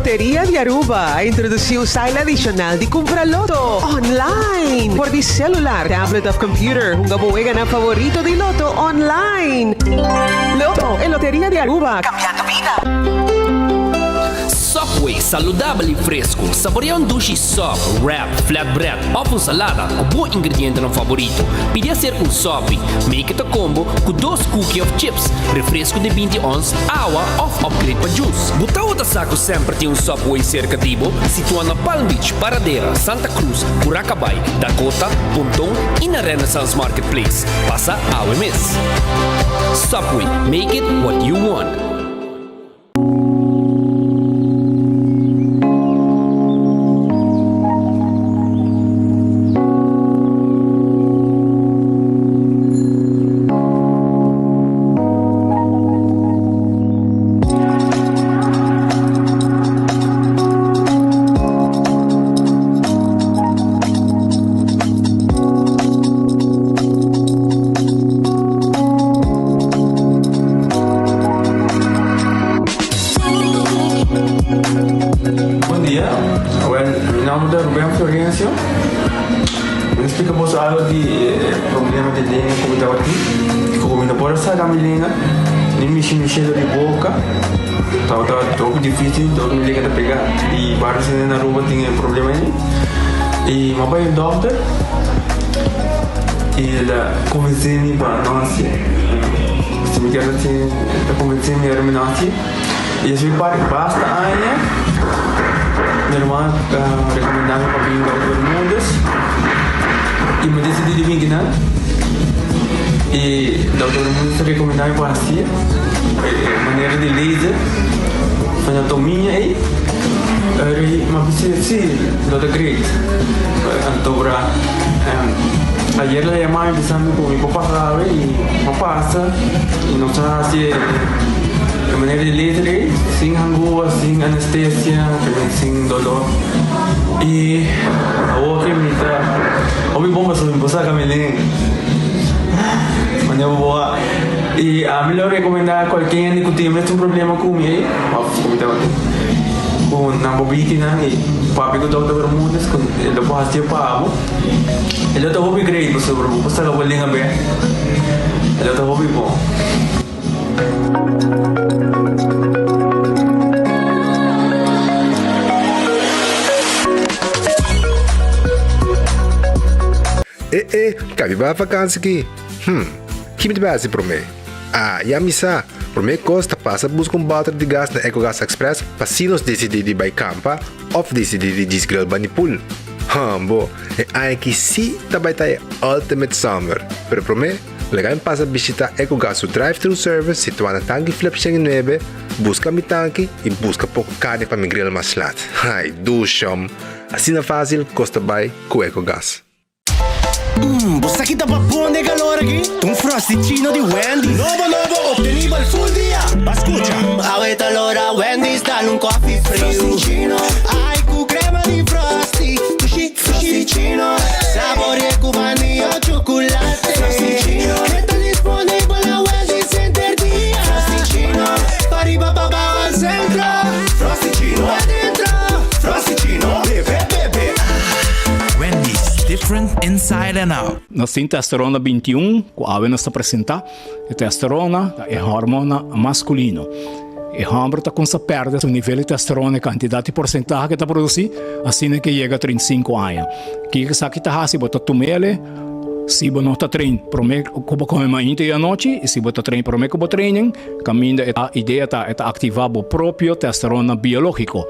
Loteria di Aruba a introduci un style adicional di cumpra Lotto online. For di celular, tablet of computer, hunga bo weganan favorito di Lotto online. Lotto, e Loteria di Aruba, cambiando bida. Subway, saludabel y fresco. Saborea un dushi sub, wrap, flatbread of un salada cu bo ingredientenan favorito. Pidi acerca un Subway. Make it a combo cu dos cookie of chips, refresco di 20 ons, awa of upgrade pa juice. Bo tawata sa cu semper tin un Subway cerca di bo? Situa na Palm Beach, Paradera, Santa Cruz, Curacabai, Dakota, Ponton y na Renaissance Marketplace. Pasa awe mes. Subway, make it what you want. Bon dia, awel mi nomber ta Ruben Florencio. Mi ta splika boso algo di e problema di lenga ku mi tabatin. Ku mi no por a saka mi lenga ni mishi mi shelo di boka. Tabata hopi dificil dor mi lenga ta pega. I varios hende na Aruba tin e problema ei. I mi a bai un dokter i el a konvensé mi pa no hasié. Si mi kier hasié, el a konvensé mi ora mi no hasié. I esei par basta aña mi hermano a rekomendá mi pa bin Dokter Bermudez i mi desidí di bin kinan. I Dokter Bermudez a rekomendá mi pa hasié e manera di laser anatomia ei. Eri mi a bisa si lo ta great. Anto ora ayer el a yama mi bisa mi ku mi por pasa awe i mi a pasa i nos a hasi e manera di laser ei sin hangua, sin anestesia, sin dolor. I awor ke mi ta hopi bon pasobra mi por saka mi lenga manera bo a i ami lo rekomendá kualke hende ku tin e mesun problema ku mi ei òf ku mi tabatin ku nan por bini kinan i papia ku Dòkter Bermudez ku e lo por hasié pa bo. E lo ta hopi great pasobra bo por saka bo lenga bèk. E lo ta hopi bon. E e, kabi bai vakansi ki? Hm, ki mi ta bai hasi promé? Ah, ya mi sa! Promé kos ta pasa buska un bòter di gas na Ecogas Express pa si nos disidí di bai kampa òf disidí di djis grill bani pool. Hòmbo, e aña aki sí ta bai ta e ultimate summer! Pero promé, Laga mi pasa bishita Ecogas su drive-thru service situá na Tanki Flip 109, buska mi tanki i buska poko karni pa mi grill mas lat. Ai, dushom! Asina fásil kos ta bai ku Ecogas. Mmm, bo sa ki ta pa bon den calor aki? Ta un Frosty-chino di Wendy's. Nobo nobo, obtenibel full dia. Ba scucha. Mmm, awe ta lora Wendy's dal un coffee friu. Frosty-chino. Ai, cu crema di Frosty. Dushi. Frosty-chino, saborea cu vanilla o chocolate. Frosty-chino, e ta disponibel na Wendy's henter dia. Frosty-chino, pa riba pa bao al centro. Frosty-chino, pa dentro. Frosty-chino, bebe bebe ah. Wendy's, different inside and out. Nos tin testosterona 21 ku awe nos ta presentá. E testosterona ta e hormona maskulino. E hòmber ta kumsa pèrdè su nivel di testosterona, e kantidat di porsentahe ku e ta produsí, asina ku e yega 35 aña. Kiko esaki ta hasi? Bo ta tum'el si bo no ta train promé ku bo kome mainta i anochi, i si bo ta train promé ku bo training, kaminda e idea ta e ta aktivá bo propio testosterona biológiko.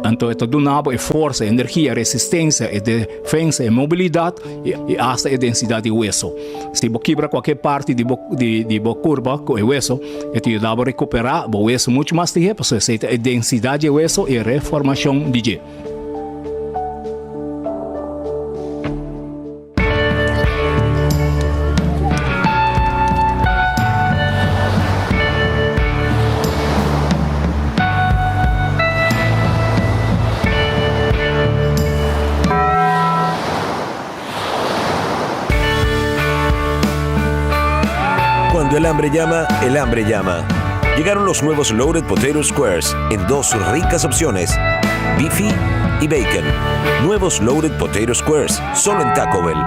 Anto e ta duna bo e forsa, e energia, e resistensia, e defensa, e mobilidat i asta e densidat di weso. Si bo kibra kualke parti di bo di bo kurpa ku e weso, e ta yuda bo rekuperá bo weso muchu mas lihé pasobra esei ta e densidat di e weso i e reformashon di dje. Cuando el hambre llama, el hambre llama. Llegaron los nuevos Loaded Potato Squares en dos ricas opciones, beefy y bacon. Nuevos Loaded Potato Squares, solo en Taco Bell.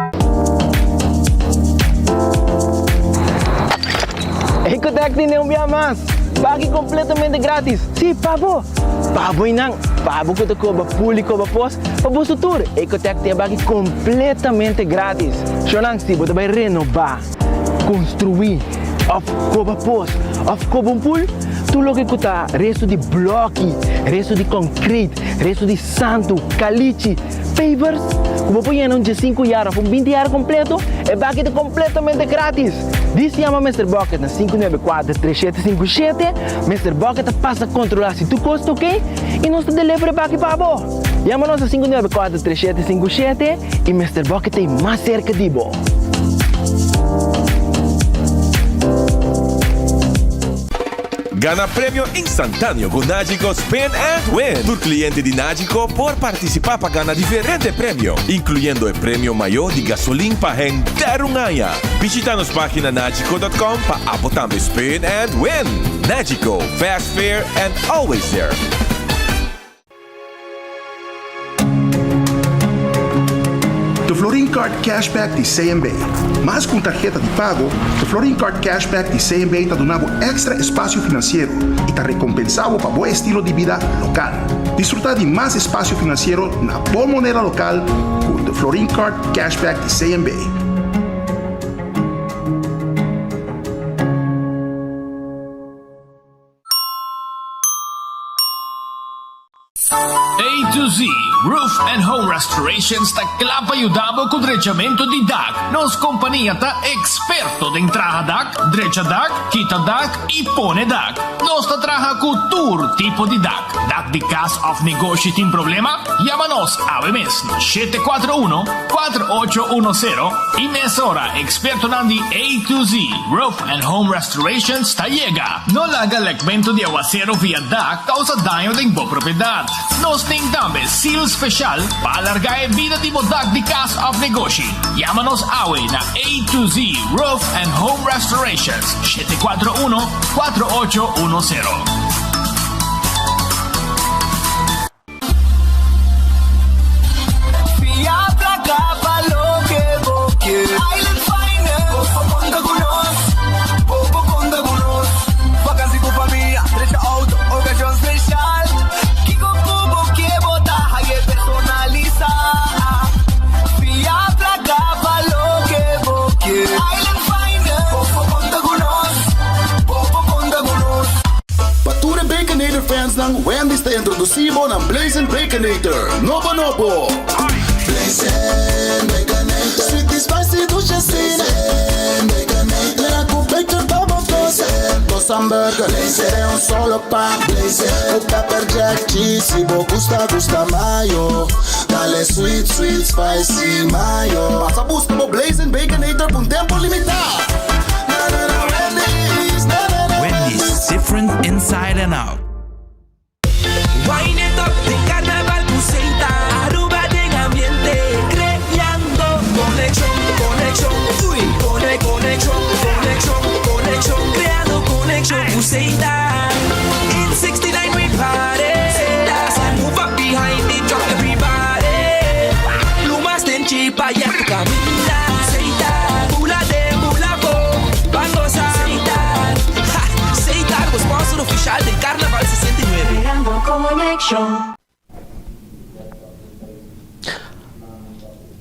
Ecotec tin un bia mas! Baki completamente gratis! Si, pa bo! Pa bo y nan! Pa bo cu ta coba pool y coba pos, pa boso tur! Ecotec tin e baki completamente gratis! Shonan, si bo ta bay renoba, construi, of coba pos, of coba un pool, tur loke cu ta resto di bloki, resto di concrete, resto di santu, calichi, Pavers, ku bo por yena un diesinku yar òf un binti yar kompleto, e baki ta kompletamente gratis! Dis yama Mister Bucket na 594 3757, Mister Bucket ta pasa kontrolá si tur kos ta oké i nos ta deliver e baki pa bo! Yama nos na 594 3757 i Mister Bucket ta ei mas serka di bo! Gana premio instantáneo ku Nagico Spin and Win! Tur kliente di Nagico por partisipá pa gana diferente premio, inkluyendo e premio mayó di gasolin pa henter un aña. Bishita nos página nagico dot com pa abo tambe spin and win! Nagico, fast, fair and always there! The Florin Card Cashback di CMB. Mas ku un tarheta di pago, The Florin Card Cashback di CMB ta duna bo èkstra espasio finansiero i ta rekompensá bo pa bo estilo di bida lokal. Disfrutá di mas espasio finansiero na bo moneda lokal ku The Florin Card Cashback di CMB. A to Z Roof and Home Restorations ta kla pa yuda bo ku drechamentu di dak. Nos kompania ta eksperto den traha dak, drecha dak, kita dak i pone dak. Nos ta traha ku tur tipo di dak. Dak di kas òf negoshi tin problema? Yama nos awe mes na 741 4810 i mesora ekspertonan di A to Z Roof and Home Restorations ta yega. No laga lekmentu di awasero via dak kousa daño den bo propiedat. Nos tin tambe seal speshal pa alargá e bida di bo dak di kas òf negoshi. Yama nos awe na A to Z Roof and Home Restorations, 741 4810. Fia placa pa loke bo kier. Island Finance. Bo por conta cu nos. Bo por conta cu nos. Vakantie cu famia, drecha auto, ocasion special. Kico cu bo kier bo ta haye personalisa. Fia placa pa loke bo kier. Island Finance. Bo por conta cu nos. Bo por conta cu nos. Pa tur e Baconator fansnan, Wendy's ta introdusí bo nan Blazin' Baconator nobo nobo! Blazin' Baconator, sweet y spicy dushi asina. Blazin' Baconator, mira ku bacon pa bo gosa. Dos hamburger, den un solo pan. Ku pepper jack cheese, si bo gusta gusta mayo. Dale sweet sweet spicy mayo. Pasa buska bo Blazin' Baconator p'un tempo limitá! Na na na Wendy's, na na na Wendy's, different inside and out. Wine it up den carnaval cu Seita Aruba den ambiente creando conexion, conexion, uy Cone, conexion, conexion, conexion Creando conexion cu Seita In 69 we party Seita Move up behind the truck everybody Plumas den chipa ya tu caminda Seita Bula den bula bo Ban goza Seita Ha! Seita bo sponsor oficial den Carnaval 69. Creando conexion.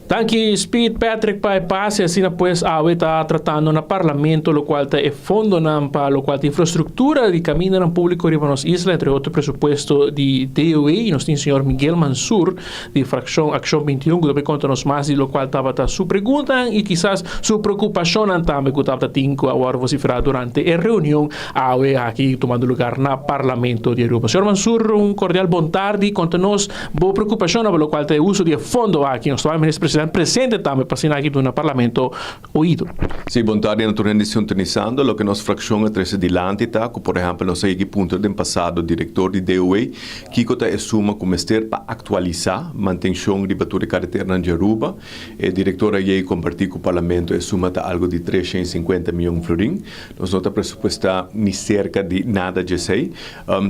Danki Speed Patrick pa e pase asina pues awe ta tratando na Parlamento locual ta e fondonan pa locual ta infrastructura di camindanan publico riba nos isla entre otro presupuesto di DOE y nos tin señor Miguel Mansur di fraccion Accion 21 cu ta bay conta nos mas di locual tabata su preguntanan y kisas su preocupacionnan tambe cu tabata tin cu a wordo vocifera durante e reunion Awe aki tumando lugar na Parlamento di Aruba. Señor Mansur, un cordial bon tardi. Conta nos bo preocupacion over locual ta e uso di e fondo aki. Nos ta wak Minister Presidente. president presente tambe pa asina aki duna Parlamento oido. Sí, bon tardi na tur hende sintonisando. Loke nos frakshon a trese dilanti ta ku por ehèmpel nos a yegi puntra den pasado direktor di DOW kiko ta e suma ku mester pa aktualisá mantenshon riba tur e kareternan di Aruba. E direktor a yegi kompartí ku Parlamento e suma ta algu di 350 mion florin. Nos no ta presupuestá ni serka di nada djesei.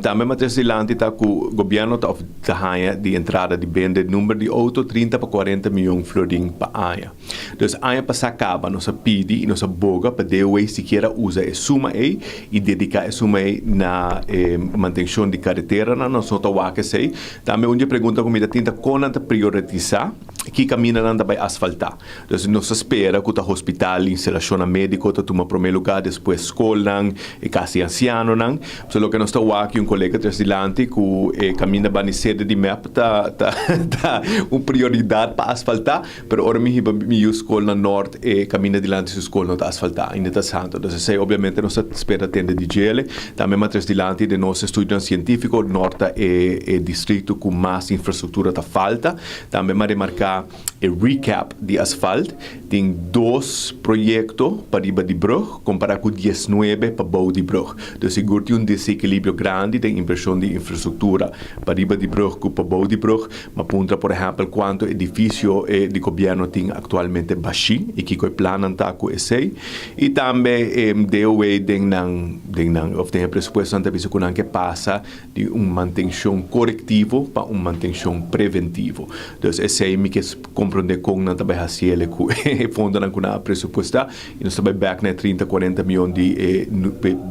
Tambe m'a trese dilanti ta ku gobièrnu ta òf ta haña di entrada di bende number di outo 30 pa 40 mion florin pa aña. Dus aña pasá kaba nos a pidi i nos a boga pa DOW sikiera usa e suma ei i dediká e suma ei na e mantenshon di kareteranan. Nos no ta wak esei. Tambe un di e pregunta ku mi ta tin ta kon nan ta prioritisá ki kaminda nan ta bai asfaltá. Dus nos ta spera ku ta hospital, instalashonnan médiko ta tuma promé lugá, despues skolnan, e kas di ansianonan. So loke nos ta wak i un kolega tres dilanti ku e kaminda bani sede di mep ta ta ta un prioridat pa asfaltá. Pero ora mi hiba mi yu skol na Nort e kaminda dilanti su skol no ta asfaltá, ainda ta santo. Dus esei obviamente nos ta spera tende di djele. Tambe matres dilanti den nos estudionan sientífiko Nort ta e e distrito ku mas infrastruktura ta falta. Tambe m'a remarká e recap di asfalt. Tin dos proyekto pa riba di brug kompará ku diesnuebe pa bou di brug. Dus sigur tin un desekilibrio grandi den invershon di infrastruktura pa riba di brug ku pa bou di brug. M'a puntra por ehèmpel kuantu edifisio e di gobièrnu tin aktualmente bashí i kiko e plannan ta ku esei. I tambe e DOW den nan den nan òf den e presupuestonan ta bisa ku nan ke pasa di un mantenshon korektivo pa un mantenshon preventivo. Dus esei mi ke komprondé kon nan ta bai hasi el ku e fondonan ku nan a presupuestá i nos ta bai bèk na e trinta kuarenta mion di e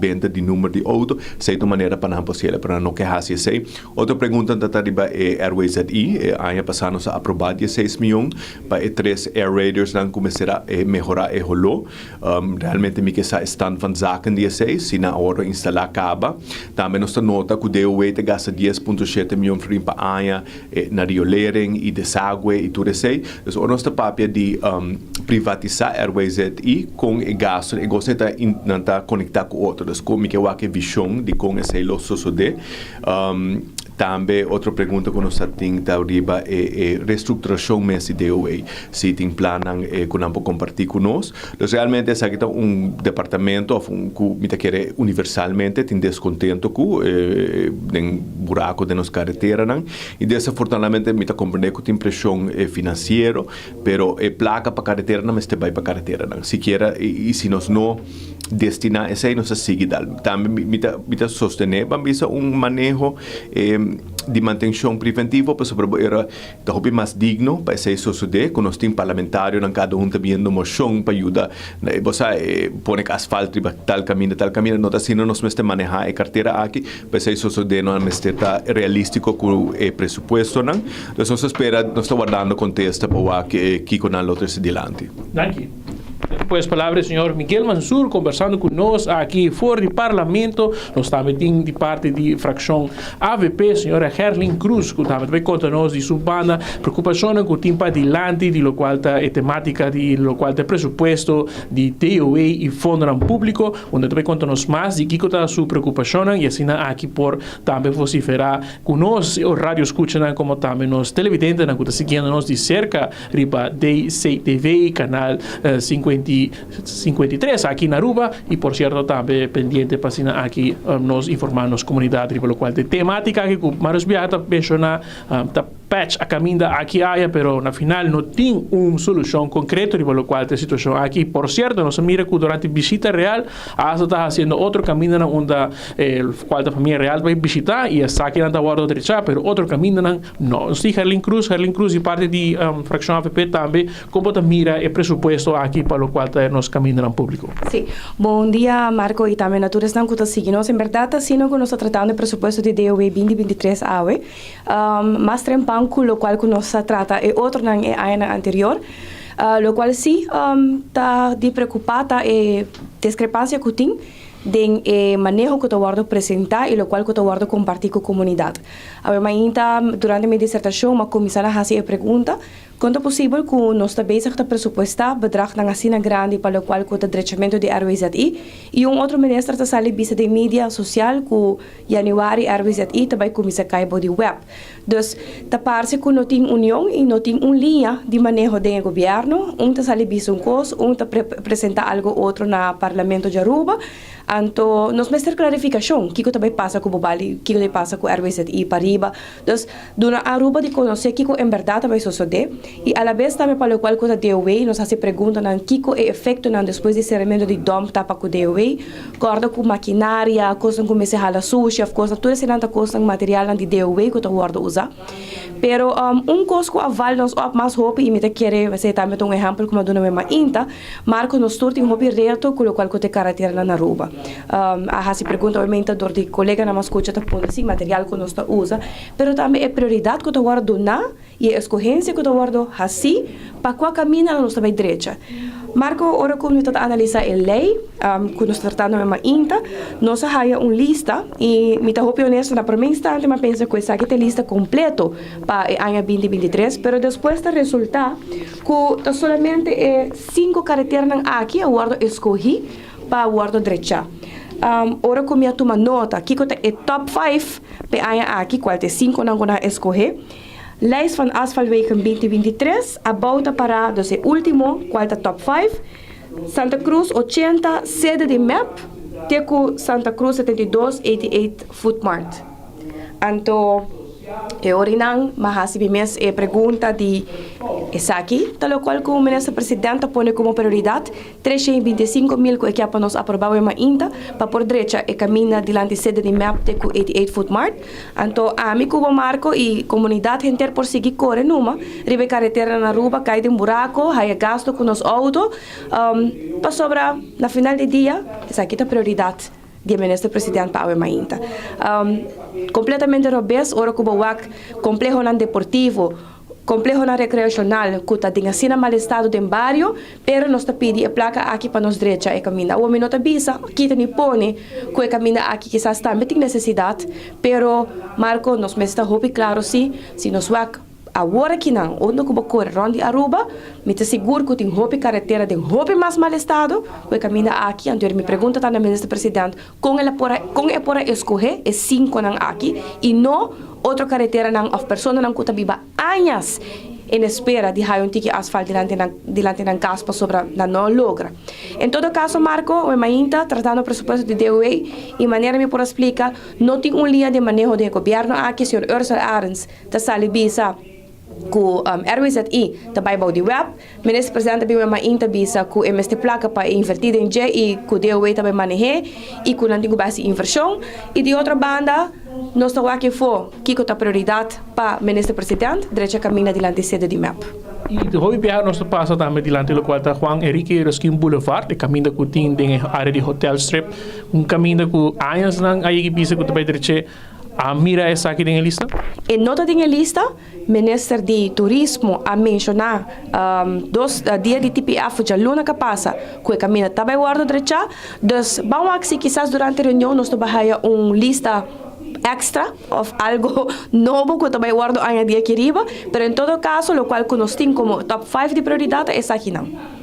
benta di number di outo. Esei ta un manera pa nan por hasi el, pero nan no ke hasi esei. Otro pregunta ta ta riba e RWZI. E aña pasá nos a aprobá dieseis mion pa e tres air raiders-nan ku mester a mehorá e holó. Realmente mi ke sa e stand van zaken di esei, si nan a wòrdu instalá kaba. Tambe nos ta nota ku DOW ta gasta 10.7 mion florin pa aña na riolering i desagwe i tur esei. Dus ora nos ta papia di privatisá RWZI kon e gastunan, e gosen ta nan ta konektá ku otro. Dus kon mi ke wak e vishon di kon esei lo sosodé. Tambe otro pregunta ku nos ta tin ta riba e e restrukturashon mes di DOW. Si tin plannan ku nan por kompartí ku nos. Dus realmente esaki ta un departamento òf un ku mi ta kere universalmente tin deskontento ku den buraku den nos kareteranan. I desafortunadamente mi ta komprendé ku tin preshon finansiero, pero e plaka pa kareteranan mester bai pa kareteranan. Sikiera i si nos no Destiná esei nos a sigui dal. Tambe mi ta mi ta sostené ban bisa un maneho di mantenshon preventivo pasobra bo era ta hopi mas digno pa esei sosodé ku nos tin parlamentarionan kada un ta biendo moshon pa yuda bo sa pone asfalt riba tal kaminda tal kaminda no ta asina nos mester manehá e kartera aki pa esei sosodé nos mester ta realístiko ku e presupuestonan. Entonces nos ta spera nos ta wardando kontesta pa wak kiko nan lo trese dilanti. Danki. Pues palabra di señor Miguel Mansur conversando cu nos aki for di Parlamento. Nos tambe tin di parti di fraccion avp señora Gerlin Cruz cu tambe ta bay conta nos di su banda preocupacionnan cu tin padilanti di locual ta e tematica di locual ta e presupuesto di DOW y fondonan publico unda ta bay conta nos mas di kico ta su preocupacionnan y asina aki por tambe vocifera cu nos radio scuchanan como tambe nos televidentenan cu ta siguiendo nos di cerca riba DCTV canal 53 aki na Aruba y por cierto tambe pendiente pa asina aki nos informa nos comunidad riba locual ta e tematica aki cu Marius Biaha ta menciona ta patch a caminda aki aya pero na final no tin un solucion concreto riba locual ta e situacion aki. Por cierto nos a mira cu durante bishita real hasta ta haciendo otro camindanan unda cual ta famia real ta bay bishita y esakinan ta wordo drecha pero otro camindanan No, si Gerlin Cruz, Gerlin Cruz di parti di fraccion avp tambe, con bo ta mira e presupuesto aki pa locual ta nos camindanan publico? Si, bon dia Marco y tambe na tur esnan cu ta sigui nos. En berdad ta asina cu nos ta tratando e presupuesto di DOW binti 23 awe. Mas trempan cu locual cu nos a trata e otronan e añanan anterior. Locual si ta di preocupa ta e discrepancia cu tin den e maneho cu ta wordo presenta y locual cu ta wordo comparti cu comunidad. Awe mainta durante mi disertacion m'a cuminsa na haci e pregunta. Kon ta posibel ku nos ta bezig ta presupuestá bedragnan asina grandi pa lokual ku ta drechamentu di RWZI i un otro minister ta sali bisa den media sosial ku yanüari RWZI ta bai kuminsá kai bou di web? Dus, ta parse ku no tin union i no tin un liña di maneho den e gobièrnu. Un ta sali bisa un kos, un ta presentá algu otro na Parlamento di Aruba. Anto nos mester klarifikashon kiko ta bai pasa ku Bobali, kiko ta bai pasa ku RWZI pariba. Dus, duna Aruba di konosé kiko en bèrdat ta bai sosodé i alabes tambe pa lokual ku ta DOW nos hasi preguntanan kiko e efektonan despues di seramentu di dòmp ta pa ku DOW. Kòrda ku makinaria, kosnan ku mester hala sushi òf kosnan, tur eseinan ta kosnan, materialnan di DOW ku ta wòrdu usá. Pero un kos ku a val nos òp mas hopi i mi ta kere esei tambe ta un ehèmpel ku mi a duna mi mainta, Marco nos tur tin hopi reto ku lokual ku ta e karateranan na Aruba. A hasi pregunta obviamente dor di koleganan mas skucha ta pone si material ku nos ta usa, pero tambe e prioridat ku ta wòrdu duná i e eskohensia ku ta wòrdu hasí pa kua kamindanan nos ta bai drecha. Marco, ora ku mi ta ta analisá e lei ku nos ta tratando me mainta, nos a haya un lista i mi ta hopi honesto na promé instante mi a pensa ku esaki ta e lista kompleto pa e aña binti 23, pero despues ta resultá ku ta solamente e sinku kareteranan aki a wòrdu eskohí pa wòrdu drechá. Ora ku mi a tuma nota kiko ta e top five pa e aña aki, kual ta e sinkonan ku nan a eskohé, Lijst van asfaltwegen 2023, abou ta pará dus e último, kual ta top five, Santa Cruz 80, sede di mep, te ku Santa Cruz 72, 88 Foodmart. Anto e orinan m'a hasi mi mes e pregunta di esaki ta lokual ku Minister President ta pone komo prioridat, 325 mil ku e kia pa nos aproba awe mainta pa por drecha e kaminda dilanti sede di mep te ku 88 Food Mart. Anto ami ku bo Marco i komunidat henter por sigui kore numa riba e karetera na Aruba kai den burako, haya gasto ku nos outo, pasobra na final di dia esaki ta prioridat di e Minister President pa awe mainta. Kompletamente robes ora ku bo wak komplehonan deportivo, Komplehonan rekreashonal ku ta den asina mal estado den bario, pero nos ta pidi e plaka aki pa nos drecha e kaminda. Awor mi no ta bisa, kita ni pone ku e kaminda aki kisas tambe tin nesesidat, pero Marco nos mester ta hopi klaro si, si nos wak awor akinan unda ku bo kore rònt di Aruba, mi ta sigur ku tin hopi karetera den hopi mas mal estado ku e kaminda aki. Anto mi pregunta ta na Minister President Kon el a por a kon e por a eskohé e sinkonan aki i no otro kareteranan òf personanan ku ta biba añas en espera di haya un tiki asfalt dilanti nan dilanti nan kas pasobra nan no a logra. En todo kaso Marco, we mainta tratando presupuesto di DOW i manera mi por a splika no tin un liña di maneho den e gobièrnu aki, señor Ursel Arends ta sali bisa ku RWZI ta bai bou di web. Minister Presidente bin mainta bisa ku e mester plaka pa e invertí den dje i ku DOW ta bai maneh'é i ku nan tin ku bai hasi invershon. I di otro banda nos ta wak efo kiko ta prioridat pa Minister President drecha kaminda dilanti sede di mep. I hopi biaha nos ta pasa tambe dilanti lokual ta Juan Enrique Eroskin Boulevard, e kaminda ku tin den e área di Hotel Strip, un kaminda ku añasnan a yega bisa ku ta bai drech'é. A mira esaki den e lista? E no ta den e lista. Minister di Turismo a menshoná dos dia di TPF djaluna ka pasa ku e kaminda ta bai wòrdu drechá. Dus ban wak si kisas durante reunion nos ta bai haya un lista èkstra òf algo nobo ku ta bai wòrdu añadí aki riba. Pero en todo kaso lokual ku nos tin komo top five di prioridat ta esakinan.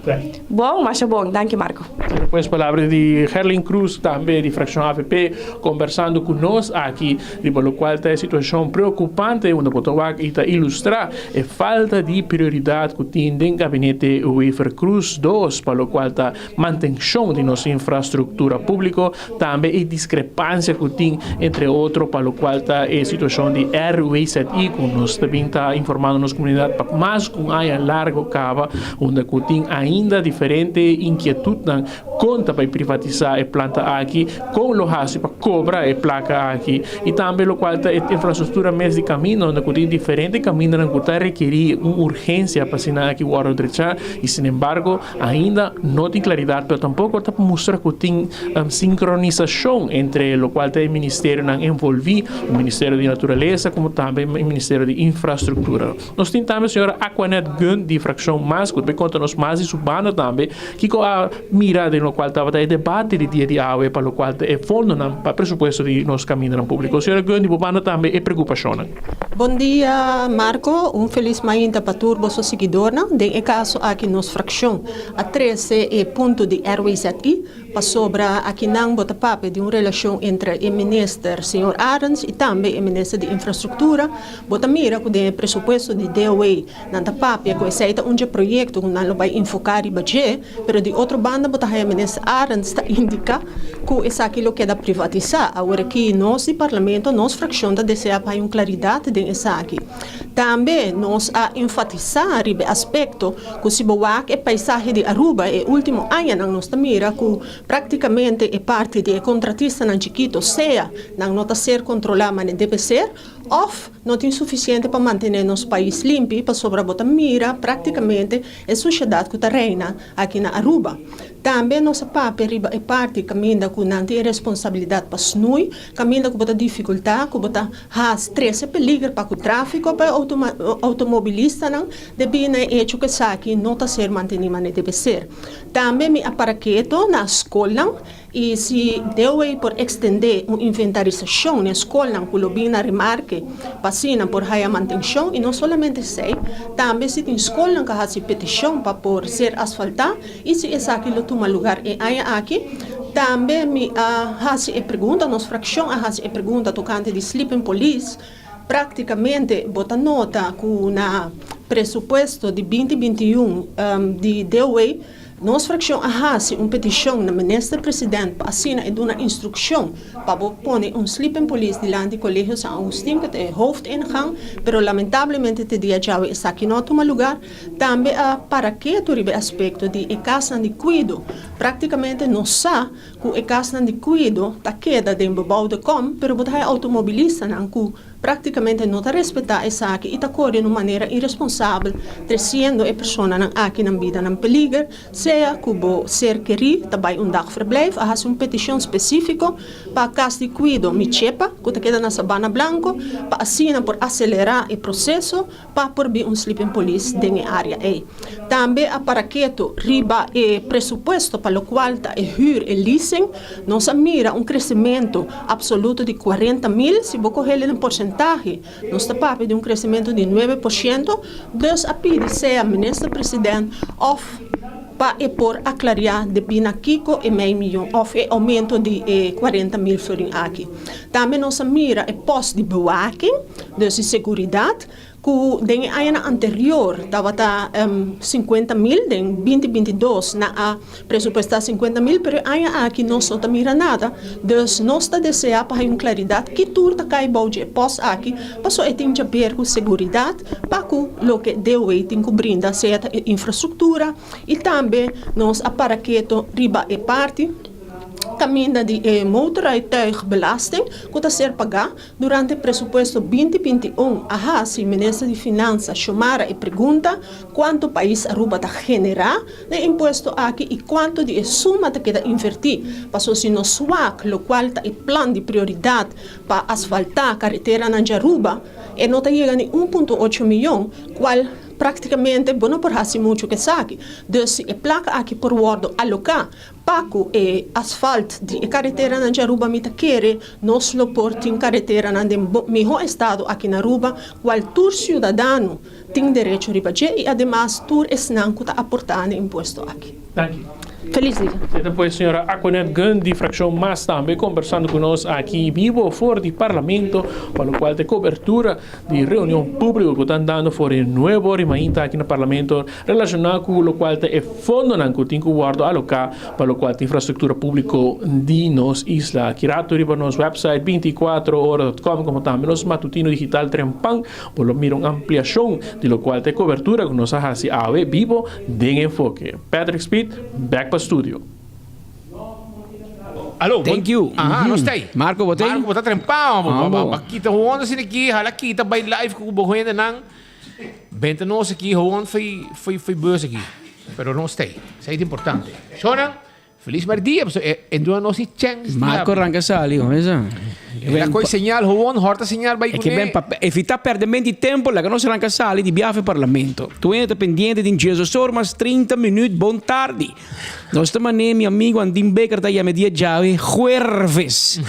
Bon, masha bon. Danki Marco. Sino pues palabra di Gerlin Cruz, tambe di fraccion avp, conversando cu nos aki riba locual ta e situacion preocupante unda bo ta wak y ta ilustra e falta di prioridad cu tin den gabinete Wever-Croes dos pa locual ta mantencion di nos infrastructura publico, tambe e discrepancia cu tin entre otro pa locual ta e situacion di RWZI cu nos ta bin ta informando nos comunidad pa mas cu un aña largo caba unda cu tin ainda diferente inquietudnan con ta bay privatisa e planta aki, con lo haci pa cobra e placa aki y tambe locual ta e infrastructura mes di caminda unda cu tin diferente camindanan cu ta rekeri un urgencia pa asina aki wordo drecha y sinembargo Ainda no tin claridad pero tampoco ta mustra cu tin sincronisacion entre locual ta e ministerionan envolvi, e Ministerio di Naturalesa como tambe e Ministerio di Infrastructura. Nos tin tambe señora Aquanet Gun di fraccion mas cu ta bay conta nos mas di su banda tambe kico a mira den. locual tabata e debate di dia di awe pa locual ta e fondonan pa presupuesto di nos camindanan publico. Señora Gunn, di bo banda tambe e preocupacionnan. Bon dia Marco, un felis mainta pa tur boso siguidornan. Den e caso aki nos fraccion a trece e punto di RWZI pasobra akinan bo ta papia di un relacion entre e minister señor Arends y tambe e minister di infrastructura. Bo ta mira cu den e presupuesto di DOW Nan ta papia ku esei ta un dje proyekto ku nan lo bai enfoká riba dje, pero di otro banda bo ta haña Minister Arends ta indiká ku esaki lo keda privatisá. Aworakí nos di Parlamento, nos frakshon ta deseá pa haña un klaridat den esaki. Tambe nos a enfatisá riba e aspekto ku si bo wak e paisahe di Aruba e último añanan nos ta mira ku práktikamente e parti di e kontratistanan chikito sea nan no ta ser kontrolá manera debe ser òf No tin sufisiente pa mantené nos pais limpi pasobra bo ta mira práktikamente e sushedat ku ta reina aki na Aruba. Tambe nos a papia riba e parti kaminda ku nan tin e responsabilidat pa snui, kaminda ku bo ta difikultá ku bo ta has trese peliger pa ku tráfiko pa e outomobilistanan debí na e echo ku esaki no ta ser mantení manera debe ser. Tambe mi a para keto na skolnan. I si DOE por ekstendé un inventarisashon na e skolnan ku lo bin na remarke pa asina por haya mantenshon i no solamente esei, tambe si tin skolnan ku a hasi petishon pa por ser asfaltá i si esaki lo tuma lugar e aña aki. Tambe mi a hasi e pregunta, nos frakshon a hasi e pregunta tokante di sleeping police. Práktikamente bo ta nota ku na presupuesto di binti 21 di DOE, Nos frakshon a hasi un petishon na Minister President pa asina e duna instrukshon pa bo pone un sleeping police dilanti Colegio San Agustin ku ta e hoofdingang, pero lamentablemente te dia djawe esaki no a tuma lugar. Tambe a para ketu riba e aspekto di e kasnan di kuido. Praktikamente nos sa ku e kasnan di kuido ta keda den bebouwde kom, pero bo ta haya outomobilistanan ku Práktikamente no ta respetá esaki i ta kore na un manera iresponsabel tresiendo e personanan aki nan bida nan peliger, sea ku bo ser kerí ta bai un dagverblijf a hasi un petishon spesífiko pa kas di kuido Mi Chepa ku ta keda na Sabana Blanco pa asina por aselerá e proseso pa por bin un sleeping police den e área ei. Tambe a para ketu riba e presupuesto pa lokual ta e hür, e leasing. Nos a mira un kresementu apsoluto di 40.000, si bo kohel den porsentahe nos ta papia di un kresementu di 9%, dus a pidi sea minister president òf pa e por aklariá debí na kiko e mei miyon òf e oumento di e 40.000 florin aki. Tambe nos a mira e pòst di bewaking, dus di seguridat, ku den e añanan anterior tabata 50.000, den 2022 nan a presupuestá 50.000, pero e aña aki nos no ta mira nada. Dus nos ta deseá pa hay un klaridat ki tur ta kai bou dje pòst aki, pasobra e tin djaber ku seguridat pa ku loke DOW tin ku brinda, sea ta e infrastruktura i tambe nos a para keto riba e parti kaminda di e motorrijtuigbelasting ku ta ser pagá. Durante presupuesto 2021 a hasi Minister di Finansa Xiomara e pregunta kuantu pais Aruba ta generá den impuesto aki i kuantu di e suma ta keda invertí paso si nos wak lokual ta e plan di prioridat pa asfaltá kareteranan di Aruba e no ta yega ni 1.8 miyon kual praktikamente bo no por hasi muchu ku esaki. Dus si e plaka aki por wòrdu aloká Pa ku e asfalt di e kareteranan di Aruba mi ta kere nos lo por tin kareteranan den mihó estado aki na Aruba kual tur siudadano tin derecho riba dje i ademas tur esnan ku ta aportá na e impuesto aki. Danki. Felis dia. E ta pues señora Aquanet Gunn di fraccion mas tambe conversando cu nos aki bibo for di Parlamento pa locual ta e cobertura di reunion publico cu ta andando for e nuevo rimainta aki na Parlamento Relashoná ku lokual ta e fondonan ku tin ku wòrdu aloká pa lokual ta infrastruktura públiko di nos isla. Aki rato riba nos wèpsait 24ora dòt kòm komo tambe nos matutino digital Trempan bo lo mira un ampliashon di lokual ta e kobertura ku nos a hasi awe bibo den Enfoke. Patrick Speed bèk pa studio. Alo, bon. Thank you. Aha, nos ta ei. Marco, bo ta ei? Marco, bo ta trempao. Bo, Ah, bo, bo. bo kita gewoon asina aki, hala kita bai live ku bo hendenan. Benta nos aki gewoon fei fei fei bus aki. Pero nos ta ei. Esei ta importante. Shona, Felis merdia, pasobra e e duna nos e chèns di Marco habri. ranka sali, hoor esa. El a koe señal gewoon, hòrta señal bai E ke kuné. ben pa evitá pèrdemento di tempo, laga nos ranka sali di biaha parlamento. Tu hende ta pendiente den Jesus or mas 30 minüt, bon tardi. Nos ta man'é mi amigo Andin Baker ta yama e dia djawe juerves.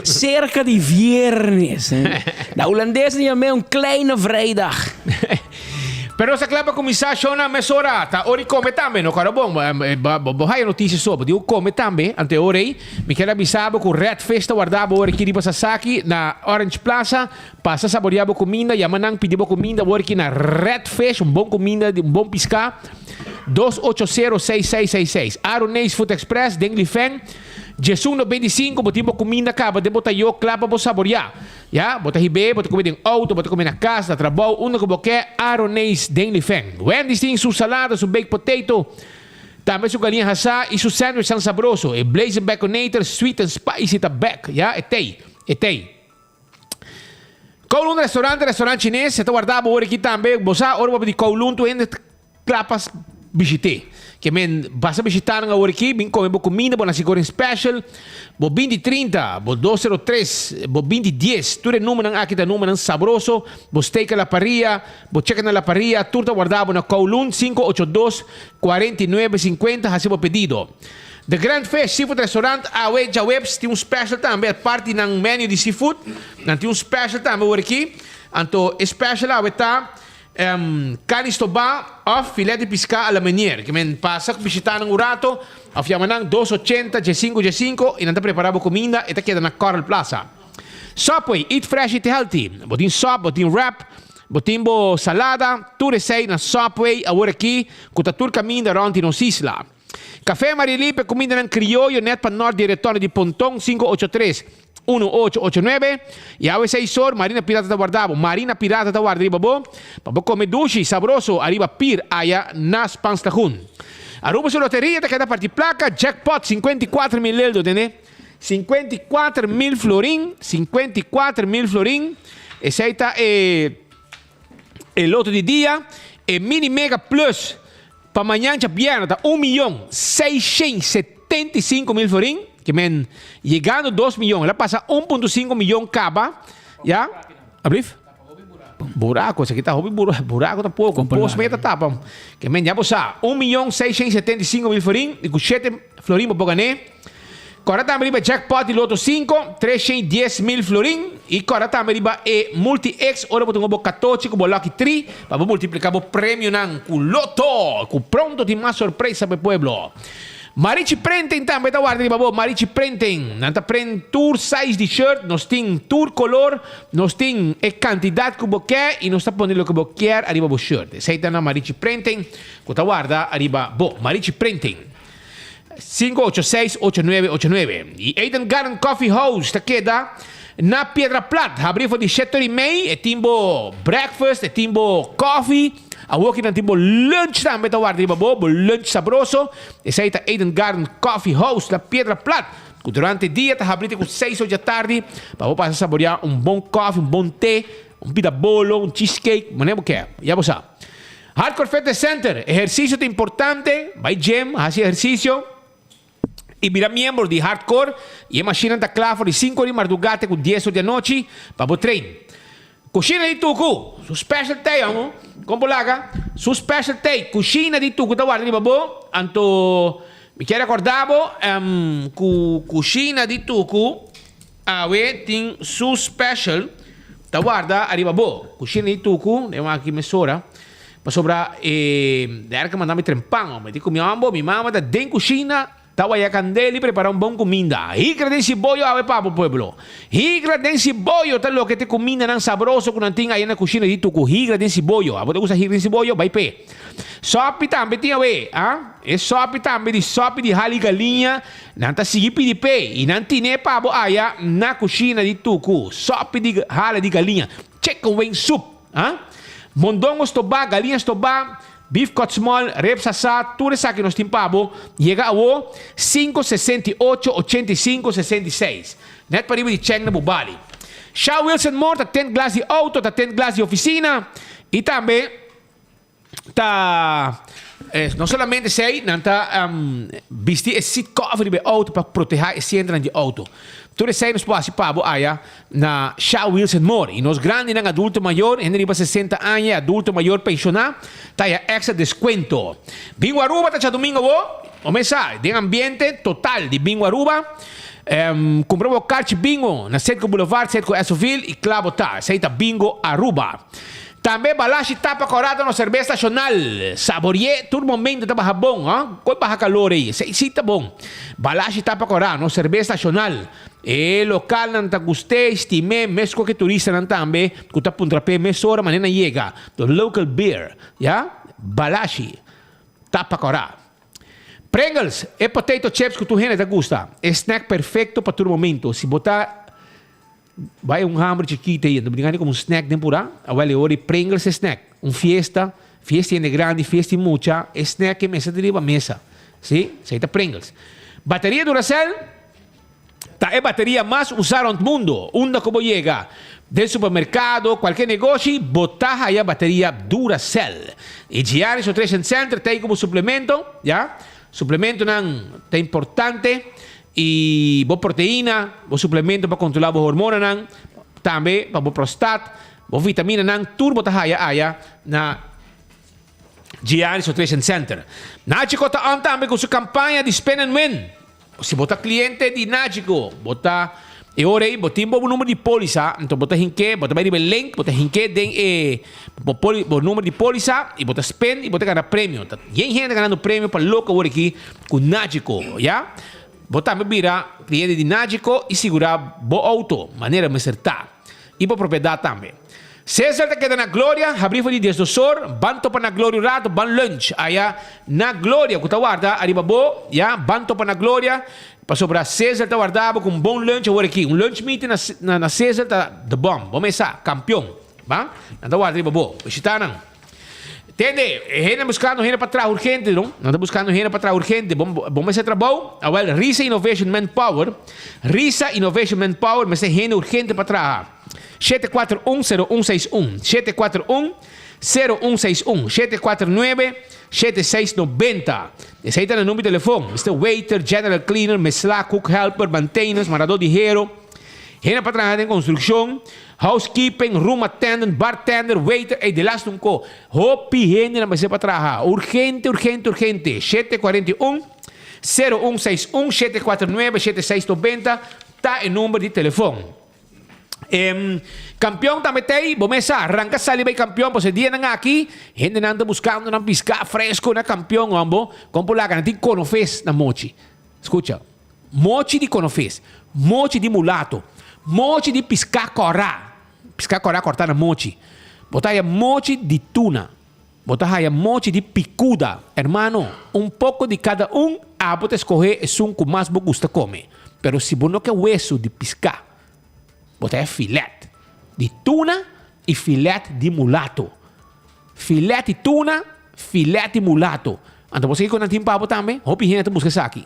Serka di viernes. Na hulandes nan yam'é un kleine vrijdag. Pero nos ta kla pa kuminsá shownan mesora. Ta ora di kome tambe, no? Kòrda bon, bo bo haya notisia so, bo diu kome tambe. Anto e ora ei, mi kier a bisa bo ku Red Fish ta warda bo ora aki riba Sasaki na Orange Plaza. Pasa saboreá bo kuminda, yama nan pidi bo kuminda awor aki na Red Fish, un bon kuminda, un bon piská. 280 6666. Aroneis Food Express den Lifeng, 1195, bo tin bo kuminda kaba den bo tayó kla pa bo saboreá. Ya, bo ta hib'é, bo ta kome den outo, bo ta kome na kas, na trabou, unda ku bo ke, Aroneis den Lifeng. Wendy's tin su salada, su baked potato, tambe su galiña hasá i su sandwichnan sabroso. E Blazing Baconator, sweet and spicy ta bek. Ya, e t'ei, e t'ei. Kowloon Restaurant, restaurant chines, e ta warda bo ora aki tambe. Bo sa, ora bo a pidi Kowloon, tur hende kla pa bishit'é. Ke men, basta bishitá nan awor aki, bin kome bo kuminda, bo nasi goreng special, bo binti trinta, bo dos sero tres, bo binti dies. Tur e numbernan aki ta numbernan sabroso. Bo steak a la parrilla, bo chicken a la parrilla, tur ta warda bo na Kowloon, 582 49 50, hasi bo pedido. The Grand Fish Seafood Restaurant awe djaweps tin un special tambe apart di nan menu di seafood nan tin un special tambe awor aki anto e special awe ta carni stobá of filet di piská a la meunier ke men pasa bishita nan un rato of yama nan dos ochenta djesinku djesinku i nan ta prepara bo kuminda e ta keda na Coral Plaza. Subway eat fresh eat healthy bo tin sub bo tin wrap bo tin bo salada tur esei na Subway awor aki ku ta tur kaminda rònt di nos isla. Café Marilí p'e kumindanan krioyo nèt pa nòrt di Retorno di Ponton 583 1889 i awe seis or Marina Pirata ta warda bo Marina Pirata ta warda riba bo pa bo kome dushi sabroso ariba pir aya na Spaans Lagoen. Aruba su loteria ta keda parti plaka jackpot 54 mil leldo tende 54 mil florin 54 mil florin esei ta e e loto di dia e mini mega plus Pa mañan djabièrnè ta un miyon 675 mil florin, ke men yegando dos miyon, el a pasa 1.5 miyon kaba, ya, ablief? Buraco, esaki ta hopi buraco ta poko, pos mey ta tapa, ke men ya bo sa, un miyon 675 mil florin, i ku shete florin bo por gané. Kòrda tambe riba jackpot di Lotto 5, 310 mil florin. I kòrda tambe riba e Multi-X ora bo tin bo katochi ku bo Lucky Tree pa bo multipliká bo premionan ku Lotto. Ku pronto tin mas sorpresa pa e pueblo. Marichi Printing tambe ta warda riba bo. Marichi Printing. Nan ta print tur size di shirt. Nos tin tur kolor. Nos tin e kantidat ku bo ke i nos ta pone loke bo kier ariba bo shirt. Esei ta na Marichi Printing ku ta warda ariba bo. Marichi Printing. 586-8989. I Eden Garden Coffee House ta keda na Piedra Plat. Habri for di shete ora i mei. E tin bo breakfast, e tin bo coffee. Awoki nan tin bo lunch tambe ta warda riba bo, bo lunch sabroso. Esei ta Eden Garden Coffee House na Piedra Plat. Ku durante dia ta habri te ku seis ora djatardi pa bo pasa saborea un bon coffee, un bon te, un pida bolo, un cheesecake, manera bo ke. Ya bo sa. Hardcore Fitness Center, ehercicio ta importante, bai gym, haci ehercicio y bira miembro di Hardcore y e machinenan ta cla for di cinco di marduga te cu dies or di anochi pa bo train. Cushina di Tucu, su special tey amo, con bo laga? Su special tey, cushina di Tucu ta warda riba bo, anto mi kier recorda bo cu cushina di Tucu awe tin su special ta warda ariba bo. Cushina di Tucu, den aki mesora, pasobra e derka manda mi trempan, hombre. Di cu mi hombo, mi mama ta den cushina, ta waya candela y prepara un bon cuminda. Higra den siboyo awe pa bo pueblo. Higra den siboyo ta loke t'e cumindanan sabroso cu nan tin aya na cushina di Tucu. Higra den siboyo. Abo ta gusta higra den siboyo? Bay p'e. Sopi tambe tin awe, ah. E sopi tambe di sopi di hali galiña, nan ta sigui pidi p'e y nan tin'e pa bo aya na cushina di Tucu. Sopi di hala di galiña. Chicken wing soup, ah. Mondongo stobá, galiña stobá, beef cut small, ribs asá, tur esaki nos tin pa bo. Yega awo, 568 85 66. Net pariba di Cheng na Bubali. Sha Wilson Moore ta tint glas di auto, ta tint glas di oficina y tambe ta. No solamente esei, nan ta bisti e seat cover riba e auto pa proteha e sientonan di auto. Tur esei nos por hasi pa bo aya na Shell Wheels and More. Y nos grandinan adulto mayor, hende riba 60 aña y adulto mayor pensioná ta haya extra descuento. Bingo Aruba ta djadumingo awo. Bo mesa den ambiente total di Bingo Aruba. Cumpra bo karchi bingo na Citgo Boulevard, Citgo Essoville y cla bo ta. Esei ta Bingo Aruba. Tambe Balashi tapa kòrá ta nos serbes nashonal. Sabori'é tur momento ta baha bon, ha? Koi baha kalor ei? Esei sí ta bon. Balashi tapa kòrá, nos serbes nashonal. E lokalnan ta gust'é i stim'é meskos ku e turistanan tambe ku ta puntra p'e mesora manera nan yega. The local beer, ya? Balashi tapa kòrá. Pringles, e potato chips ku tur hende ta gusta. E snack perfekto pa tur momento. Si bo ta. Bai un hamber chikito ei, anto brinca como un snack den pura. Awel e ora di Pringles e snack. Un fiesta, fiesta hende grandi, fiesta di mucha, e snack e mester ta riba mesa. Si, esei ta Pringles. Bateria Duracell ta e bateria mas usa rond mundo. Unda cu bo yega, den supermercado, cualkier negoshi, bo ta haya bateria Duracell. E Giannis Nutrition Center ta ei como suplemento, ya. Suplementonan ta importante. Y bo proteina, bo suplemento pa controla bo hormonanan, tambe pa bo prostat, bo vitaminanan, tur bo ta haya aya na Giannis Nutrition Center. Nagico ta on tambe cu su campaña di Spin and Win. Si bo ta cliente di Nagico, bo ta e ora ey bo tin bo numero di polisa, enton bo ta hinke, bo ta bay riba e link, bo ta hinke den e bo poli bo numero di polisa y bo ta spin y bo ta gana premio. Ta yen hende ganando premio pa loke awor aki. Ku Nagico, ya. Bo tambe bira kliente di Nagico i sigurá bo outo manera mester ta. I bo propiedat tambe. Cesar ta keda na Gloria, habrí for di diesdos or, ban topa na Gloria un rato, ban lunch aya na Gloria ku ta warda ariba bo, ya, ban topa na Gloria, pasobra Cesar ta warda bo ku un bon lunch awor aki. Un lunch meeting na na Cesar ta the bomb, bo mes sa, kampion, ba? Nan ta warda riba bo. Bishita nan. Tende, e hende buscando hende pa traha urgente, no? Nan ta buscando hende pa traha urgente. Bo, bo mester trabou? Awel, Risa Innovation Manpower, Risa Innovation Manpower mester hende urgente pa traha. 741 0161, 741 0161, 749 7690. Esei ta nan number di telefon. Mester waiter, general cleaner, mesla, cook helper, maintenance, maradó di hero. Hende pa traha den construccion. Housekeeping, room attendant, bartender, waiter, ey de laatste un ko. Hopi hende na mester pa traha. Urgente, urgente, urgente. 741 0161 749 7690 ta e number di telefon. Em, kampion tambe t'ey, bo mes sa, ranka sali bay kampion, pasobra e dianan aki, hendenan ta buskando nan piská fresko na kampion, hombo. Kon por laga, nan tin konofes na mochi. Skucha. Mochi di konofes, mochi di mulato, mochi di piská kòrá, piská kòrá kòrtá na mochi. Bo ta haya mochi di tuna, bo ta haya mochi di pikuda. Hermano, un poko di kada un, abo ta eskohé esun ku mas bo gusta kome. Pero si bo no ke wesu di piská, bo ta haya filèt di tuna i filèt di mulato. Filèt di tuna, filèt di mulato. Anto bo sa kiko nan tin pa bo tambe? Hopi hende ta buska esaki.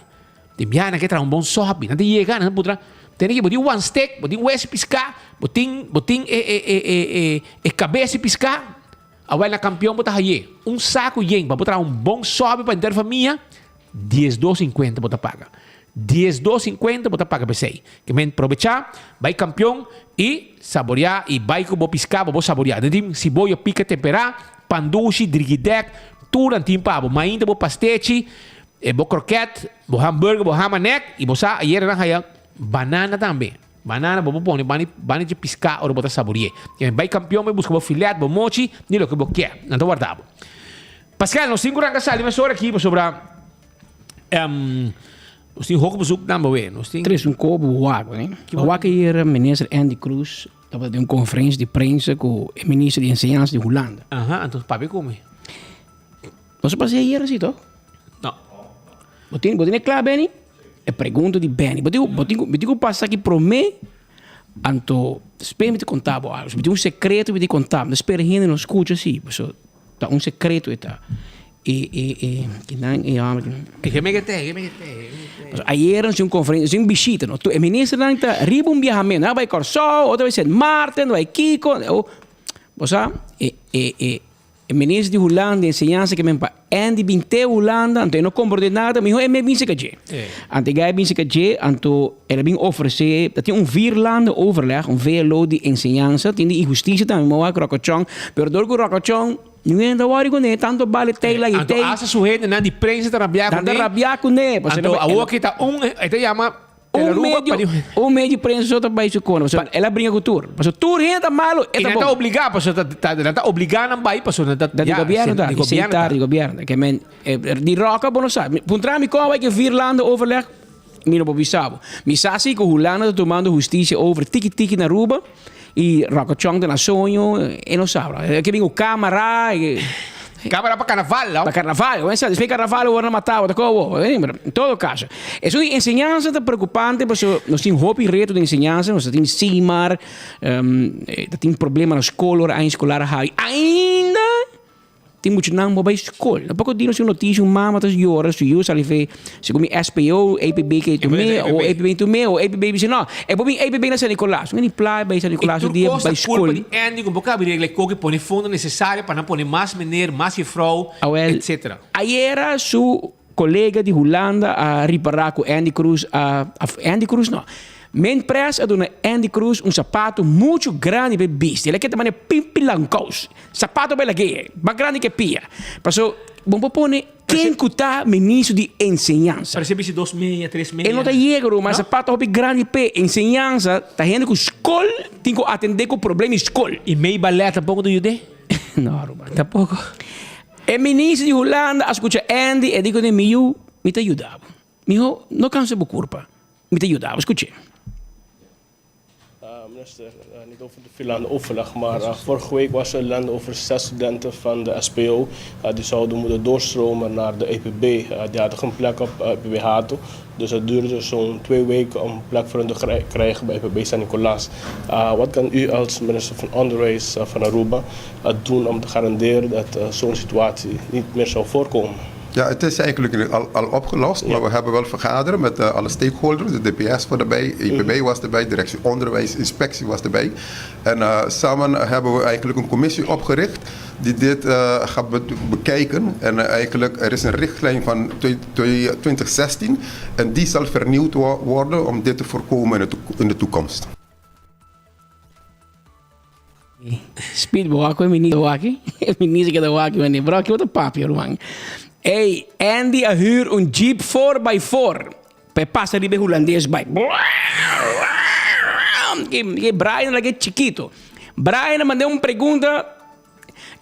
Tin biaha nan ke traha un bon sòpi. Nan ta yega, nan ta putra, Tene ki bo tin one steak, bo tin wes piská, bo tin bo tin e e e e e e kabes di piská. Awel na kampion bo ta hay'é. Un saku yen pa bo traha un bon sòpi pa henter famia, diesdos sinkuenta bo ta paga. Diesdos sinkuenta bo ta paga p'esei. Ke men probechá, bai kampion i saboriá i bai ku bo piská bo bo saboriá. Nan tin siboyo pika temperá, pan dushi, drigidèk, tur nan tin pa bo. Mainta bo pastechi. E bo kroket, bo hamburger, bo hamanek y bo sa ayera nan haya banana tambe. Banana bo por pone bani bani dje piská ora bo ta sabori'é. Ken bai kampion bai buska bo filet, bo mochi, ni loke bo kier. Nan ta warda bo. Pascal, nos tin ku ranka sali mesora aki pasobra nos tin hopi bezoek nan bawe. Nos tin. Tres un kobo bo wak, ne? Bo wak ayera minister Andy Cruz tabata den un konferensia di prensa ku e minister di enseñansa di Hulanda. Aha, anto papia ku mi. Nos a pas'é ayera si toch? No. Bo tin, bo tin e kla, Benny? E pregunta di Benny. Bo tin ku, bo tin ku, mi tin ku pasa aki promé, anto despues mi ta konta bo algu. Mi tin un sekreto mi tin konta bo. Mi ta spera hende no skucha si, pasobra ta un sekreto e ta. E, e, e, kinan e hòmber ki. E ke meke te, e ke meke te, e ke meke te. Ayera nos tin un konferensia, nos tin un bishita, no? E ministernan ta riba un biahamentu. Nan a bai Kòrsou, otro a bai Sint Maarten, otro a bai Kiko. Bo sa, e, e, e. E minister di Hulanda di enseñansa ke men pa Andy bin te Hulanda, anto e no komprende nada, miho e me bin seka dje. Anto e guy bin seka dje, anto el a bin ofrece, ta tin un vierlanden overleg, un VLO di enseñansa, tin di hustisia tambe, mi a wak Ròkòchòn, pero dor ku Ròkòchòn, niun hende ta wòri kuné, tantu bale tei lagi Anto tei. asta su hendenan di prensa ta rabiá Nan ta kuné. rabiá kuné, pasobra Anto awor ki ta un, e ta yama Un medio, un medio prensa so ta bai su kona, pasobra el a bringa ku tur. Pasobra tur hende ta malo, e I ta nan ta bon. obligá, pasobra ta, ta, nan ta obligá nan bai, pasobra nan ta, Da di ya, gobièrnu ta, di di gobièrnu ta, ta. di gobièrnu. Ke men, di Roca bo no sa. Puntra mi kon bai ke vierlanden overleg, mi no por bisa bo. Mi sa si ku Hulanda ta tumando hustisia over tiki tiki na Aruba, i Roca Chong ta na soño, e no sa. E ke bin ku kamara, e. Camara pa carnaval, no? Pa carnaval, wen sa, despues carnaval wor na mata bo, ta kobo. En todo caso, esun di enseñansa ta preocupante pasobra nos tin hopi reto den enseñansa, nos ta tin Simar, ta tin problema na scol ora aña escolar a habi, ainda tin muchanan bo bay scol. Tampoco di nos un noticia un mama ta yora su yu sali fe segun mi SPO, APB ke tum'é, o APB tum'é, o APB bisa no, e por bin APB na San Nicolas, un di playa bay San Nicolas un dia bay E tur cos ta culpa scol. di Andy cu bo cabi regla e coki pone fondo necesario pa nan pone mas meneer, mas juffrouw, Awel, etc. ayera su colega di Hulanda a ripara cu Andy Cruz a, Andy Cruz no, Men Press a duna Andy Cruz un sapato mucho grandi pa e bisti, el a keda manera pimpilankous, sapato bay lag'é, mas grandi ke pia, paso bo por pone. Ken ku ta ministro di enseñansa? Parece bisti dos meia, tres meia. E no ta yega ruman, e sapato hopi grandi p'e. Enseñansa ta hende ku skol tin ku atendé ku problema di skol. I mei balèt tampoko ta yud'é? No ruman, tampoko. E ministro di Hulanda a skucha Andy, e di kuné, Mi yu, mi ta yuda bo. Miho, no kansa bo kurpa. Mi ta yuda bo. Skuch'é. Minister, niet over de vierlanden overleg, maar vorige week was er ellende over zes studenten van de SPO die zouden moeten doorstromen naar de EPB. Die hadden geen plek op EPB Hato, dus het duurde zo'n twee weken om plek voor hen te krijgen bij EPB San Nicolaas. Wat kan u als minister van Onderwijs van Aruba doen om te garanderen dat zo'n situatie niet meer zou voorkomen? Ja, het is eigenlijk al, al opgelost, maar we hebben wel vergaderen met uh, alle stakeholders. De DPS was erbij, EPB mhm. was erbij, directie onderwijs, inspectie was erbij. En uh, samen hebben we eigenlijk een commissie opgericht die dit uh, gaat be bekijken. En eigenlijk, er is een richtlijn van 2016 en die zal vernieuwd wo worden om dit te voorkomen in de, in de toekomst. Speed bo wak e minister wak e minister keda wak mane bro ki bo ta papia ruman ey Andy a huur un jeep four by four pa e pasa riba e hulandes bai ke Brian a lag'e chikito Brian a manda un pregunta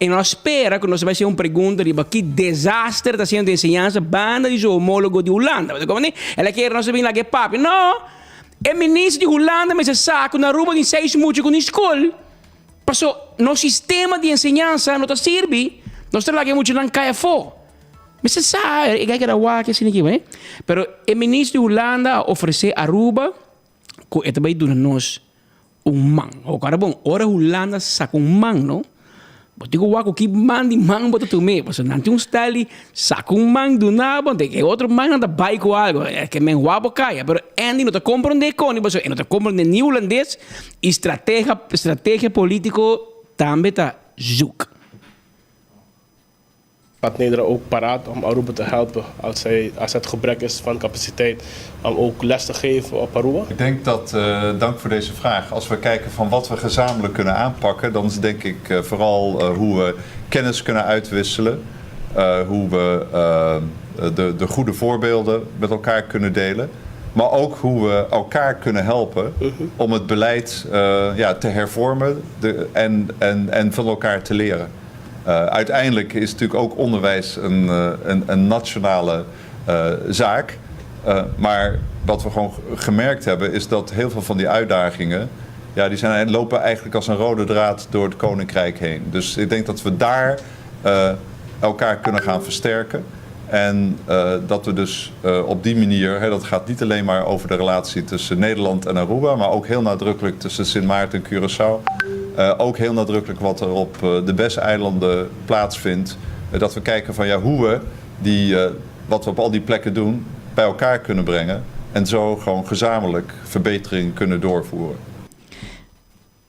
e no a spera ku nos a bai hasi un pregunta riba ki desaster ta hasiendo enseñansa banda di su homologo di Hulanda el a kere nos a bin lag'e papia no. E minister di Hulanda mester sa ku na Aruba tin seis mucha ku ni skol. Paso nos sistema di enseñansa no ta sirbi, nos ta laga e muchanan kai afó. Mester sa, e kai keda wak asina aki bai. Pero e minister di Hulanda a ofresé Aruba ku e ta bai duna nos Un man. Ora bon, ora Hulanda saka un man no, bo tin ku wak ku ki man di man bo ta tum'é, pasobra nan tin un stèl di saka un man duna bo, anto e otro man nan ta bai ku algu, e ke men wak bo kaya, pero Andy no ta komprondé koni, pasobra e no ta komprondé ni hulandes i strategia strategia polítiko tambe ta zoek. Staat Nederland ook paraat om Aruba te helpen als, hij, als het gebrek is van capaciteit om ook les te geven op Aruba? Ik denk dat, uh, dank voor deze vraag. Als we kijken van wat we gezamenlijk kunnen aanpakken, dan is denk ik uh, vooral uh, hoe we kennis kunnen uitwisselen. hoe we de, de goede voorbeelden met elkaar kunnen delen. Maar ook hoe we elkaar kunnen helpen mhm. om het beleid ja, te hervormen de, en, en, en van elkaar te leren. Uh, uiteindelijk is natuurlijk ook onderwijs een, eh, een, een nationale uh, zaak. Uh, maar wat we gewoon gemerkt hebben is dat heel veel van die uitdagingen. Ja, die zijn, lopen eigenlijk als een rode draad door het koninkrijk heen. Dus ik denk dat we daar elkaar kunnen gaan versterken. En uh, dat we dus uh, op die manier, hè, dat gaat niet alleen maar over de relatie tussen Nederland en Aruba, maar ook heel nadrukkelijk tussen Sint Maarten en Curaçao. Uh, ook heel nadrukkelijk wat er op de BES-eilanden plaatsvindt. dat we kijken van ja, hoe we die, wat we op al die plekken doen, bij elkaar kunnen brengen. En zo gewoon gezamenlijk verbetering kunnen doorvoeren.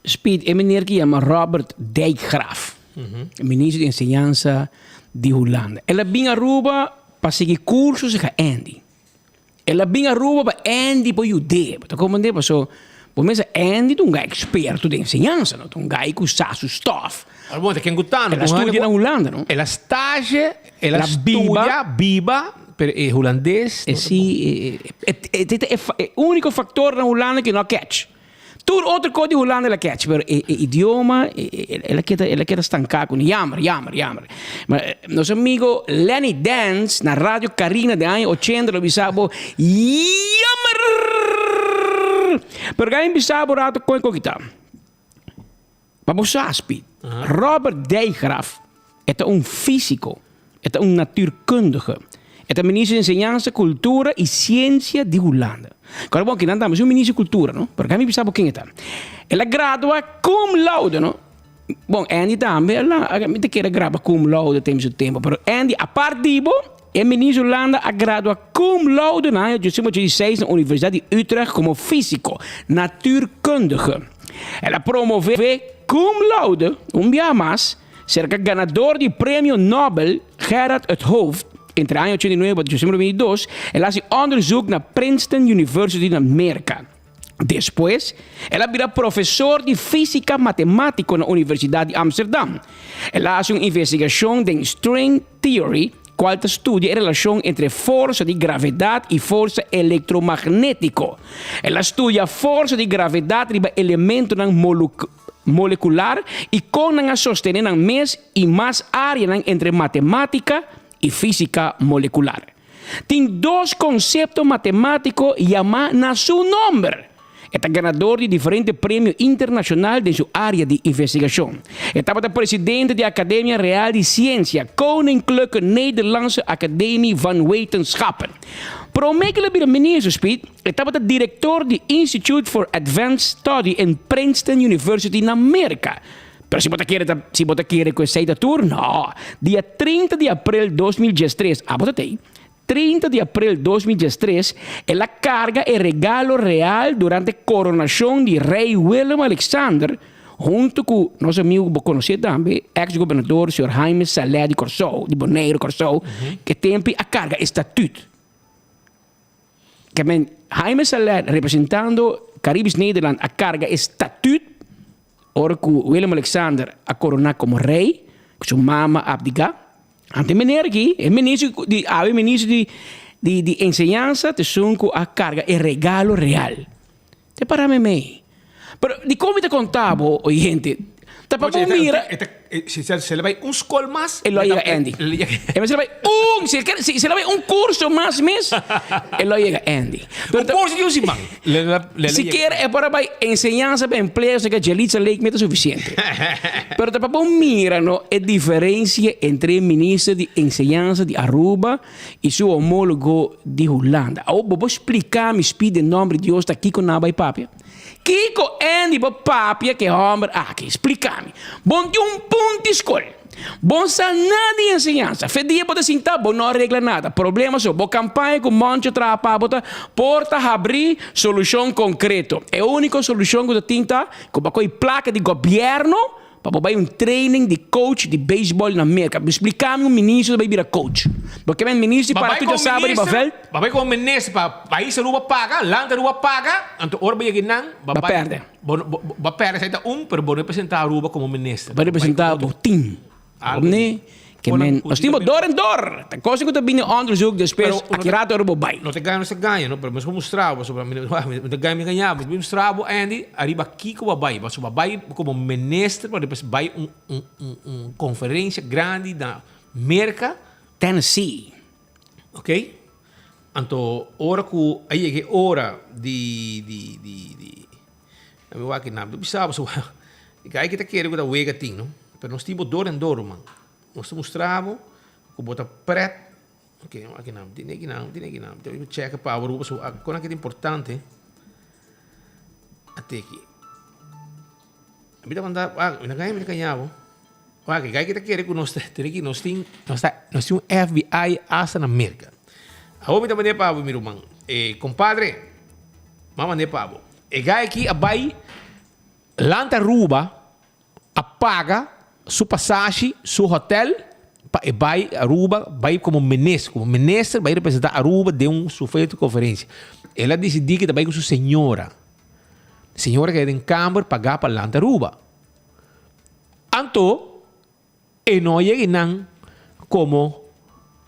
Speed, e meneer ki yama Robert Dijkgraaf. Minister di Enseñansa di Hulanda. El a bin Aruba pa sigui curso cerca Andy. El a bin Aruba pa Andy por yud'é. Bo ta comprende? Paso bo mester Andy ta un guy experto den enseñansa, no? Ta un guy cu sa su stof. Ahora bo ta ken cu ta, no? El a studia na Hulanda, no? El a stage, el a studia, biba, pero e Hulandes no ta bon. Si, e ta e unico factor na Hulanda cu no a catch. Tur otro kos di Hulanda el a catch, pero e idioma el a keda el a keda stanká ku jammer, jammer, jammer. Ma nos amigo Lenny Dance na Radio Carina den aña ochenta lo bisa bo jammer! Pero ga bisa bo rato kon e koki ta. Pa bo sa Speed, Robert Dijkgraaf e ta un físiko, e ta un natuurkundige, e ta minister di enseñansa, kultura i siensia di Hulanda. Kòrda bon kinan tambe es un minister di kultura no, pero mi bisa bo ken e ta. El a gradua cum laude no. Bon Andy tambe mi ta kere graba cum laude tem su tempo, pero Andy apart di bo e minister di Hulanda a gradua cum laude na aña ochocientos ochenta i seis na Universidad di Utrecht komo físiko, natuurkundige. El a promové cum laude un biaha mas serka ganador di Premio Nobel Gerard 't Hooft entre aña 89 pa 2022. El a hasi onderzoek na Princeton University na Merka. Despues el a bira profesor di físika matemátiko na Universidat di Amsterdam. El a hasi un investigashon den string theory, kual ta studia e relashon entre forsa di gravedat i forsa elektromagnétiko. El a studia forsa di gravedat riba elementonan molekular i kon nan a sostené nan mes i mas áreanan entre matemátika i físika molekular. Tin dos konsepto matemátiko yamá na su nòmber. E ta ganador di diferente premio internashonal den su área di investigashon. E tabata presidente di Akademia Real di Siensia, Koninklijke Nederlandse Academie van Wetenschappen. Promé ku el a bira minister, Speed, e tabata direktor di Institute for Advanced Study in Princeton University na Merka. Pero si bo ta kere ta si bo ta kere ku esei ta tur, no. Dia 30 di aprel 2013, abo ta tei, 30 di aprel 2013, el a karga e regalo real durante koronashon di Rei Willem Alexander huntu ku nos amigu ku bo konosé tambe, eks gobernador señor Jaime Saleh di Kòrsou, di Boneiru, Kòrsou, ke tempu a karga e statüt. Ke men Jaime Saleh representando Caribisch Nederland a karga e statüt ora ku Willem Alexander a koroná komo rei, ku su mama abdiká. Anto e meneer aki, e minister di awe minister di di di enseñansa ta esun ku a karga e regalo real. Te para meimei. Pero dikon mi ta konta bo, oyente? Ta pa bo mira. Si el a bai un skol mas. E lo a yega Andy. E mester a bai un, si el a bai un kurso mas mes, e lo a yega Andy. Un kurso di un siman. Sikiera e por a bai enseñansa pa empleo serka Jelitza Lake mi ta sufisiente. Pero ta pa bo mira no e diferensia entre e minister di enseñansa di Aruba i su homólogo di Hulanda. Awor bo por splika mi spi den nomber di Dios ta kiko nan a bai papia? Kiko Andy por papia ku e hòmber aki? Splika mi. Bo no tin un punt di skol. Bo no sa nada di enseñansa. Fe dia bo ta sinta, bo no a regla nada. Problema so, bo kampaña ku Moncho traha pa bo ta por ta habrí solushon konkreto. E úniko solushon ku ta tin ta ku bo a kohe plaka di gobièrnu Pa bo bai un training di coach di baseball na Merca. Bo splica mi un ministro ta bai bira coach. Bo ke men ministro di para tur djasaba riba veld? Ba bai como minister pa pais Aruba paga, land Aruba paga, anto ora bo yega einan ba perde. Bo ba perde esei ta un, pero bo representa Aruba como minister. Bo representa bo team. Omne ke men nos tin bo dor en dor. Ta cosa ku ta bini onderzoek despues aki rato ora bo bai. No ta gaña nos ta gaña no, pero mi mustra bo pasobra mi ta gaña mi gaña bo. Mi mustra bo Andy ariba kiko bo a bai pasobra bo a bai komo minister pa despues bai un un un konferensia grandi na Merka. Tennessee. Ok anto ora ku a yega e ora di di di di mi wak nan mi bisa bo e ta kere ku ta wega tin no. Pero nos tin bo dor en dor, ruman. Nos ta mustra bo ku bo ta pret. Ok, aki nan, tene aki nan, tene aki nan. Te cheka pa bo, pasobra kon aki ta importante. Ate aki. Mi ta manda, wak, mi ta gaña, mi ta gaña bo. Wak, e gai ki ta kere ku nos ta, tene aki, nos tin, nos ta, nos tin un FBI hasta na Merka. Awor mi ta manda pa bo, mi ruman. E kompadre, mi a manda pa bo. E gai aki a bai lanta Aruba. A paga. su pasashi, su hotel pa e bai Aruba, bai como minister, como minister bai representa Aruba den un sufeto conferencia. El a dicidi que ta bai cu su señora. Señora keda den camber paga pa lanta Aruba. Anto e no a yega einan como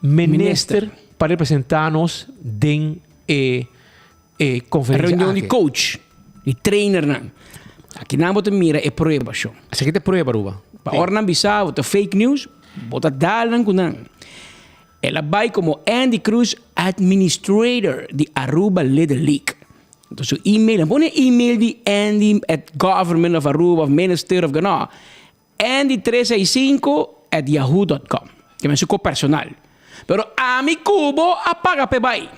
minister pa representa nos den e e conferencia Reunion di aki. coach, di trainernan. Aki nan bo ta mira e prueba sho. Esaki ta e prueba Aruba. Pa ora nan bisa bo ta fake news, bo ta dal nan cu nan. El a bay como Andy Cruz administrator di Aruba Little League. Enton su email, nan pone email di Andy at government of Aruba of minister of gano. Andy tres seis sinku at yahoo dot com. Ke men su ko personal. Pero ami ku bo a paga p'e bai.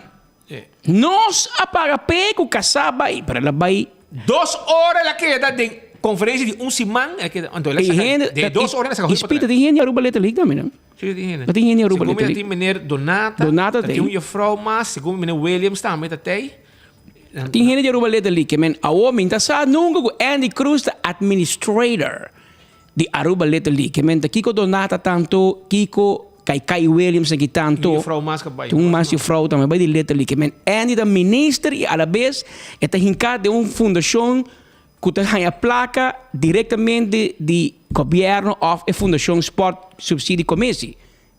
Nos a paga p'e ku kasá bai, pero el a bai. Dos ora el a keda den konferensia di un siman, el a keda, anto el a saka den dos ora el a saka hopi Spita, tin hende di Aruba Little League tambe, no? Sí, tin hende. No tin hende di Aruba Segun mi Little ta tin League. meneer Donata, Donata ta tin tin. un juffrouw mas, segun mi meneer Williams tambe ta tei. Tin hende di Aruba Little League, men awor mi ta sa nunca cu Andy Cruz ta administrator di Aruba Little League. Men ta Kiko Donata tanto, Kiko Kai Kai Williams aki tanto. Tin juffrouw mas ka bai. Tin un mas juffrouw tambe bai di Little League. Men Andy ta minister y alabes e ta hinca den un fundacion cu ta haya placa directamente di gobierno of e fundacion Sport Subsidie Commissie.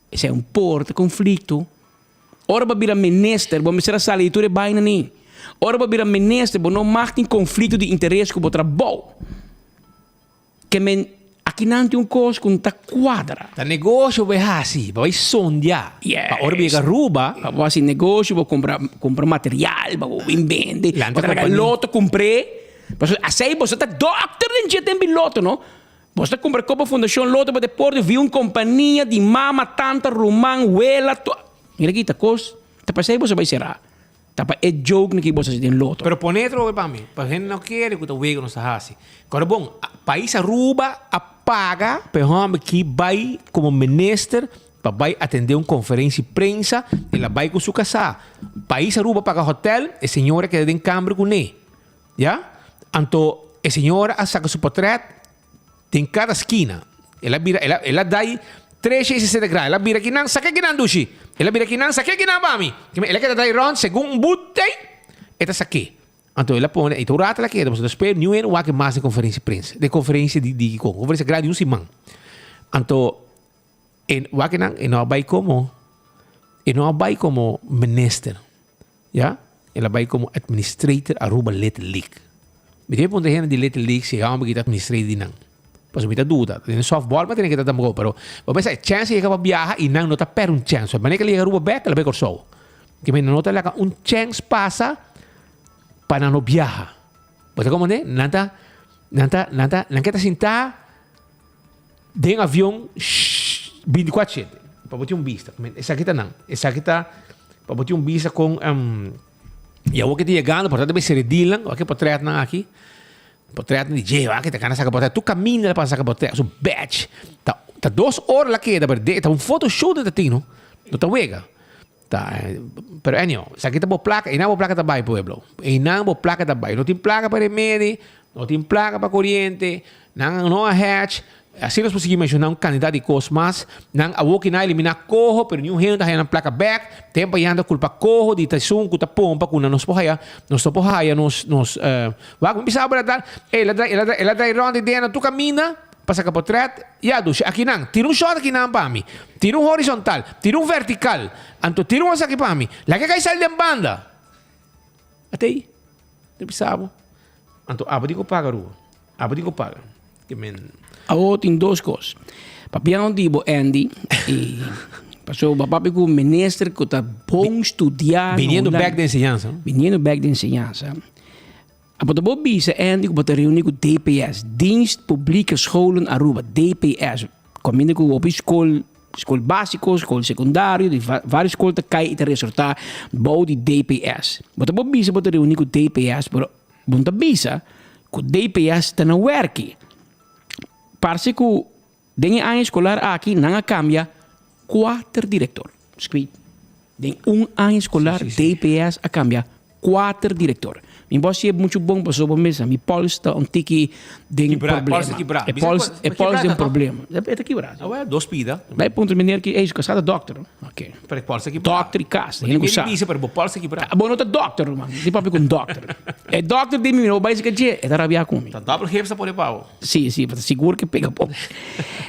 Esey un por ta conflicto. Ora bo bira minister, bo mester a sali di tur e baina ni. Ora bo bira minister, bo no mag tin conflicto di interes cu bo trabou. Ke men, akinan tin un cos cu no ta cuadra. Ta negocio bo e haci, bo bai sondia. Yes. Pa ora bo yega Aruba. Pa bo haci negocio, bo cumpra, cumpra material, pa bo bin bende. Lanta Bo ta laga compania. loto cumpr'e. Pasobra asey bo sa ta dokter den dje den bin loto, no? Bos ta kumpra kopa Fundashon Loto pa Deporte via un kompania di mama, tanta, ruman, wela, to. Mira aki ta kos ta pasei boso bai sera. Ta pa e joke nan ki bos hasi den loto. Pero pone atrobe pa mi, pa hende no kere ku ta wega nos ta hasi. Kòrda bon, pais Aruba a paga pa e hòmber ki bai komo minister pa bai atendé un konferensia di prensa, el a bai ku su kasá. Pais Aruba paga hotèl, e señora keda den kamber kuné. Ya? Anto e señora a saca su potret den cada skina. El a bira, el a, el a dai 360 grado. El a bira kinan, saca kinan dushi. El a bira kinan, saca kinan pa mi. El a keda dai rond segun un boot ei, e ta saké. Anto el a pone, i tur rato el a keda, pasobra despues niun hende wak mas den conferencia di prensa, den conferencia di, di kiko, conferencia grandi di un siman. Anto e wak nan, e no a bai como, e no a bai como minister. Ya, el a bai komo administrator Aruba Little League. Mi debe puntra hende di Little League si e homber ki ta administrator di nan. Pasobra mi ta duda. Den softball mi a tene ke ta tampoco, pero bo pensa e chance yega pa biaha y nan no ta perde un chance. Manera ke el yega Aruba bek, el a bai Kòrsou. Ke men no ta laga un chance pasa pa nan no biaha. Bo ta komprende? Nan ta, nan ta, nan ta, nan ke ta sinta den avion binticuatro shete pa bo tin un bista. Esaki ta nan. Esaki ta pa bo tin un bista con y awor ke ta yegando por ta mester e dealnan wak e potretnan aki potretnan di dje wak ta gana saka potret tur kaminda ta pasa saka potret su badge ta ta dos ora la keda pero ta un photoshoot nan ta tin no no ta wega ta pero anyhow esaki ta bo plaka einan bo plaka ta bai pueblo einan bo plaka ta bai no tin plaka pa remedi no tin plaka pa koriente nan no a hatch Asina nos por sigui menshoná un kantidat di kos mas. Nan awor ki nan a eliminá koho, pero niun hende ta haya nan plaka bèk. Tempu a yanda kulpa koho di ta esun ku ta pompa ku nan nos por haya, nos no por haya nos, nos, wak mi bisa bo la el a drai, el a drai, el a drai rònt di dena tur kaminda pa saka potrèt. Ya dushi, aki nan, tira un shòt aki nan pa mi. Tira un horizontal, tira un vertikal, anto tira un esaki pa mi. Laga e kai sali den banda. Atei, ta bisa bo. Anto abo di ku paga Ruben. Abo di ku paga. Ke men. Awo tin dos kos. Papiando di bo Andy i pasobra bo papia ku minister ku ta bon studiá na Biniendo Hulanda. bek den enseñansa. Biniendo bek den enseñansa. Abo ta bo bisa Andy ku bo ta reuni ku DPS, Dienst Publieke Scholen Aruba, DPS. Kaminda ku hopi skol, skol básiko, skol sekundario, di vários skol ta kai i ta resortá bou di DPS. Bo ta por bisa bo ta reuní ku DPS, pero bo no ta bisa ku DPS ta na wèrki. Parse ku den e aña eskolar aki nan a kambia kuater direktor. Skwi, den un aña eskolar DPS a kambia. Kuater direktor. Mi bo hasié muchu bon pasobra bo mesa mi pols ta un tiki den Kibrá, problema. pols ta kibrá. E pols, e pols den problema. E ta kibrá. Ah wèl, dos pida. Bai puntra meneer ki, ey, su kasá ta dòkter, no? Oké. Pero e pols ta kibrá. Dòkter i kas, Bo hende ku tin sa. miedu di bisa, pero bo pols ta kibrá. Bo no ta dòkter, ruman. Mi papia ku un dòkter. E dòkter di mi, mi no bai si ka dje, e ta rabiá ku mi. Ta dòbel gips ta pone pa bo. Sí, sí, pa ta sigur ke pega bon.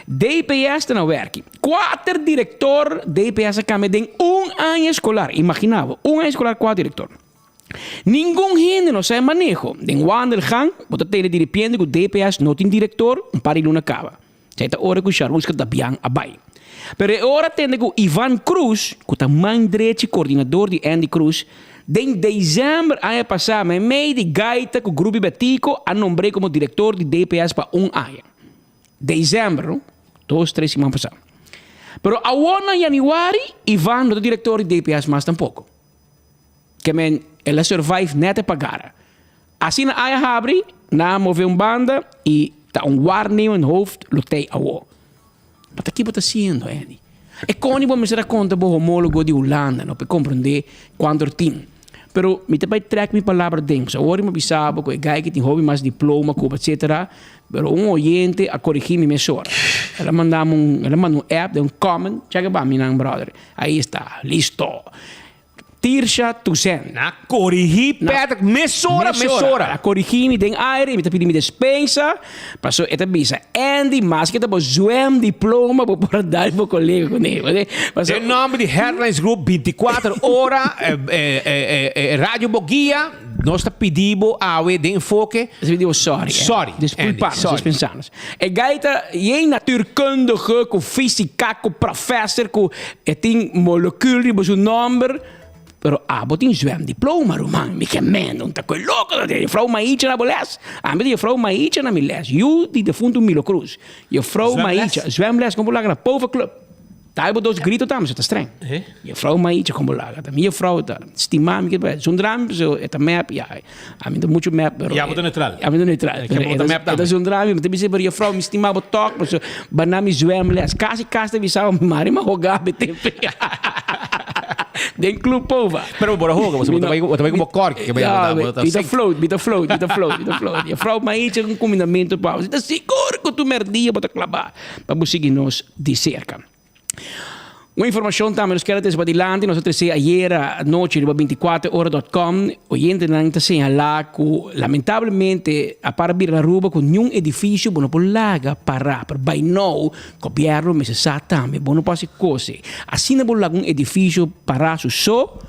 DPS ta na wèrki. Kuater direktor DPS a kambia den un aña eskolar. Imaginá bo, un aña eskolar kuater direktor. Ningun hende no sa e maneho. Den wandelgang bo ta tende diripiente ku DPS no tin direktor un par di luna kaba. Esei ta ora ku Sharuska Dabian a bai. Pero e ora tende ku Ivan Cruz, ku ta man drechi kordinador di Andy Cruz, den desèmber aña pasá meimei di gaita ku Grupi Betico a nombr'é komo direktor di DPS pa un aña. Desèmber, no? Dos, tres siman pasá. Pero awor na yanüari Ivan no ta direktor di DPS mas tampoko. Ke men el a survive net e pagara. Asina aña habri, nan a move un banda y ta un waarnemend hoofd lo tey awo. Ma ta ki bo ta haciendo, Andy? E con bo mester a conta bo homologo di Hulanda, no, pa e comprende cuanto er tin. Pero mi ta bay trek mi palabra den, pasobra awor mi a bisa bo cu e guy ki tin hopi mas diploma cu bo, etcetera, pero un oyente a corigi mi mesora. El a manda mi un, el a manda un app den un comment, check e pa mi nan, brother. Ahí está, listo. Tirsha Toussaint. Na korigí Patrick mesora, mesora. A korigí mi den aire, mi ta pidi mi despensa, paso e ta bisa, Andy, maske ta bo zwemdiploma bo por a dal bo kolega kuné. Paso. Den nòmber di Headlines Group 24 ora, Radio Boguia, nos ta pidi bo awe den enfoke. Nos ta pidi bo sorry. Sorry, Andy, Disculpa nos, sorry. dispensa nos. E guy ta yen natuurkundige ku físika ku professor ku e tin molecuul riba su nomber, pero abo tin zwemdiploma ruman, mi ke mendo un ta koe loko ta tin juffrouw Maicha na bo les, ami tin juffrouw Maicha na mi les, yu di defuntu Milo Cruz, juffrouw Maicha, zwemles kon bo laga na Pova Club. Dai bo dos grito tambe, so ta streng. Juffrouw Maicha kon bo laga ta mi juffrouw ta stima mi ke zundra mi so e ta mep ya ami ta mucho mep pero Ya bo ta neutral. Ami ta neutral. Ke bo ta mep tambe. E ta zundra mi, mi ta bisa pero juffrouw mi stima bo tok paso bana mi zwemles. Kasi kasi ta bisa bo mari mi a hoga mi tempe. Den Club Pova. Pero bo por a hoga, bo ta bai bo ta bai ku bo korki ke bai bo ta Mi ta float, mi ta float, mi ta float, mi ta float. Juffrouw Maicha un kumindamentu pa bo. Si ta sigur ku tur merdia bo ta klaba. Pa bo sigui nos di serka. Un informashon tambe nos kere trese padilanti, nos a trese ayera anochi riba 24 ora dot com, oyentenan ta señalá ku lamentablemente a para bira na Aruba ku niun edifisio bo no por laga pará, pero by now gobièrnu mester sa tambe bo no por hasi kos ei. Asina bo laga un edifisio pará su so,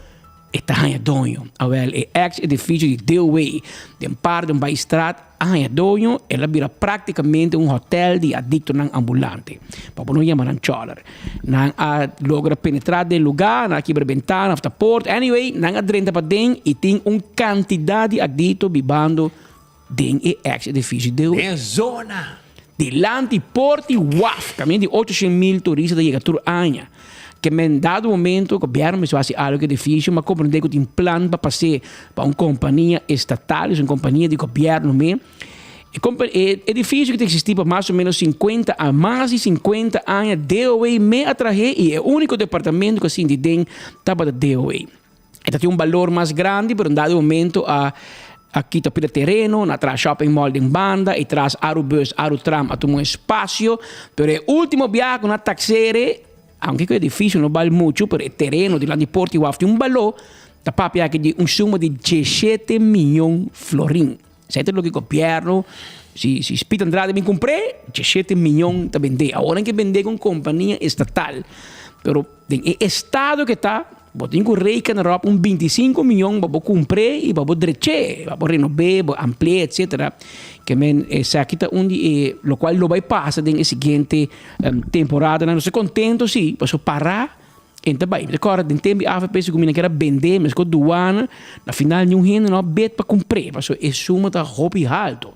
E ta haña doño. Awel, e ex edifisio di Deelway den Paardenbaaistraat a haña doño, el a bira práktikamente un hòtèl di adiktonan ambulante, pa bo no yama nan chòler. Nan a logra penetrá den lugá, nan a kibra bentana òf ta port, anyway, nan a drenta paden i tin un kantidat di adikto bibando den e ex edifisio di Deelway. Den zona! Dilanti port di waf, kaminda di 800.000 turista ta yega tur aña. Ke men dado momento gobierno mester hasi algo ku edifisio, ma komprende ku tin plan pa pas'é pa un kompania estatal, dus un kompania di gobierno me. E e edifisio ku ta eksistí pa mas o menos sinkuenta a mas di sinkuenta aña, DOW me a trah'é i e úniko departamento ku a sinti den tabata DOW. E ta tin un balor mas grandi, pero un dado momento a a kita pida tereno, na traha shopping mall den banda y tras Arubus, Arutram a tuma un espacio, pero e ultimo biaha cu na taxere, aunke cu e edificio no bal mucho, pero e tereno dilanti Porti Waf tin un balor, ta papia aki di un suma di diesshete miyon florin. Esei ta loke gobierno, si si Piet Andrade bin cumpr'e, diesshete miyon ta bende. Awor nan ke bende cu un compania estatal, pero den e estado ke ta, Bo tin ku reken ròp un bintisinko mion pa bo kumpr'é i pa bo drech'é, pa bo renob'é, bo ampli'é, etsetera. Ke men esaki ta un di e lokual lo bai pasa den e siguiente temporadanan. Nos ta kontento si, pasobra pará en ta bai. Mi ta kòrda den tempu di avp segun mi nan kier a bend'é meskos duana, na final niun hende no a bet pa kumpr'é pasobra e suma ta hopi haltu.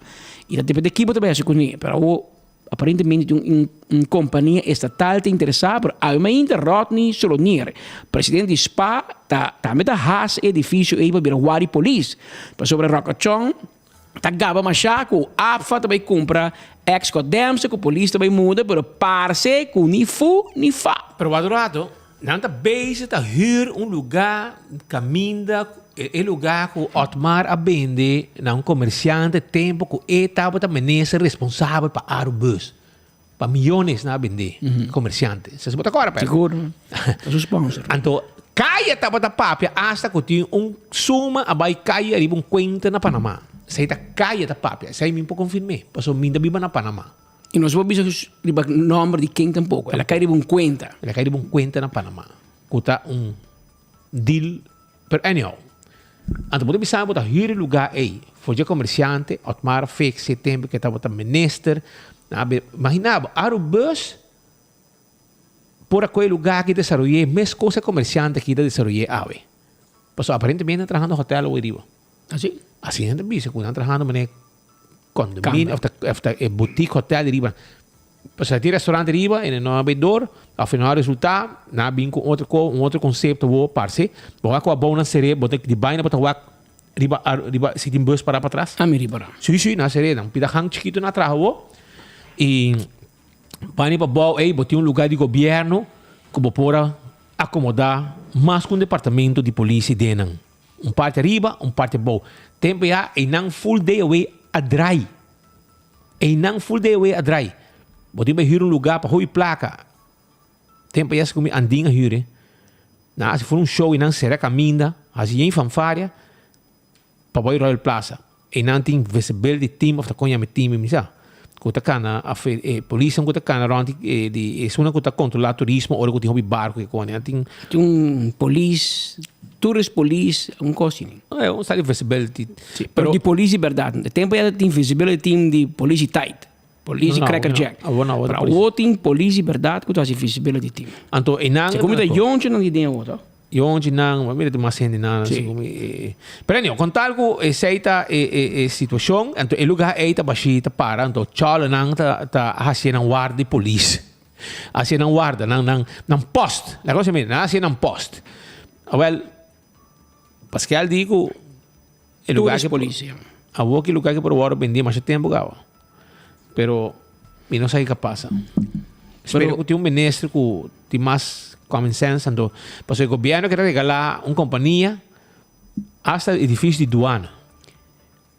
I ta depende ki bo ta bai hasi kuné. Pero awor Aparentemente tin un un kompania estatal ta interesá, pero awe mainta Rodney Solonier, presidente di spa, ta tambe ta has e edifisio ei pa bira wari polis. Pasobra Ròkachòn ta gaba mashá ku APFA ta bai kumpra ex Kodemse ku polis ta bai muda, pero parse ku ni fu ni fa. Pero wak un rato, nan ta bezig ta hür un lugá kaminda. E lugá ku Otmar a bende na un komersiante tempu ku e tabata minister responsabel pa Arubus. Pa miyones nan a bende komersiante. Bo ta kòrda, Pedro? Sigur. Ta su sponsor. Anto Kaya tabata papia asta ku tin un suma a bai kai ariba un kuenta na Panama. Esei ta Kaya ta papia. Esei mi por konfirm'é, pasobra mi ta biba na Panama. I nos por bisa riba nòmber di ken tampoko. El a kai riba un kuenta. El a kai riba un kuenta na Panama ku ta un deal. Pero anyhow, anto bo ta bisa bo ta hür e lugá ei for dje komersiante, Otmar Fix e tempu ku e tabata minister. Nan a be, imaginá bo, Arubus por a kohe e lugá aki desaroy'é meskos e komersiante aki ta desaroy'é awe. Pasobra aparentemente nan trahando hotel awe riba. Asi? Asi nan ta bisa ku nan trahando manera condominio of ta of ta e boutique hotel riba. Pasobra tin restaurant riba en e no a bay door of e no a resulta, nan a bin cu otro co, un otro concepto bo parce. Bo wak cu abou nan sere, bo ta di baina bo ta wak riba riba si tin bus para patras. Ami riba ra. Si si, nan sere, nan pida gang chikito nan a traha bo y bani pa bou ey bo tin un lugar di gobierno cu bo por a acomoda mas cu un departamento di policia den nan. Un parti ariba, un parti abou. Tempo ya einan full day away a draai. Einan full day away a draai. Bo tin bai huur un lugar pa hopi placa. Tempo ya si mi andin a huur e. Nan hasi for un show einan sera caminda, hasi yen fanfaria pa bai Royal Plaza. Einan tin visibility team of ta kon yama e team mi sa. Ku ta kana af e polisnan ku ta kana rond di di esunnan ku ta kontrolá turismo ora ku tin hopi barku ke kone. Nan tin. Tin un polis, tourist police, un kos asina. E un sa di visibility. Si, pero di polis di bèrdat. E tempu ya tin visibility team di polis di tight. Polis di cracker jack. Pero awor tin polis di bèrdat ku ta hasi visibility team. Anto einan. Segun mi ta yonchi nan di den awor to. Yonchi nan, bo mira tin mas hende nan. Sí. Segun mi, eh, Pero anyhow, con tal cu esey ta e, e, e situacion, anto e lugar ey ta bashi, ta para, anto cholonan ta, ta haci nan warda di polis. Haci nan warda, nan, nan, nan post. La cosa mira, nan haci nan post. Awel, Pascal di cu e lugar Tur que polis, ja. Awor ki lugar que por wordo bendi masha tempo caba. Pero mi no sa kiko a pasa. Spero ku tin un minister ku tin mas common sense anto pasobra e gobierno ke ta regala un kompania hasta edifisio di duana.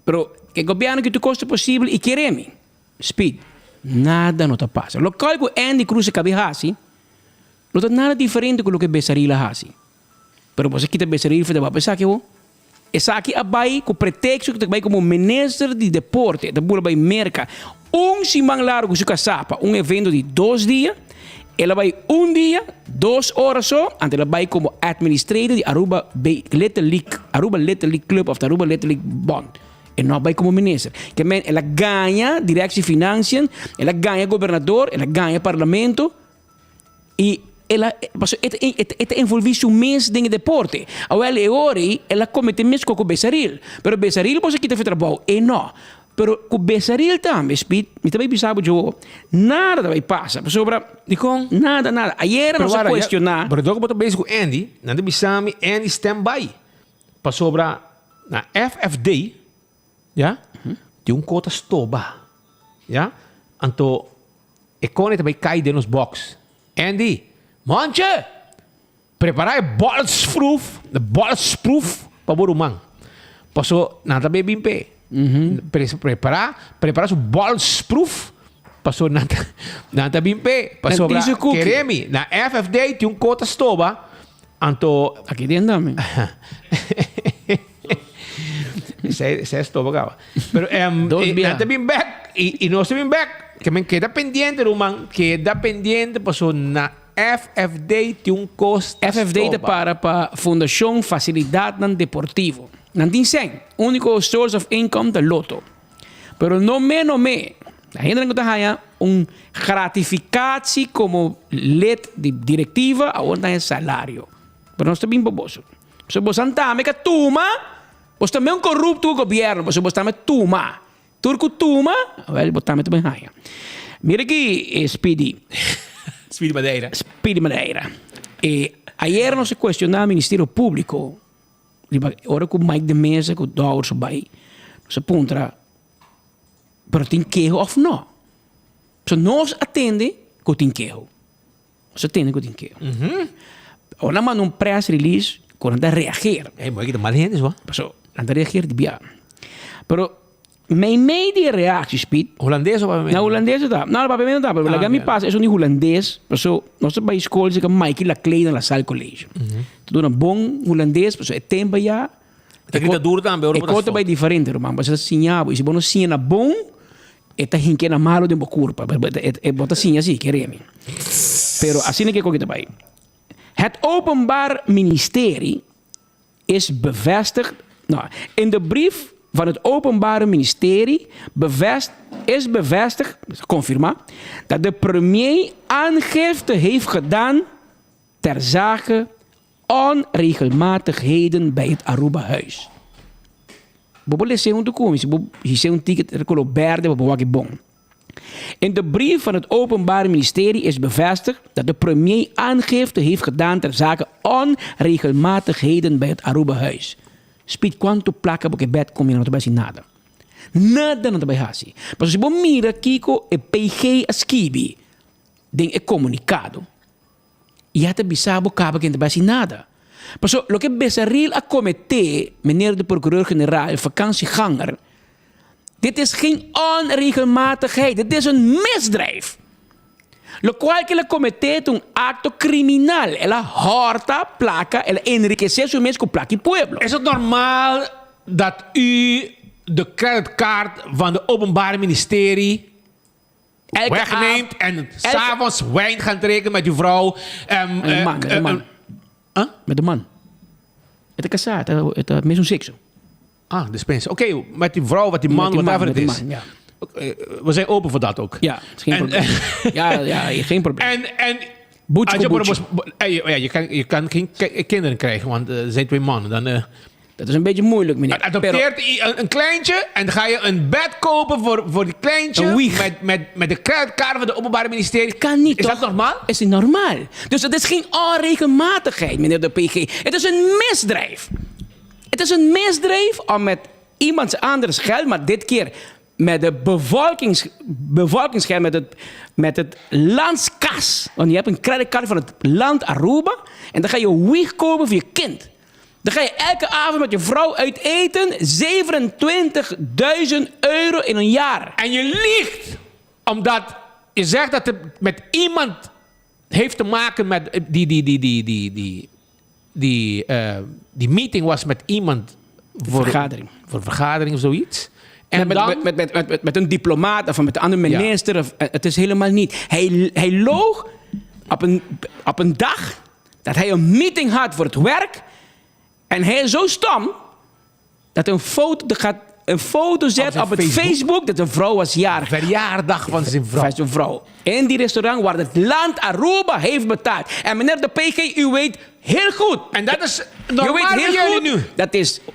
Pero e gobierno ke tur kos ta posibel i kere mi. Speed. Nada no ta pasa. Lokual ku Andy Cruz a kabi hasi no ta nada diferente ku loke Besaril a hasi. Pero boso kita Besaril for ta esaki ho. Esaki a bai ku preteksto ku ta bai komo minister di deporte, e ta bula bai Merka un siman largu ku su kasá pa un evento di dos dia. El a bai un dia, dos ora so, anto el a bai komo administrator di Aruba Little League, Aruba Little League Club of Aruba Little League Bond. E no a bai komo minister. Ke men el a gaña Directie Financiën, el a gaña gobernador, el a gaña parlamento. I el a, pasobra e ta, e ta, e ta envolví su mes den e deporte. Awel e ora ei el a kometé mes kos ku Besaril. Pero Besaril boso a kita fu trabou, e no. Pero ku Besaril tambe, Speed, mi ta bai bisa bo djo, nada ta bai pasa. Pasobra, Dikon? Nada, nada. Ayera Pero nos a wara, ya, kuestioná. pero dor ku bo ta bezig ku Andy, nan ta bisa mi, Andy stand by. Pasobra na FFD, ya, tin un kos ta stoba, ya. Anto E kone ta bai kai den nos box. Andy, Monche! Prepara e bolsproef, de bolsproef pa bo ruman. Paso nan ta bai bin p'e. Prepara, prepara su bolsproef, paso nan ta, nan ta bin p'e. Pasobra, kere mi, na FFD tin un kota stoba, anto... Aki den tambe. Esei, esei stoba kaba. Pero em, Dos eh, bia. nan ta bin bek i, i nos ta bin bek. Ke men keda pendiente, ruman. Keda pendiente paso na FFD tin un kos ta FFD ta stoba. para pa Fundashon Fasilidatnan Deportivo. Nan tin sèn. Úniko source of income ta loto. Pero no me no me. La hendenan ku ta haña un gratificatie komo lid di direktiva awor ta haña salario. Pero nos ta bin pa boso. Pasobra bosan tambe ka tuma, bos tambe un korupto ku gobièrnu, pasobra bos tambe tuma. Tur ku tuma, awel bo tambe ta bin haña. Mira aki, Speedy. Speedy Madeira. Speedy Madeira. E ayer nos a kuestioná Ministerio Públiko riba ora ku Mike de Meza ku Dowers a bai, nos a puntra, pero tin keho òf no? Pasobra nos a tende ku tin keho. Nos a tende ku tin keho. Ora nan manda un press release. Ku nan ta reageer. Hey, mooi kita mal hende zo. Paso, nan ta reageer di bia. Pero meimei di e reacties, Piet. Holandes of papiamento? Na Holandes ta. No, papiamento ta, pero Ah, laga mi oké. pasa esun di Holandes, paso nos ta bai skol sika Mikey Laclay na La Salle College. Ta duna bon Holandes, paso e tempo ya Ta grita duro tambe ora E bo ta kos ta bai diferente, ruman. Bo ta siña bo. I si bo no siña na bon, e ta hinke na malo den bo kurpa. Bo ta siña si, kere mi. Pero asina ke koki ta bai. Het Openbaar Ministerie is bevestigd, no, in de brief van het Openbare Ministerie bevest, is bevestigd, confirma, dat de premier aangifte heeft gedaan ter zake onregelmatigheden bij het Arubahuis. Bo por lese huntu ku mi, si bo hise un ticket e koló berde bo por wak e bon. In de brief van het Openbaar Ministerie is bevestigd dat de premier aangifte heeft gedaan ter zake onregelmatigheden bij het Arubahuis. Speed kuantu plaka bo ke bed komi no ta bai hasi nada. Nada no ta bai hasi. Pasobra si bo mira kiko e PG a skibi den e komunikado, Ya ta bisa bo caba ken ta bay haci nada. Paso loke Besaril a comete, meneer de procureur-generaal, vakantieganger, dit is geen onregelmatigheid, dit is een misdrijf. Locual cu el a comete ta un acto criminal, el a horta placa, el a enriquece su mes cu placa di pueblo. Is het normaal dat u de creditcard van de Openbaar Ministerie wegneemt en s'avonds wijn gaan drinken met uw vrouw. Met de man, met de man. Met de man. E ta casá, e ta mesun sexo. Ah, dispensa. Oké, met die vrouw, met die man, whatever het is. Ja. We zijn open voor dat ook. Ja, is geen probleem. Ja, ja, geen probleem. En, en Boetje, boetje. Ja, je kan geen kinderen krijgen, want er zijn twee mannen. Dan, Dat is een beetje moeilijk, meneer. Adopteert een kleintje en dan ga je een bed kopen voor die kleintje. Een wieg. Met de creditcard van het Openbaar Ministerie. Kan niet, Is toch? dat normaal? Is niet normaal. Dus het is geen onregelmatigheid, meneer de PG. Het is een misdrijf. Het is een misdrijf om met iemands anders geld, maar dit keer met de bevolkingsgeld, met het landskas. Want je hebt een creditcard van het land Aruba en dan ga je een wieg kopen voor je kind. Dan ga je elke avond met je vrouw uit eten. 27.000 euro in een jaar. En je liegt omdat je zegt dat het met iemand heeft te maken met die, die, die, die, die, die, die, die meeting was met iemand voor vergadering. Voor vergadering of zoiets. En met, dan, met, met, met, met, met een diplomaat of met een andere minister. Of, het is helemaal niet. Hij loog op een dag dat hij een meeting had voor het werk. En hij is zo stom dat hij een foto zet zijn op het Facebook. Facebook dat een vrouw was jarig. Verjaardag van zijn vrouw. Van zijn vrouw. In die restaurant waar het land Aruba heeft betaald. En meneer de PG, u weet heel goed. En dat is U normaal weet heel bij jullie goed nu.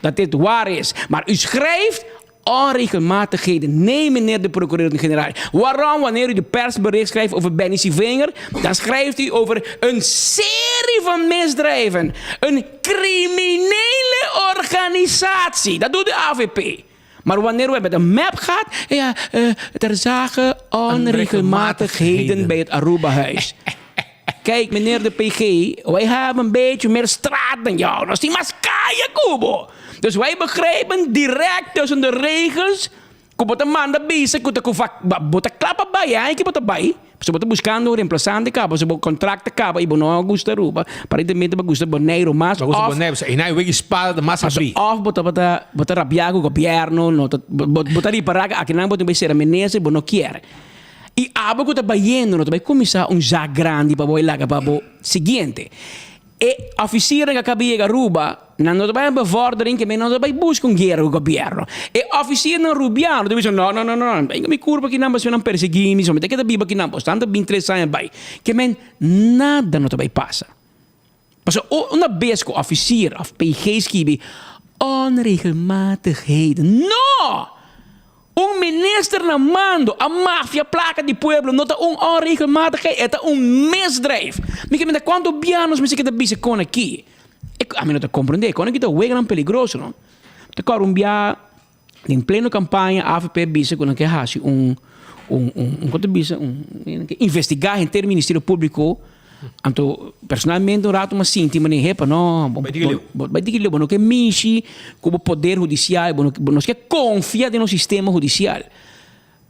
Dat dit waar is. Maar u schrijft onregelmatigheden. Nee, meneer de procureur-generaal. Waarom, wanneer u de persbericht schrijft over Benny Sivinger, dan schrijft u over een serie van misdrijven. Een criminele organisatie. Dat doet de AVP. Maar wanneer we met een map gaat, ja, ter zake onregelmatigheden bij het Aruba-huis. Kijk, meneer de PG, wij hebben een beetje meer straat dan jou. Dat is die maskaya, Kubo. Dus wij begrijpen direct tussen de regels. Kubo te manda bisa, kubo te kuvak, bo te klapa bij, hè? Ik heb het bij. Ze bo te buscando reemplazante cabo, ze bo contracte cabo, e bo no gusta Aruba. Aparentemente bo gusta Bonaire mas. Bo gusta of- Bonaire, e nou weet je spada de massa brie. Of bo ta bota bota rabia cu gobierno, no ta bo bo ta ripara cu akinan bo tin bay sera minister, bo no kier. Y abo cu ta bayendo no ta bay cuminsa un zaak grandi pa bo y laga pa bo siguiente. E officiernan cu a caba yega Aruba, nan no ta bay bevordering ke men no ta bay busca un guera cu gobierno. E officiernan Rubiano ta bisa no no no no, benga mi curpa akinan pasobra nan persegui mi, so mi ta keda biba akinan, bos tanta bin tres aña bay. Ke men nada no ta bay pasa. Pasobra una bes cu officier of PG skibi onregelmatigheden. No! Un minister na mando a mafia placa di pueblo no ta un onregelmatigheid, e ta un misdrijf. Mi ke mira cuanto bianos mi si ke ta bisa con aki. E, ami no ta comprende, con aki ta weganan peligroso, no? Ta cor un bia den pleno campaña avp bisa cu nan ke haci un, un, un, un, con ta bisa, un, investiga henter Ministerio Publico. Anto personalmente un rato m'a sinti manera hepa no, bo bo bai tiki leu, bo no ke mishi ku bo poder hudisial, bo no bo nos ke konfia den nos sistema hudisial.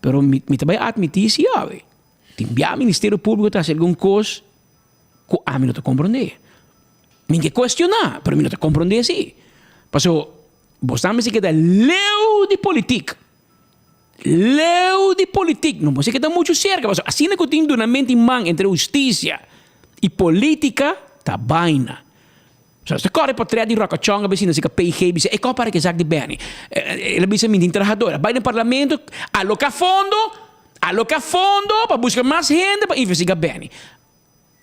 Pero mi mi ta bai atmití si awe, tin bia Ministerio Públiko ta hasi algun kos ku ami no ta komprondé. Mi ke kuestioná, pero mi no ta komprondé si. Paso bo sa mester keda leu di politik. Leu di politik, no mester keda muchu serka, pasobra asina ku tin dunamento di man entre hustisia i politika ta baina. So nos ta kòrda e potrèt di Ròkachòn a bisa na sika PG bisa e kò para ke zak di Benny. El a bisa mi tin trahador, a bai den parlamento aloká fondo, aloká fondo pa buska mas hende pa investigá Benny.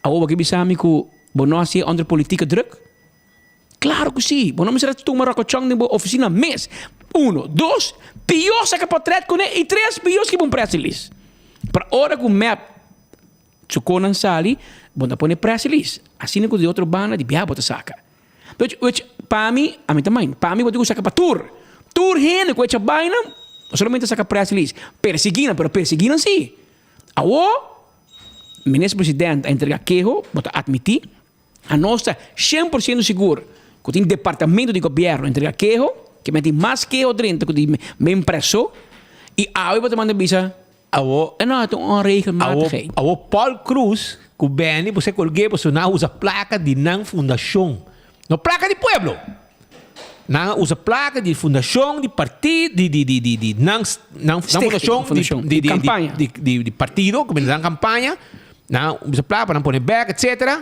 Awor bo ke bisa mi ku bo no hasié onder politieke druk? Klaro ku si! Bo no mester a tuma Ròkachòn den bo ofisina mes. Uno. Dos, pió saka potrèt kuné. I tres, pió skibi un press release. Pero ora ku mep Su konan sali, bo ta pone press release. Asina ku di otro banda di biaha bo ta saka. Which, which, pa mi, ami ta mind, pa mi bo tin ku saka pa tur. Tur hende ku echa baina, no solamente saka press release. Persiguí nan, pero persiguí nan sí. Awor, Minister President a entrega keho, bo ta atmití, anos ta 100% sigur ku tin departamento di gobièrnu entrega keho, ke men tin mas keho drenta ku di men preso, i awe bo ta manda bisa, Awo. E no ta un onregelmatigheid. Awo Paul Croes ku Benny bo se kolg'é pasobra nan a usa plaka di nan fundashon. No plaka di pueblo. Nan a usa plaka di fundashon di parti di di di di di nan nan Stichting, fundashon fundashon, di di di kampaña. di di di partido ku nan kampaña. Nan a usa plaka pa nan pone bèk etsetera.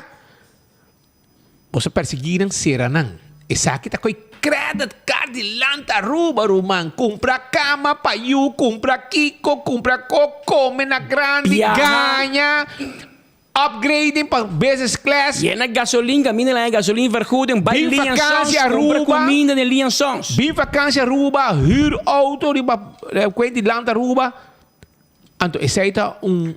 Bo sa persiguí nan, sera nan. Esaki ta koe credit card di Land Aruba, ruman. Cumpra cama pa yu, cumpra kico, cumpra co, come na grandi, Biaha. gaña, upgrading pa business class. Yena gasolin, caminda laña gasolin vergoeding, bai Bin Lian Sons, vakantie cumpra Aruba. cuminda den Lian Sons. Bin vakantie Aruba, huur auto riba cuenta di Land Aruba. Anto esei ta un.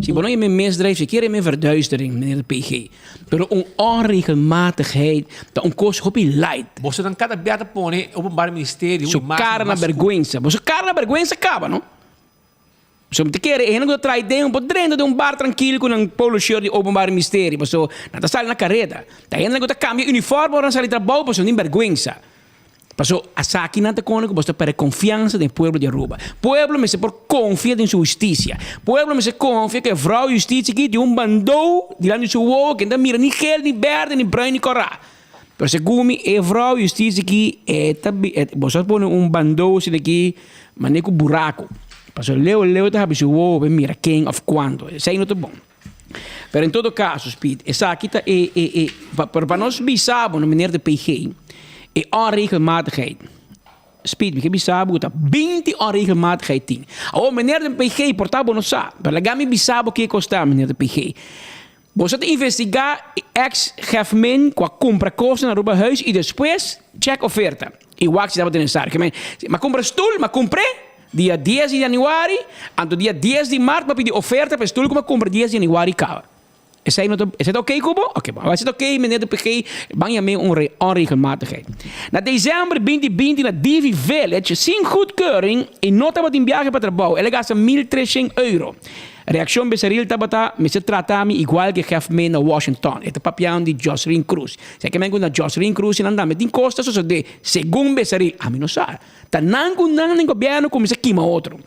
Si bo no yama e misdrijf, sikiera yama e verduistering, meneer de PG. Pero un onregelmatigheid ta un kos hopi light. Boso nan kada bia ta pone openbaar ministerio un Su imagen kara na mas ku. bergwensa. Boso kara na bergwensa kaba, no? So mi ta kere e hende ku ta traha idea un por drenta den un bar trankil ku nan polo shirt di openbaar ministerio, paso nan ta sali na kareda. Ta hendenan ku ta kambia uniform ora nan sali trabou paso nan tin bergwensa. Paso asaki nan ta kone ku boso ta perde konfiansa den e pueblo di Aruba. Pueblo mester por konfia den su hustisia. Pueblo mester konfia ku e vrou hustisia aki tin un bandou dilanti di su wowo ku e no ta mira ni gel ni berde ni bruin ni kòrá. Pero segun mi e vrou hustisia aki e ta boso a pone un bandou asina aki manera ku buraku. Paso leu leu e ta habri su wowo pa e mira ken òf kuantu. Esei no ta bon. Pero en todo caso, Speed, esaki ta e, e, e, pa, pero pa nos bisa bo, no, meneer de PG, e onregelmatigheid. Speed, mi ke bisa bo ku ta 20 onregelmatigheid tin. Awor, meneer de PG, por ta bo no sa, pero laga mi bisa bo kiko sta, meneer de PG. Boso ta investigá e ex Gefmin ku a kumpra kosnan na Aruba Huis i despues check oferta. I wak si tabata nesesario. Ke men, mi a kumpra stul, mi a kumpr'é. Dia dies di januari, anto dia dies di mart bo a pidi oferta pa e stul ku bo a kumpra dies di januari kaba. Esei no ta, esei ta oké ku bo? Oké, bon. Esei ta oké, meneer de PG, ban yam'é un onregelmatigheid. Na desèmber binti binti na Divi Village, sin goedkeuring i no tabatin biahe pa trabou, el a gasta 1300 euro. Reakshon Becerril tabata, Mester trata mi igual ke gef me na Washington. E ta papiando di Jocelyn Cruz. Esei ke men ku na Jocelyn Cruz i nan tambe tin kos ta sosodé, segun Becerril. Ami no sa. Ta nan ku nan den gobièrnu kuminsá kima otro.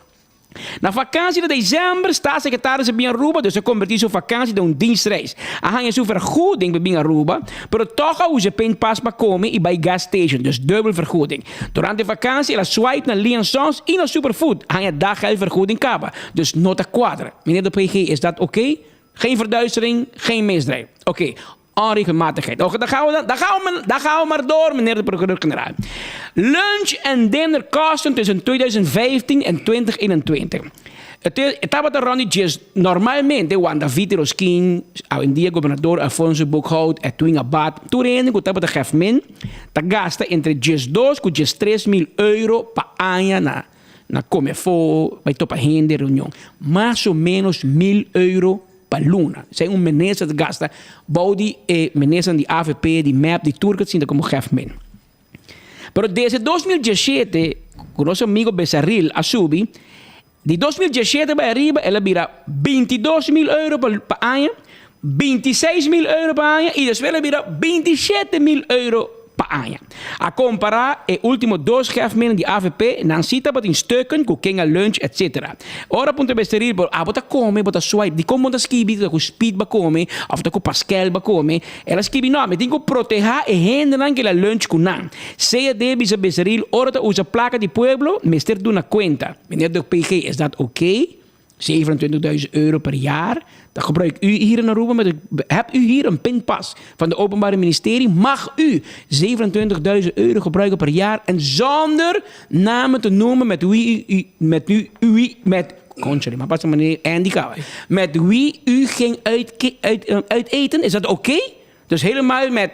Na vakansi di desèmber, staatssecretaris a bin Aruba, dus a kombertí su vakansi den un dienstreis. A haña su vergoeding pa bin Aruba, pero tòg a usa pinpas pa kome i bai gas station, dus dubbel vergoeding. Durante vakansi el a swipe na Lee Sons i na Superfood, a haña daggeldvergoeding kaba, dus no ta kuadra. Meneer de PG, is dat oké? Geen verduistering, geen misdrijf. Oké, Onregelmatigheid. Oké, dan gaan we, dan, dan gaan we, dan gaan we maar door, meneer de procureur-generaal. Lunch en dinnerkosten tussen 2015 en 2021. Het is, het tabata rond di djes normalmente Wanda Viti Roskin, awendia gobernador Alfonso Boekhoudt, Edwin Abath, tur hende ku tabata gef min, ta gasta entre 12 ku 13 mil euro pa aña na na kome afó, bai topa hende, reunion. Mas o menos mil euro pa luna. Esei un minister ta gasta bou di e ministernan di avp, di mep, di tur ku ta sinta komo gef min. Pero desde 2017 ku nos amigo Besaril a subi, di 2017 bai ariba el a bira 22 mil euro pa aña. 26 mil euro pa aña y despues el a bira 27 mil euro pa aña. A compara e ultimo dos chefmen di AVP, nan si tabatin stukken cu ken a lunch, etc. Ora puntra Becerril, bo abo ta come, bo ta swipe, di con bo ta skibi ta cu Speed ba come of ta cu Pascal ba come? El a skibi no, mi tin cu proteha e hendenan cu el a lunch cu nan. Sea debi bisa Becerril ora ta usa placa di pueblo, mester duna cuenta. Meneer de PG, is dat oké? 27.000 euro per jaar. Dat gebruikt u hier in Aruba. Met hebt u hier een pinpas van de Openbare Ministerie? Mag u 27.000 euro gebruiken per jaar en zonder namen te noemen met wie u, met u, u met Conchale, maar pas meneer Andy Kawa. Met wie u ging uit eten? Is dat oké? Dus helemaal met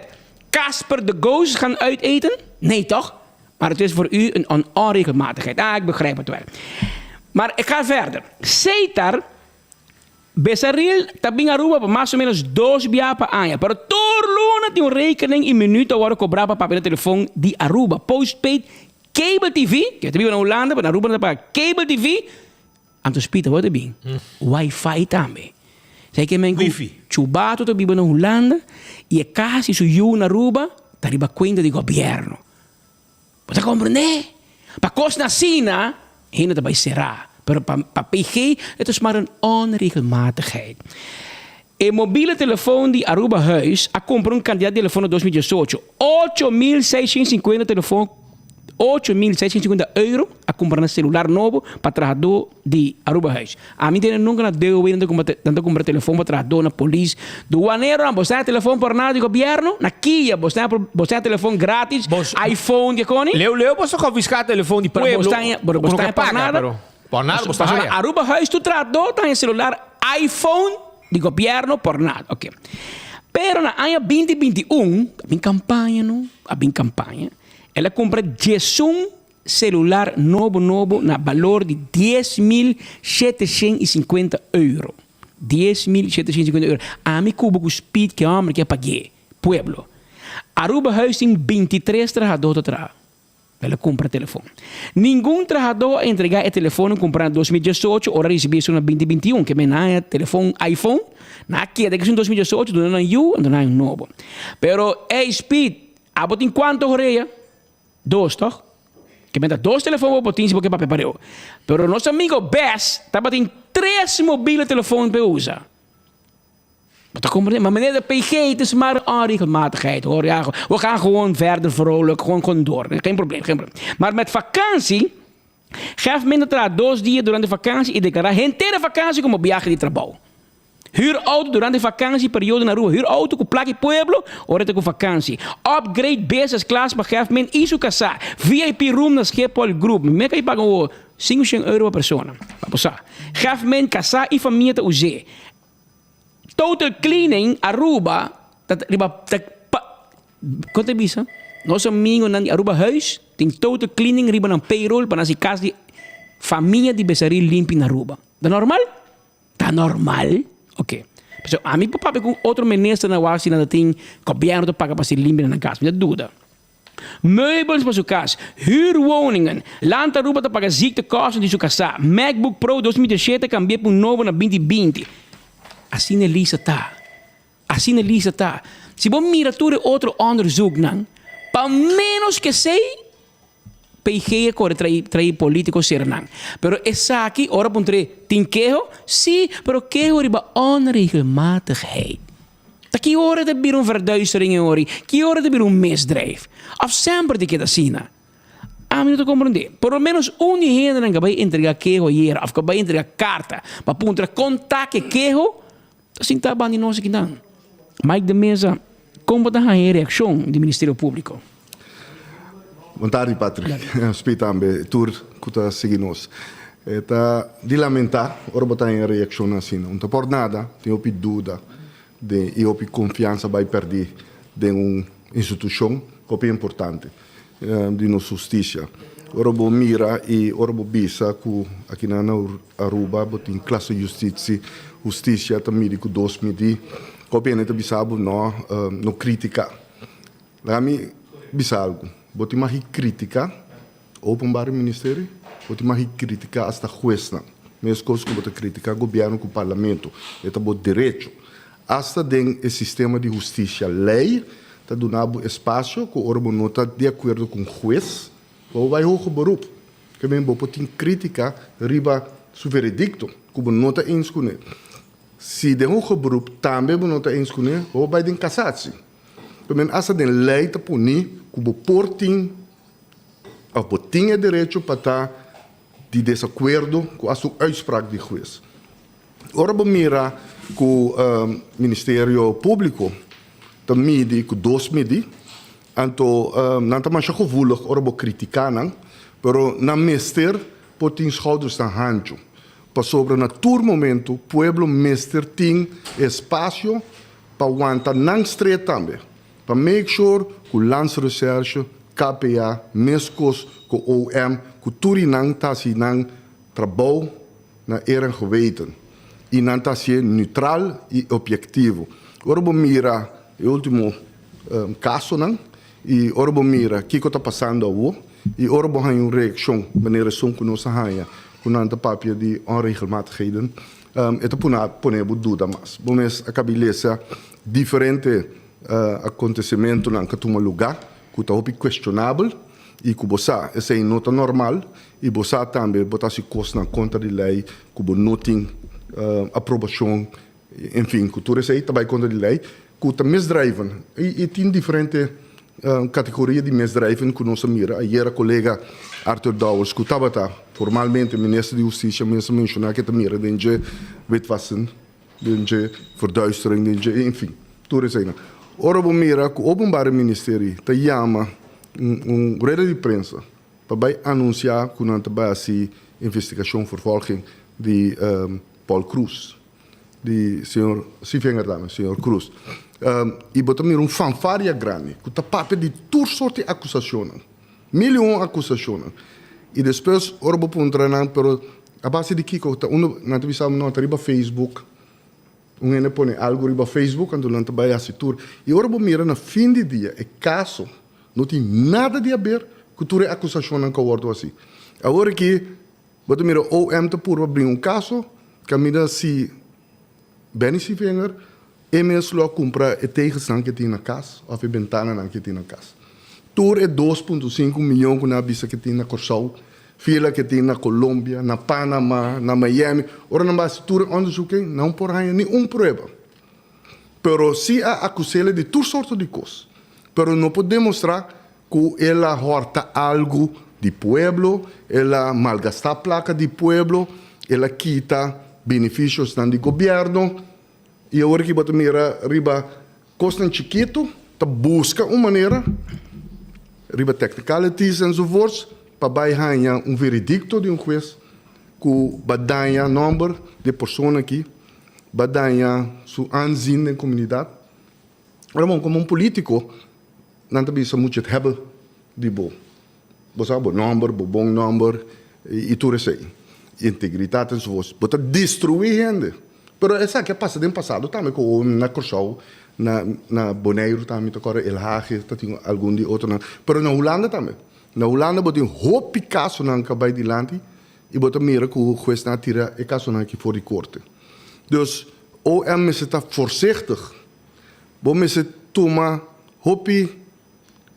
Casper de Ghost gaan uiteten? Nee, toch? Maar het is voor u een onregelmatigheid. Ah, ik begrijp het wel. Maar ik ga verder. Setar, Besaril, ta bin Aruba pa mas o menos dos bia pa aña. Pero tur luna tin un rekening y minuut ta wordo cobra pa papia na telefon di Aruba. Postpaid Cable TV, cu ta biba na Hulanda, pero na Aruba nan ta paga Cable TV. Anto spita bo ta bin. Wifi tambe. Sa ke men ku Chubato ta biba na Hulanda y e cas y su yu na Aruba ta riba cuenta di gobierno. Bo ta komprendé? Pa kosnan asina, hende ta bai será. Pero pa pa PG het is maar een onregelmatigheid. E mobiele telefoon di Aruba Huis a kumpra un kantidat di telefon na 2018. 8650 telefon 8650 euro a kumpra na selular nobo pa trahadó di Aruba Huis. Ami tene nunka na DOW nan ta kumpra nan ta kumpra telefon pa trahadó na polis. Duanero nan bo sa telefon por nada di gobierno? Na kia bo sa bo sa telefon gratis, iPhone ke koni? Leu leu bo sa konfiská telefon di Pero bo pueblo sta pero bo ku no sta ke por paga nada. pero por nada bo sta Pasobra haya. Aruba Huis tur trahadó ta haña celular iPhone di gobierno por nada. Oke. Pero na aña 2021 a bin kampaña no, a bin kampaña. El a kumpra 11 Celular nobo nobo na balor di 10,750 euro. 10,750 euro. Ami cubo cu speed ke homber ke pagué. Pueblo. Aruba Huis tin 23 trahador ta traha. El a cumpra telefon. Ningun trahador a entrega e telefonnan cumpra na 2018 ora a ricibi esun na 2021. Ke men nan a telefon iPhone. Nan a keda cu esun 2018 duna nan yu anto nan a un nobo. Pero ey speed abo tin cuanto horea? Dos, toch? Ke menta dos telefon bo por tin si bo ke papia pareu. Pero nos amigo Bes tabatin tres mobile telefon p'e usa. Bo ta comprende? Maar meneer de PG, het is maar onregelmatigheid hoor. Ja, we gaan gewoon verder vrolijk, gewoon, gewoon door. Geen probleem, geen probleem. Maar met vakantie, geef minder traha dos dia durante vakantie y declara henter e vakantie como biahe di trabou. Huur auto durante vakantie periodo na Aruba. Huur auto cu plaki pueblo ora ta cu vakantie. Upgrade business class pa Gefmin y su casá. VIP room na Schiphol Group. Mi meka y paga un 500 euro pa persona. Pa bo sa. Gefmin, casá y famia ta us'é. Total Cleaning Aruba ta riba ta pa con ta bisa? Nos amigonan di Aruba Huis tin Total Cleaning riba nan payroll pa nan haci cas di famia di Besaril limpi na Aruba. Ta normal? Ta normal? Ok. Pasobra ami por papia ku otro minister na wak si nan ta tin gobièrnu ta paga pa si limpia nan kas. Mi ta duda. Meubels pa su kas, huurwoningen, Land Aruba ta paga ziektekosten di su kasá, MacBook Pro 2017 kambi'é pa un nobo na 2020. Asina e lista ta. Asina e lista ta. Si bo mira tur e otro onderzoeknan, pa ménos ke esei, PG a kore trai trai politico sera nan. Pero esaki ora puntr'é, tin keho? Sí, pero keho riba onregelmatigheid. Ta ki ora ta bira un verduistering e ori? Ki ora ta bira un misdrijf? Of semper ta keda asina? Ami no ta komprendé. Por lo menos un di hendenan ku a bai entregá keho ayera of ku a bai entregá karta pa puntra kon ta ku e keho, ta sinta banda di nos akinan. Mike de Meza, kon bo ta haña e reakshon di Ministerio Públiko? Bon tardi Patrick, spi tambe tur ku ta sigui nos. E ta di lamentá ora bo ta haña reakshonnan asina. Un ta por nada, tin hopi duda den i hopi konfiansa bai pèrdí den un institushon hopi importante di nos hustisia. Ora bo mira i ora bo bisa ku akinan na Aruba bo tin klase justitsi, hustisia ta midi ku dos midí, hopi hende ta bisa bo no, no kritika. Laga mi bisa algu. Bo tin mag kritika Openbare Ministerie, bo tin mag kritika asta huesnan. Meskos ku bo ta kritika gobièrnu ku parlamento. E ta bo derecho. Asta den e sistema di hustisia lei ta duna bo espasio ku ora bo no ta di akuerdo ku un hues, bo bai hoger beroep. Ke men bo por tin krítika riba su veredikto ku bo no ta eens kuné. Si den hoger beroep tambe bo no ta eens kuné, bo por bai den kasatsie. Ke men asta den lei ta poni ku bo por tin òf bo tin e derecho pa ta di desakuerdo ku asta un uitspraak di hues. Ora bo mira ku Ministerio Públiko ta midi ku dos midi, anto nan ta masha gevoelig ora bo kritiká nan, pero nan mester por tin schoudersnan hanchu, pasobra na tur momentu pueblo mester tin espasio pa wanta nan stret tambe, pa make sure ku Landsrecherche, KPA, meskos ku OM, ku tur i nan ta hasi nan trabou na eer en geweten i nan ta hasié neutral i objektivo. Ora bo mira e ultimo kasonan i ora bo mira kiko ta pasando awo i ora bo haña un reakshon manera esun ku nos a haña ku nan ta papia di onregelmatigheden, e ta puna pone bo duda mas. Bo mes a kabi lesa diferente akontesimentunan ku a tuma lugá ku ta hopi kuestionabel i ku bo sa esei no ta normal I bo sa tambe bo ta hasi kosnan kontra di lei ku bo no tin aprobashon, enfin ku tur esei ta bai kontra di lei ku ta misdrijven. I tin diferente kategoria di misdrijven ku nos a mira. Ayera kolega Arthur Dowers ku tabata formalmente minister di hustisia mes a menshoná ku e ta mira den dje witwassen, den dje verduistering, den dje enfin tur eseinan. Ora bo mira ku Openbare Ministerie ta yama un rueda di prensa pa bai anunsiá ku nan ta bai hasi investigashon vervolging di Paul Croes, di señor Sievinger tambe, señor Croes. I bo ta mira un fanfaria grandi ku ta papia di tur sorti akusashonnan, mil i un akusashonnan. I despues ora bo puntra nan, pero a base di kiko? Ta unda nan ta bisa bo, no, ta riba Facebook. Un hende pone algu riba Facebook anto nan ta bai hasi tur. I ora bo mira na fin di dia e kaso no tin nada di haber ku tur e akusashonnan ku a wòrdu hasi. Awor aki bo ta mira OM ta purba bringa un kaso kaminda si Benny Sievinger e mes lo a kumpra e tegelsnan ku e tin na kas òf e bentananan ku e tin na kas. Tur e dos punto sinku miyon ku nan a bisa ku e tin na Kòrsou Fila ke tin na Colombia, na Panama, na Miami, ora nan bai hasi tur e onderzoek ei, nan por haña ni un prueba. Pero si a akus'el di tur sorto di kos, pero no por demostrá ku el a hòrta algu di pueblo, el a malgastá plaka di pueblo, el a kita benefisiosnan di gobièrnu. I awor aki bo ta mira riba Kosnan chikitu ta buska un manera riba technicalities enzovoorts pa bai haña un veredicto di un hues ku ba daña nomber di e persona aki, ba daña su aanzien den komunidat. Ora bon, komo un politico nan ta bisa moet je het hebben di bo. Bo sa bo nomber, bo bon nomber i tur esei. Integritat enzovoorts. Bo ta destruí hende. Pero esaki a pasa den pasado tambe ku na Kòrsou, na na Boneiru tambe mi ta kòrda El Hage ta tin algun di otronan. Pero na Hulanda tambe. Na Hulanda bo tin hopi kasonan ku a bai dilanti i bo ta mira ku huesnan a tira e kasonan aki for di korte. Dus OM mester ta voorzichtig. Bo mester tuma hopi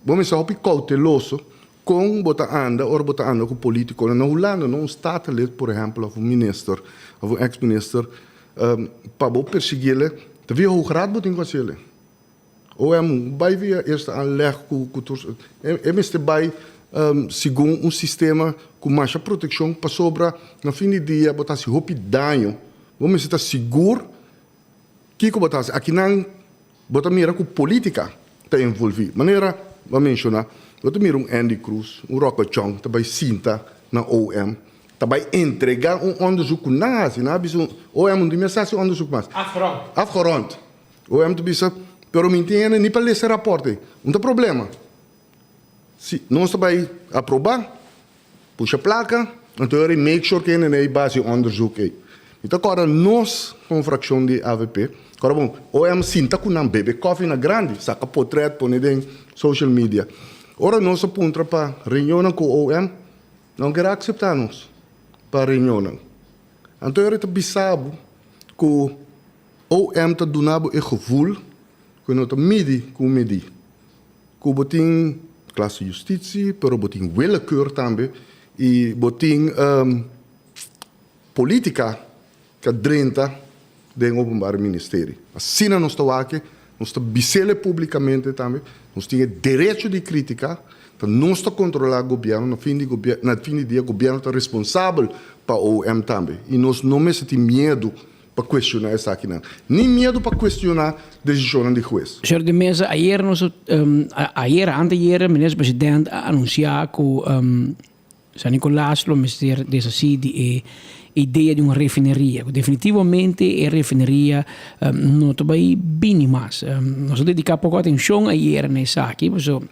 Bo mester hopi kouteloso kon bo ta anda ora bo ta anda ku politikonan. Na Hulanda no un statenlid por ehèmpel òf un minister òf un eks minister pa bo persiguiele ta via Hoge Raad bo tin ku hasiele. OM bai via eerste aanleg ku ku tur e mester bai segun un sistema ku masha protekshon pasobra na fin di dia bo ta hasi hopi daño. Bo mester ta sigur kiko bo ta hasi. Akinan Bo ta mira ku politika ta envolví. Manera bo a menshoná, bo ta mira un Andy Cruz, un Rocco Chong ta bai sinta na OM, ta bai entregá un onderzoek ku nan a hasi. Nan a bisa OM no tin mester hasi onderzoek mas. Afgerond. Afgerond. OM ta bisa, pero mi no tin hende ni pa lesa e rapòrt ei. Un ta problema. Si nos ta bai aprobá, Pusha plaka, anto e ora make sure ku hende ei basi onderzoek ei. Mi ta kòrda nos komo frakshon di avp, kòrda bon, OM sinta ku nan bebe kòfi na grandi, saka potrèt pone den social media. Ora nos a puntra pa reunionnan ku OM, nan kere akseptá nos pa reunionnan. Anto e ora ta bisa bo ku. OM ta duna bo e gevoel ku e no ta midi ku midi. Ku bo tin klas di justitie, pero bo tin willekeur tambe i bo tin politica ka drenta den Openbaar Ministerie. Asina nos ta wak e, nos ta bis'el e publicamente tambe, nos tin e derecho di critica, ta nos ta controla gobierno, na fin di na fin di dia gobierno ta responsabel pa OM tambe y nos no mester tin miedo pa cuestiona esakinan, ni miedo pa cuestiona decisionnan di hues. Señor de Meza, ayer nos, ayer, anteayer, Minister President a anuncia cu San Nicolas lo mester deshací di e idea di un refineria, cu definitivamente e refineria no ta bay bini mas. Nos a dedica poco atencion ayer na esaki, pasobra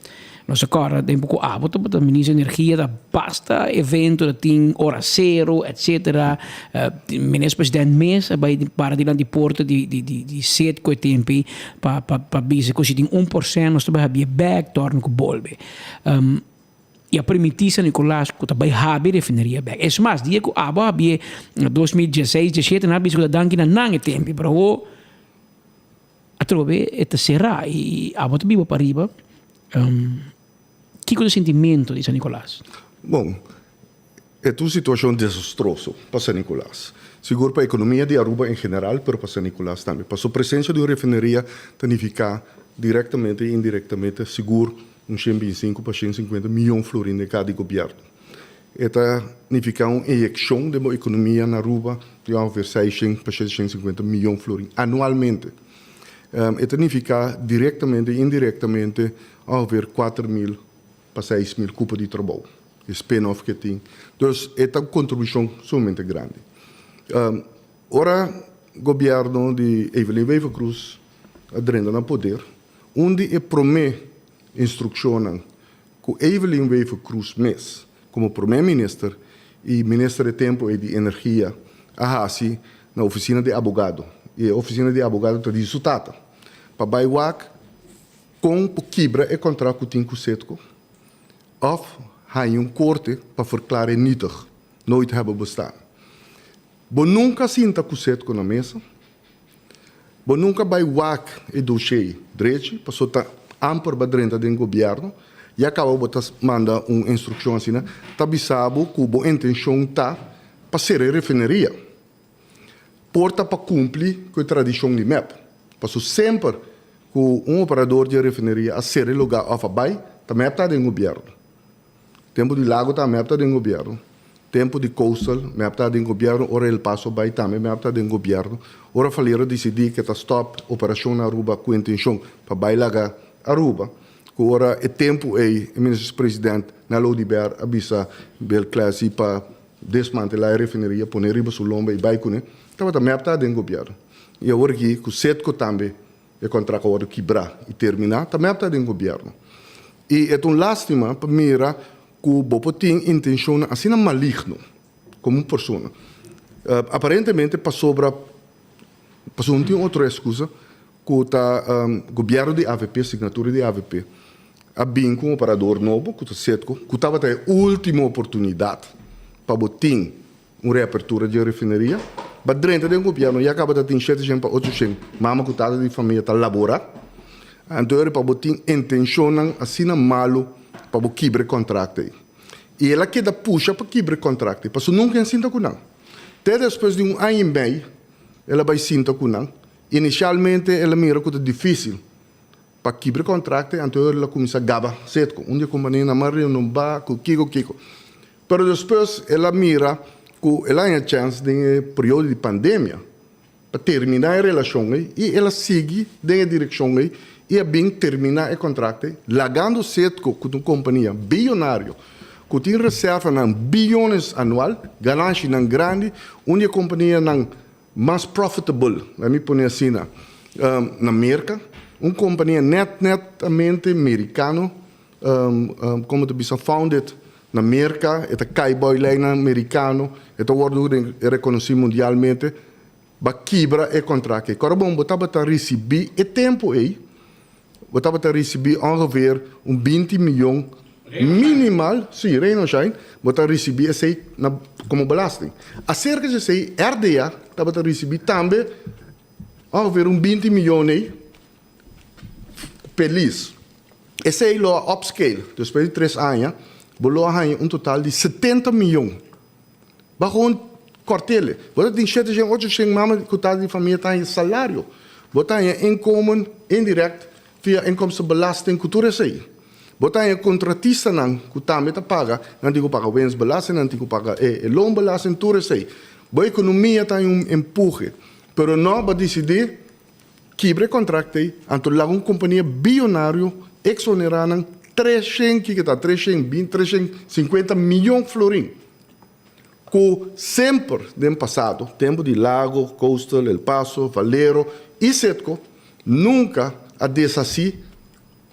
nos a corda tempo cu abo tabata Minister di Energia ta basta evento ta tin ora cero etcetera. Minister President mes a bay para dilanti porta di Citgo e tempo ey pa bisa cu si tin un porcent nos ta bay habia bek torna cu bolbe. I a permití San Nicolas ku ta bai habi refineria bek. Es mas, dia ku abo a habié na 2016, 17, nan a bisa ku ta danki na nan e tempu, pero awor atrobe e ta será i abo ta biba pariba. Kiko ta e sentimento di San Nicolas? Bon, e ta un situashon desastroso pa San Nicolas. Sigur pa ekonomia di Aruba en general, pero pa San Nicolas tambe. Pasobra presensia di un refineria ta nifiká direktamente i indirektamente sigur un 125 pa 150 miyon florin den kada di gobièrnu. E ta nifiká un inyekshon den bo ekonomia na Aruba di ongeveer 600 pa 750 miyon florin anualmente. E ta nifiká direktamente i indirektamente ongeveer 4.000 pa 6.000 kupo di trabou, e spin-off ku e tin. Dus e ta un kontribushon sumamente grandi. Ora gobièrnu di Evelyn Wever-Croes a drenta na poder, Un di e promé instrukshonnan ku Evelyn Wever-Croes mes komo promé minister i minister e tempu ei di energia a hasi na ofisina di abogado, i e ofisina di abogado ta di su tata, pa bai wak kon por kibra e kontrakt ku tin ku Citgo òf haña un korte pa verklar'é nietig, nooit hebben bestaan. Bo nunka sinta ku Citgo na mesa. Bo nunka bai wak e doshé drechi, paso ta amper ba drenta den gobièrnu, ya kaba bo ta manda un instrukshon asina, ta bisa bo ku bo intenshon ta pa sera e refineria. Por ta pa kumpli ku e tradishon di mep, paso semper ku un operador di e refineria a sera e lugá òf a bai, ta mep ta den gobièrnu. Tempu di Lago ta mep ta den gobierno. Tempu di Coastal mep ta den gobierno. Ora El Paso bai tambe mep ta den gobierno. Ora Valero dicidi ke ta stop operacion na Aruba cu intencion pa bai laga Aruba, cu ora e tempu ey e minister president Nel Oduber a bisa Bill Classy pa desmantela e refineria, pone riba su lomba y bai cune, tabata mep ta den gobierno. Y awor aki cu Citgo tambe E kontrakt a wòrdu kibrá i terminá, ta mep ta den gobièrnu. I e ta un lástima pa mira ku bo por tin intenshonnan asina maligno komo un persona. Aparentemente pasobra, pasobra no tin otro eskusa ku ta gobièrnu di avp, signatura di avp, a bin ku un operador nobo ku ta Citgo, ku tabata e último oportunidat pa bo tin Un reapertura dje refineria. Ba drenta den gobierno ya caba ta tin shete shen pa ocho shen mama cu tata di famia ta labora. Anto ora pa bo tin intencionnan asina malo pa bo kibra e contract ey. Y el a keda pusha pa kibra e contract ey pasobra nunca a sinta cu nan. Te despues di un aña y mei el a bay sinta cu nan. Inicialmente el a mira cu ta dificil pa kibra e contract ey anto ora el a cuminsa gaba Citgo. Un di e companianan mas renoba cu kico kico. Pero despues el a mira ku el a haña chèns den e periodo di pandemia pa terminá e relashon ei i el a sigui den e direkshon ei i a bin terminá e kontrakt ei, lagando Citgo, ku ta un kompania biyonario ku tin reservanan biyones anual, gananshinan grandi, un di e kompanianan mas profitable, laat mi pone asina, na Merka, un kompania nèt nètamente merikano. Como ta bisa founded na Merca, e ta cay bao e leynan mericano, e ta wordo reconoci mundialmente, ba kibra e contract ey. Cora bon, bo tabata ricibi e tempo ey, bo tabata ricibi ongeveer un binti miyon minimal, si, rain or shine, bo ta ricibi esey na como belasting. Acerca di esey, RDA tabata ricibi tambe. Ongeveer un 20 miyon ei per lease. Esei lo a upscale, despues di 3 aña, bo lo a haña un total di 70 miyon. Bo gewoon kòrt'e. Bo ta tin 700, 800 mama ku ta di famia ta haña salario. Bo ta haña inkomen indirect via inkomstenbelasting ku tur esei. Bo ta haña kontratistanan ku tambe ta paga, nan tin ku paga winstbelasting, nan tin ku paga e loonbelasting, tur esei. Bo ekonomia ta haña un empuhe. Pero no bo a disidí kibra e kontrakt ei, anto laga un kompania biyonario eksonerá nan 300, kiko ta 320, 350 miyon florin. Ku semper den pasado, tempu di Lago, Coastal, El Paso, Valero i Citgo, nunka a deshasí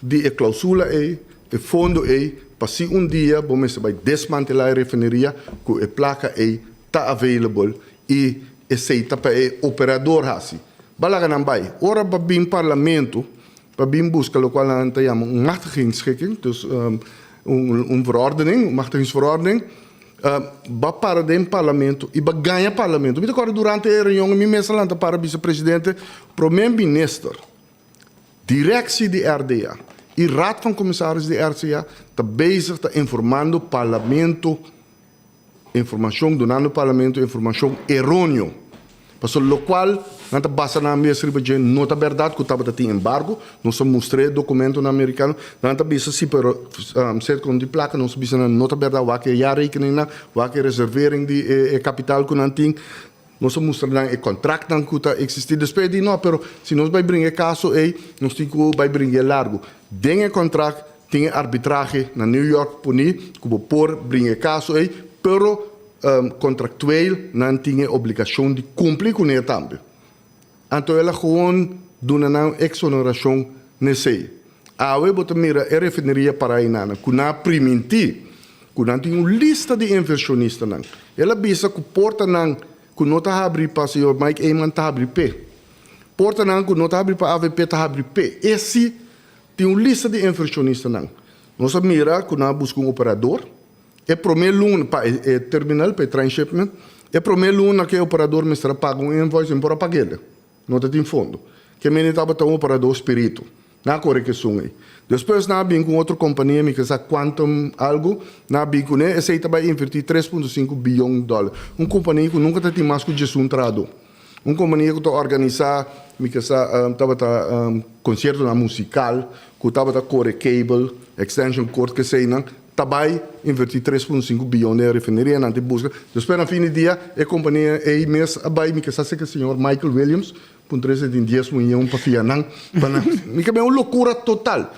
di e klausula ei, e fondo ei, pa si un dia bo mester bai desmantelá e refineria, ku e plaka ei ta available i esei ta pa e operador hasi. Ba laga nan bai. Ora ba bin parlamento pa bin buska lokual nan ta yama un machtigingsschikking, dus un verordening, un machtigingsverordening, ba para den parlamento i ba gaña parlamento. Mi ta kòrda durante e reunion mi mes a lanta para bisa presidente, prome minister, Directie di RDA y Raad van Commissaris di RCA ta bezig ta informando Parlamento informacion, dunando Parlamento informacion eroneo. Pasobra locual nan ta basa nan mes riba dje no ta berdad cu tabata tin embargo. Nos a mustra e documentonan Americano. Nan ta bisa si pero Citgo no tin placa. Nos a bisa nan no ta berdad. Wak e jaarrekening nan, wak e reservering di e capital cu nan tin. Nos a mustra nan e contractnan cu ta existi. Despues di no, pero si nos bay bringa e caso ey, nos tin cu bay bring'e largo. Den e contract tin e arbitrahe na New York poni cu bo por bringa e caso ey, pero contractueel nan tin e obligacion di cumpli cune tambe. Anto el a gewoon duna nan exoneracion n'esey. Awe bo ta mira e refineria para eynana cu nan a priminti cu nan tin un lista di inversionistanan. El a bisa cu portanan cu no ta habri pa señor Mike Eman ta habri p'e. Portanan cu no ta habri pa avp ta habri p'e. E si tin un lista di inversionistanan. Nos a mira cu nan a busca un operador. E prome luna pa e terminal, pa e transshipment, e prome luna cu e operador mester a paga un invoice, e no por a pag'el. No ta tin fondo. Ke mende tabata un operador spiritu. Nan a kore ku esun ei. Despues nan a bin ku un otro kompania, mi ke sa Quantum algu, nan a bin kuné, esei ta bai invertí 3.5 biyon dòler. Un kompania ku nunka ta tin mas ku diesun trahadó. Un kompania ku ta organisá, mi ke sa, tabata konsiertonan musikal, ku tabata kore cable, extension cord, keseinan. Ta bai inverti 3.5 biyon den e refineria, nan tin buska. Despues na fin di dia e kompania ei mes a bai, mi ke sa si ke señor Michael Williams, puntra esei tin dies miyon pa fia nan, pa nan. Mi ke ben un lokura total.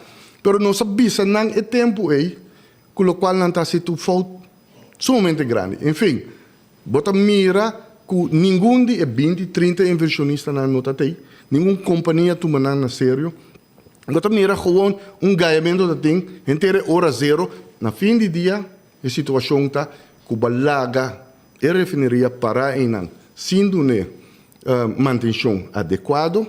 Pero nos a bisa nan e tempu ei ku lokual nan ta hasi ta un fout sumamente grandi. En fin, bo ta mira ku ningun di e 20, 30 invershonistanan no ta tei, ningun kompania tuma nan na serio. Bo ta mira gewoon un gayamento ta tin henter e ora zero. Na fin di dia e situacion ta cu bo a laga e refineria para eynan sin dun'e mantencion adecuado.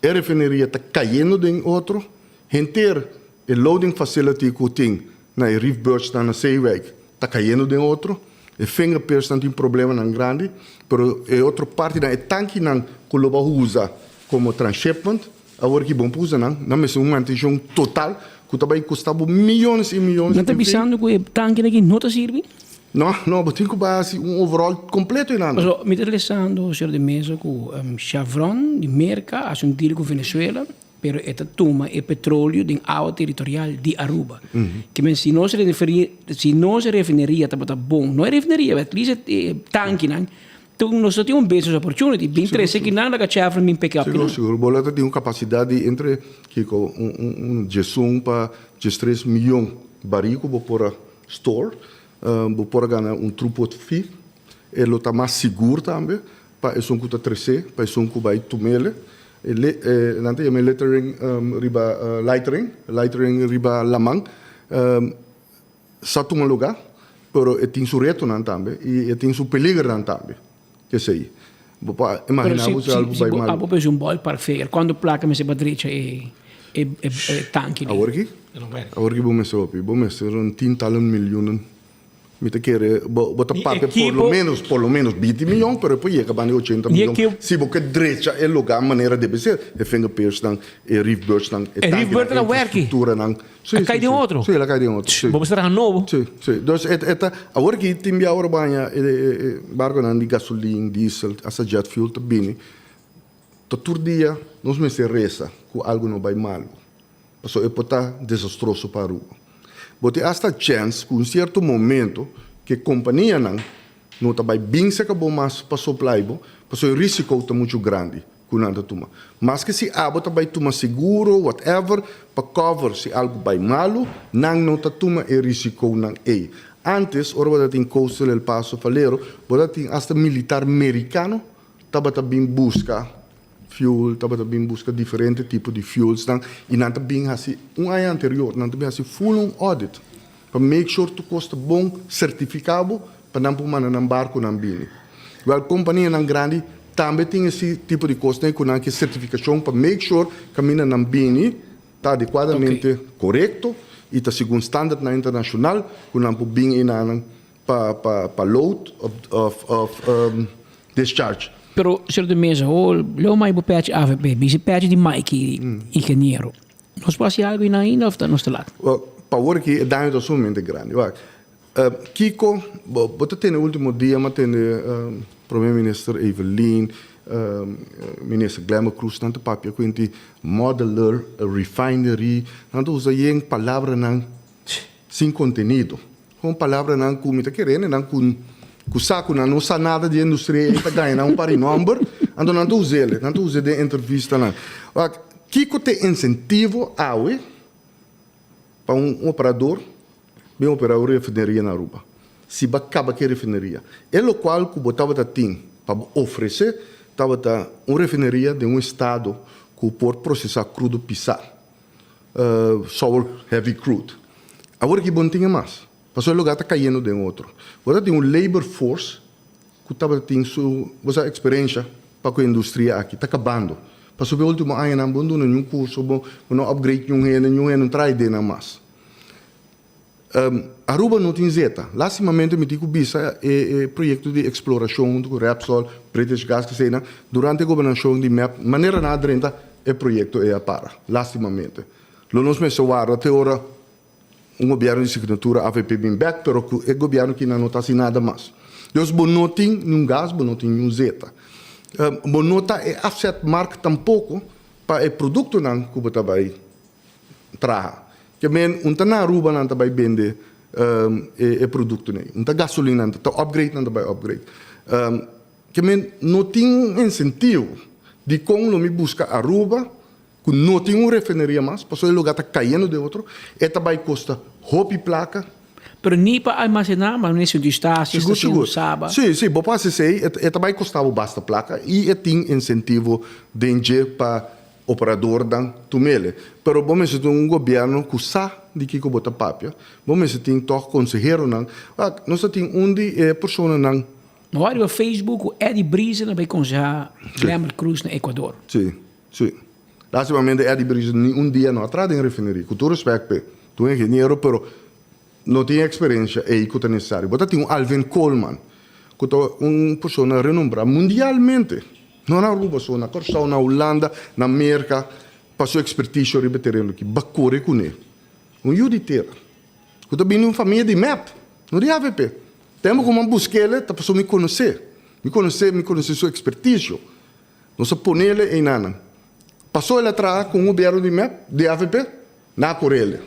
E refineria ta cayendo den otro. Henter e loading facility cu tin na e Reef Birchnan na Zeewijk ta cayendo den otro. E finger piersnan tin problemanan grandi, pero e otro partinan, e tankinan cu lo bo a usa como transshipment, awor ki bon pa usa nan, nan mester un mantencion total cu ta bay costa bo miyones y miyones. Nan ta bisando cu e tankinan aki no ta sirbi? No, no, bo tin cu bay haci un overhaul completo eynan. Pasobra mi ta lesando, señor de Meza, cu Chevron di Merca a haci un deal cu Venezuela. Pero e ta tuma e petroleo den awa territorial di Aruba. Ke men si nos refineria, si nos refineria tabata bon, no e refineria, at least e tankinan, tur nos ta tin un business opportunity. Bin trese kinan laga Chevron bin pick up Sigur, kinan. sigur. Bo lo ta tin un kapasidat di entre kiko un un un diesun pa diestres miyon barí ku bo por a store. Bo por a gana un throughput fee. E lo ta mas sigur tambe. Pa esun ku ta tresé, pa esun ku bai tumele. E le, e nan ta yama e littering riba lightering, lightering riba laman, sa tuma lugá, pero e tin su retonan tambe i e tin su peligernan tambe. Esei. Bo por imaginá bo si algu bai mal. Pero si bo pensa un ballpark figure, kuantu plaka mester pa drecha e e tanki di? Awor ki? Awor ki bo mester hopi? Bo mester un tintalan milioenen. Mi ta kere bo bo ta papia por lo menos por lo menos binti miyon pero e por yega banda di ochenta miyon si bo ke drecha e lugar manera debe ser e finger piers nan e reef berths nan e tankinan e infrastructura nan Si, a kai den otro? Si, el a kai den otro. Si. Bo mester traha nobo? Si, si. Dus e e ta awor ki tin bia ora bo haña e e barkonan di gasolin, diesel, asta jet fuel ta bini. Ta tur dia nos mester resa ku algu no bai malu, pasobra e por ta desastroso pa Aruba. Bo tin asta chèns ku un sierto momento ku e kompanianan no ta bai bin serka bo mas pa soplai bo, pasobra e risiko ta muchu grandi ku nan ta tuma. Maske si abo ta bai tuma seguro, whatever, pa cover si algu bai malu, nan no ta tuma e risikonan ei. Antes, ora bo ta tin Coastal El Paso, Valero, bo ta tin asta militar merikano tabata bin buska fuel, tabata bin buska diferente tipo di fuelsnan y nan ta bin haci un aña anterior nan ta bin haci full un audit pa make sure tur cos ta bon certifica bo pa nan por manda nan barconan bini. Wel companianan grandi tambe tin esi tipo di cosnan cu nan ke certificacion pa make sure caminda nan bini ta adecuadamente corecto y ta segun standardnan internacional cu nan por bin enanan pa pa pa load of of discharge. Pero señor de Meza, ho leu mai bo pechi avp, bisi pechi di Mike ingeniero. Nos por haci algo einan ainda of ta nos ta lat? Wel, pa awor aki e daño ta sumamente grandi. Wak, kiko bo bo ta tene ultimo dia m'a tende Prome Minister Evelyn, Minister Glenbert Croes nan ta papia ku inti modeler refinery, nan ta usa yen palabranan sin kontenido. Kon palabranan ku mi ta kere nan ku ku sa ku nan no sa nada di industria ei ta gaña nan un par di nòmber, anto nan ta us'el, nan ta us'e den entrevistanan. Wak, kiko ta e insentivo awe pa un operador bin operá un refineria na Aruba? Si bo a kaba ku e refineria, e lokual ku bo tabata tin pa bo ofresé tabata un refineria den un estado ku por prosesá krudo pisá. Sour heavy crude. Awor aki bo no tin e mas, pasobra e lugar ta cayendo den otro. Bo ta tin un labor force cu tabata tin su, bo sa, experiencia pa cu e industria aki ta cabando. Pasobra e ultimo añanan bo no duna niun curso, bo no upgrade niun hende, niun hende no traha ideanan mas. Aruba no tin zeta. Lastimamente mi tin cu bisa e e proyecto di exploracion hunto cu Repsol, British Gas keseynan, durante e gobernacion di mep, manera nan a drenta e proyecto ey a para. Lastimamente. Lo nos mester warda te ora un gobierno di signatura avp bin bek, pero cu e gobierno kinan no ta haci nada mas. Dus bo no tin niun gas, bo no tin niun zeta. Bo no ta e afzetmarkt tampoco pa e productonan cu bo ta bay traha. Ke men un ta na Aruba nan ta bai bende e produktonan ei. Un ta gasolina nan ta upgrade nan ta bai upgrade. Ke men no tin un insentivo dikon lo mi buska Aruba ku no tin un refineria mas pasobra e lugar ta kayendo den otro. E ta bai kosta hopi plaka. Pero ni pa almacená, ma ni Sint Eustatius, Sigur, Estacion sigur. Saba. Sí, sí, bo por hasi esei, e ta bai kosta bo basta plaka i e tin insentivo den dje pa Operadornan tumele. Pero bo mester tin un gobierno cu sa di kico bo ta papia. Bo mester tin toch conseheronan. Wak, nos ta tin un di e personanan. Mi wak riba Facebook cu Eddie Briesen a bay conseha Glenbert Croes na Ecuador. Si, si. Lastimamente Eddie Briesen ni un dia no a traha den refineria. Cu tur respect p'e. Ta un ingeniero pero no tin e experiencia ey cu ta necesario. Bo ta tin un Alvin Koolman cu ta un persona renombra mundialmente. No na Aruba so, na Kòrsou, na Hulanda, na Merka, pa su ekspertisio riba e tereno aki. Ba kore kuné. Un yu di tera ku ta bini di un famia di mep, no di avp. Tempu ku mi a busk'el ta pasobra mi konos'é. Mi konos'é, mi konosé su ekspertisio. Nos a pon'el einanan. Pasó el a traha ku un gobièrnu di mep, di avp, nan a kore el.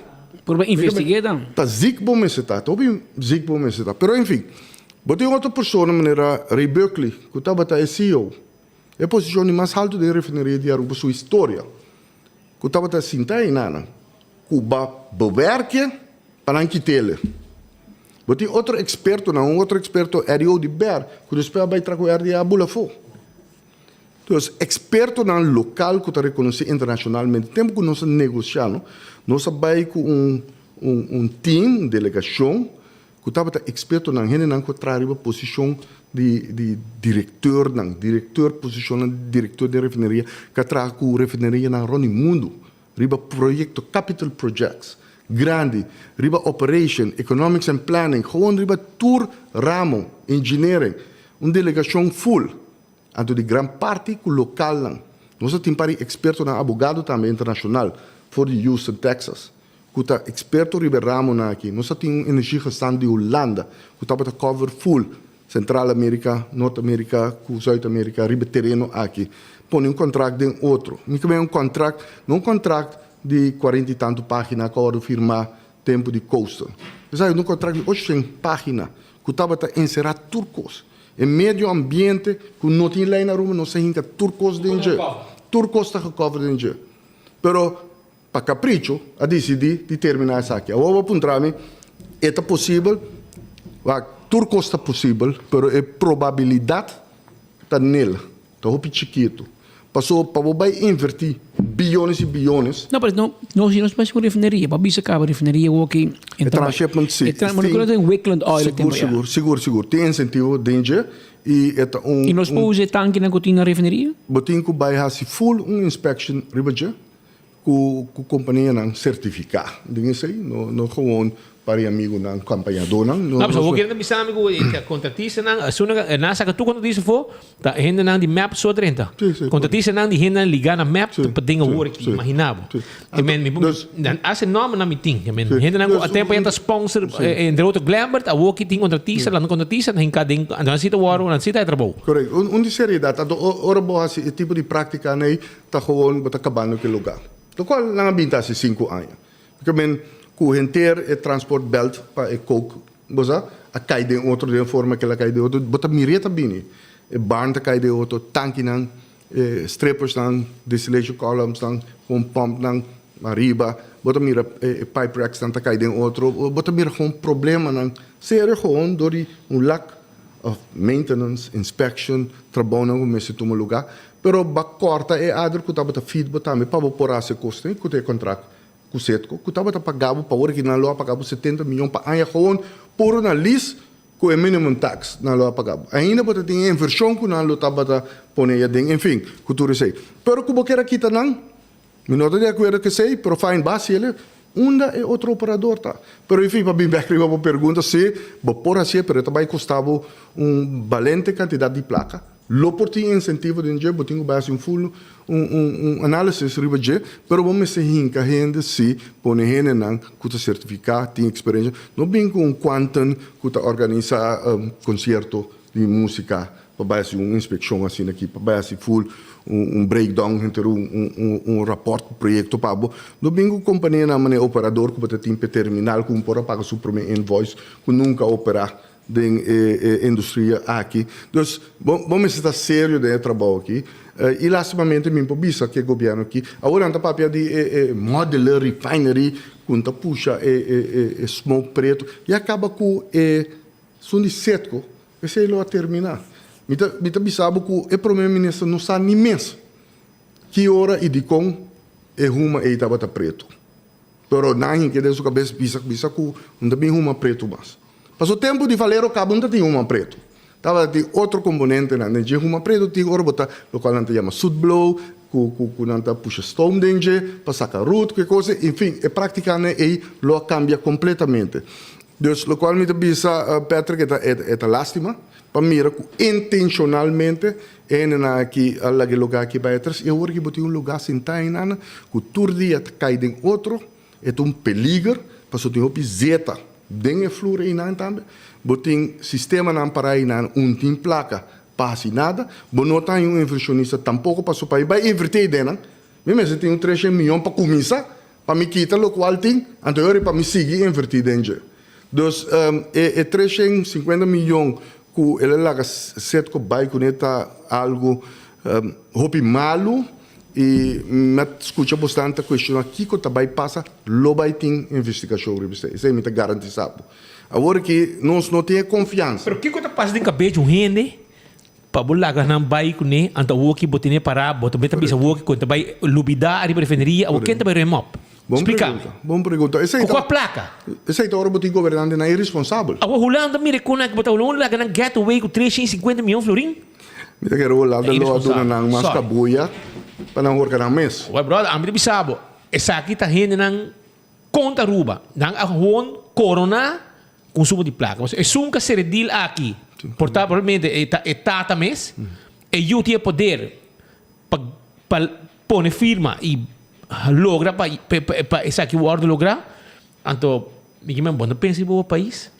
Por ba investig'é dan. Ta zik bo mester ta, ta hopi zik bo mester ta. Pero enfin, bo tin otro persona manera Ray Buckley ku tabata e CEO, e posishon di mas haltu den refineria di Aruba su historia, ku tabata sinta einanan ku ba bewerke pa nan kit'el. Bo tin otro ekspertonan, un otro eksperto Eddie Oduber ku despues a bai traha ku RDA a bula afó. Dus ekspertonan lokal ku ta rekonosé internashonalmente. Tempu ku nos a negosiá no, nos a bai ku un un un team, un delegashon ku tabata ekspertonan, hendenan ku a traha riba posishon di di direktornan, direktor, posishonnan di direktor den refineria, ku a traha ku refinerianan rònt di mundu riba proyekto, capital projects. grandi riba operation, economics and planning, gewoon riba tur ramo, engineering, un delegacion full, anto di gran parti cu localnan. Nos a tin par di expertonan abogado tambe internacional for di Houston, Texas, cu ta experto riba e ramonan aki. Nos a tin un energiegesant di Hulanda cu tabata cover full Central America, Noord America cu Zuid America riba e tereno aki. Pone un contract den otro. Mi ke un contract, no un contract di cuarenta y tanto pagina cu a wordo firma tempo di Coastal. Esaki ta un contract di ochocientos pagina cu tabata encera tur cos. E medio ambiente cu no tin ley na Aruba nos a hinca tur cos den dje. Tur cos ta gecover den dje. Pero pa capricho a dicidi di termina esaki. Awor bo a puntra mi, e ta posibel? Wak, tur cos ta posibel, pero e probabilidad ta nil, ta hopi chikito. Paso pa bo bay inverti biyones y biyones. No, pero no, no, si nos bay cu refineria, pa bisa caba refineria woki. E transshipment si. E trans, pero tin Wickland Oil Sigur, sigur, sigur, sigur. Tin incentivo den dje y e ta un. Y nos por usa e tankinan cu tin na refineria? Bo tin cu bay haci full un inspection riba dje. Ku ku kompanianan sertifiká den esei, no no gewoon pa e amigunan kampañadónan. No, pasobra bo kere ta bisa mi ku e kontratistanan, esun nan a saka tur kontratista afó, ta hendenan di mep so a drenta. Kontratistanan di hendenan ligá na mep ta pa den awor aki, imaginá bo. Ke men mi nan hasta e nòmbernan mi tin. Ke men hendenan ku a tempu ya ta sponsor entre otro Glembert, awor ki tin kontratista, nan kontratista nan hinká den, nan si ta wòrdu, nan si ta e trabou. Korekto. Un di seriedat, anto ora bo hasi e tipo di práktikanan ei, Ta gewoon bo ta kabando ku e luga. Lokual nan a bin ta hasi sinku aña. Ke men ku henter e transport belt pa e coke bo sa a kai den otro den forma ke el a kai den otro bo ta mir'é ta bini. E barn ta kai den otro, tankinan, e strippersnan, distillation columnsnan, gewoon pumpnan ariba, bo ta mira e pipe racksnan ta kai den otro, bo ta mira gewoon problemanan serio gewoon dor di un lack of maintenance, inspection, trabounan ku mester tuma luga. Pero ba corta e ader cu tabata feed bo tambe pa bo por haci e cos tin cu ta e contract cu Setco cu tabata paga bo pa ora ki nan lo a paga bo 70 miyon pa aña gewoon puro na lease cu e minimum tax nan lo a paga bo. Ainda bo ta tin e inversion cu nan lo tabata pone ya den enfin cu tur esey. Pero cu bo kier a kita nan Mi no ta di akuerdo ku esei, pero fine, ba hasiel unda e otro operador ta. Pero enfin, pa bin bek riba bo pergunta, si, bo por hasié, pero e ta bai kosta bo un balente kantidat di plaka. Lo por tin insentivo den dje, bo tin ku bai hasi un full un un un análisis riba dje, pero bo mester hinka hende, si, pone hendenan ku ta sertifiká, tin eksperensia. No bin ku un kwanten ku ta organisá konsierto di músika Pa bai hasi un inspekshon asina aki, pa bai hasi full un breakdown henter un un raport ku proyekto pa bo. No bin ku kompanianan manera operador ku bo ta tin p'e terminal ku un por a paga su prome invoice ku nunka a operá den e e industria aki. Dus bo bo mester ta serio den e trabou aki. I lastimamente mi por bisa ku e gobièrnu aki awor nan ta papia di e e modular refinery ku ta pusha e e e smoke pretu. Ya kaba ku e Sun di Setco, esei lo a terminá. Mi ta mi ta bisa bo ku e prome minister no sa ni mes ki ora i dikon e huma ei tabata pretu. Pero nan hinke den su kabes bisa bisa ku no ta bin huma pretu mas. Paso tempu di Valero kaba no ta tin huma pretu. Tabata tin otro komponentenan den dje huma pretu tin ora bo ta lokual nan ta yama sootblow ku ku ku nan ta pusha stoom den dje pa saka rut ku e kos ei. Enfin e praktikanan ei lo a kambia kompletamente. Dus locual mi ta bisa Patrick e ta e ta lastima pa mira cu intencionalmente e hendenan aki a laga e lugar aki bay atras y awor aki bo tin un lugar sinta eynan cu tur dia ta cay den otro e ta un peliger pasobra tin hopi zeta den e flur eynan tambe bo tin sistemanan para eynan un tin placa pa haci nada bo no ta haña un inversionista tampoco pasobra pa e bay inverti eydennan mi mester tin un treshen miyon pa cuminsa Pa mi kita lokual tin, anto e ora pa mi sigui invertí den dje. Dus e e treshen sinkuenta miyon ku el a laga Setco bai kuné ta algu hopi malu i mi a skucha bosnan ta kuestioná kiko ta bai pasa, lo bai tin investigashon riba esei, esei mi ta garantisá bo. Awor aki nos no tin e konfiansa. Pero kiko ta pasa den kabes di un hende Pa bo laga nan bai kuné, anto awoki bo tene pará, bo ta mester bisa awoki ku ta bai lubidá ariba refineria, awo ken ta bai rem op? Bon Splika mi. pregunta, bon pregunta. Esei Ku ta, kua plaka? esei ta ora bo tin gobernantenan irresponsabel. Awo Hulanda mira kon nan ku bo ta Hulanda laga nan get away ku 350 mion florin? Mi ta kere Hulanda Ta lo a duna irresponsabel. nan mas Sorry. kabuya pa nan horka nan mes. Wè brother, ami ta bisa bo, esaki ta hendenan. Kontra Aruba. Nan a gewoon korona konsumo di plaka. Pasobra esun ku a sera e deal aki por ta probablemente e ta e tata mes, e yu tin e poder pa pa pone firma i logra pa pa esaki wòrdu lográ. Anto mi kimen bo no pensa riba bo pais?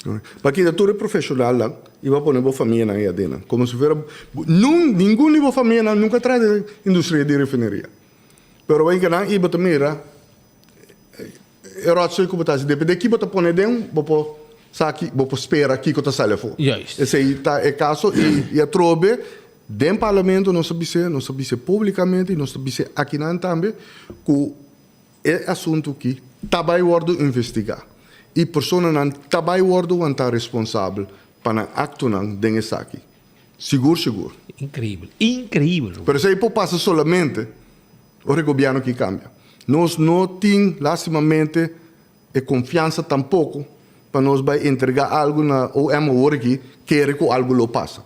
Pa kita tur e profeshonalnan i bo a pone bo famianan ei aden. Komo si fuera nun ningun di bo famianan nunka traha den industria di refineria. Pero bo hinka nan i bo ta mira e rotzooi ku bo ta hasi. Depende ki bo ta pone den bo por sa ki bo por spera kiko ta sali afó. Esei ta e kaso i atrobe den parlamento nos a bis'é, nos a bis'é publikamente i nos ta bis'é akinan tambe ku E asuntu ki ta bai wordo investiga y personanan ta bai wordo wanta responsabel pa nan actonan den esaki. Sigur sigur. Increibel. Increibel. Pero esey por pasa solamente ora e gobierno ki cambia. Nos no tin lastimamente e confiansa tampoco pa nos bai entrega algo na OM awor aki kere cu algo lo pasa.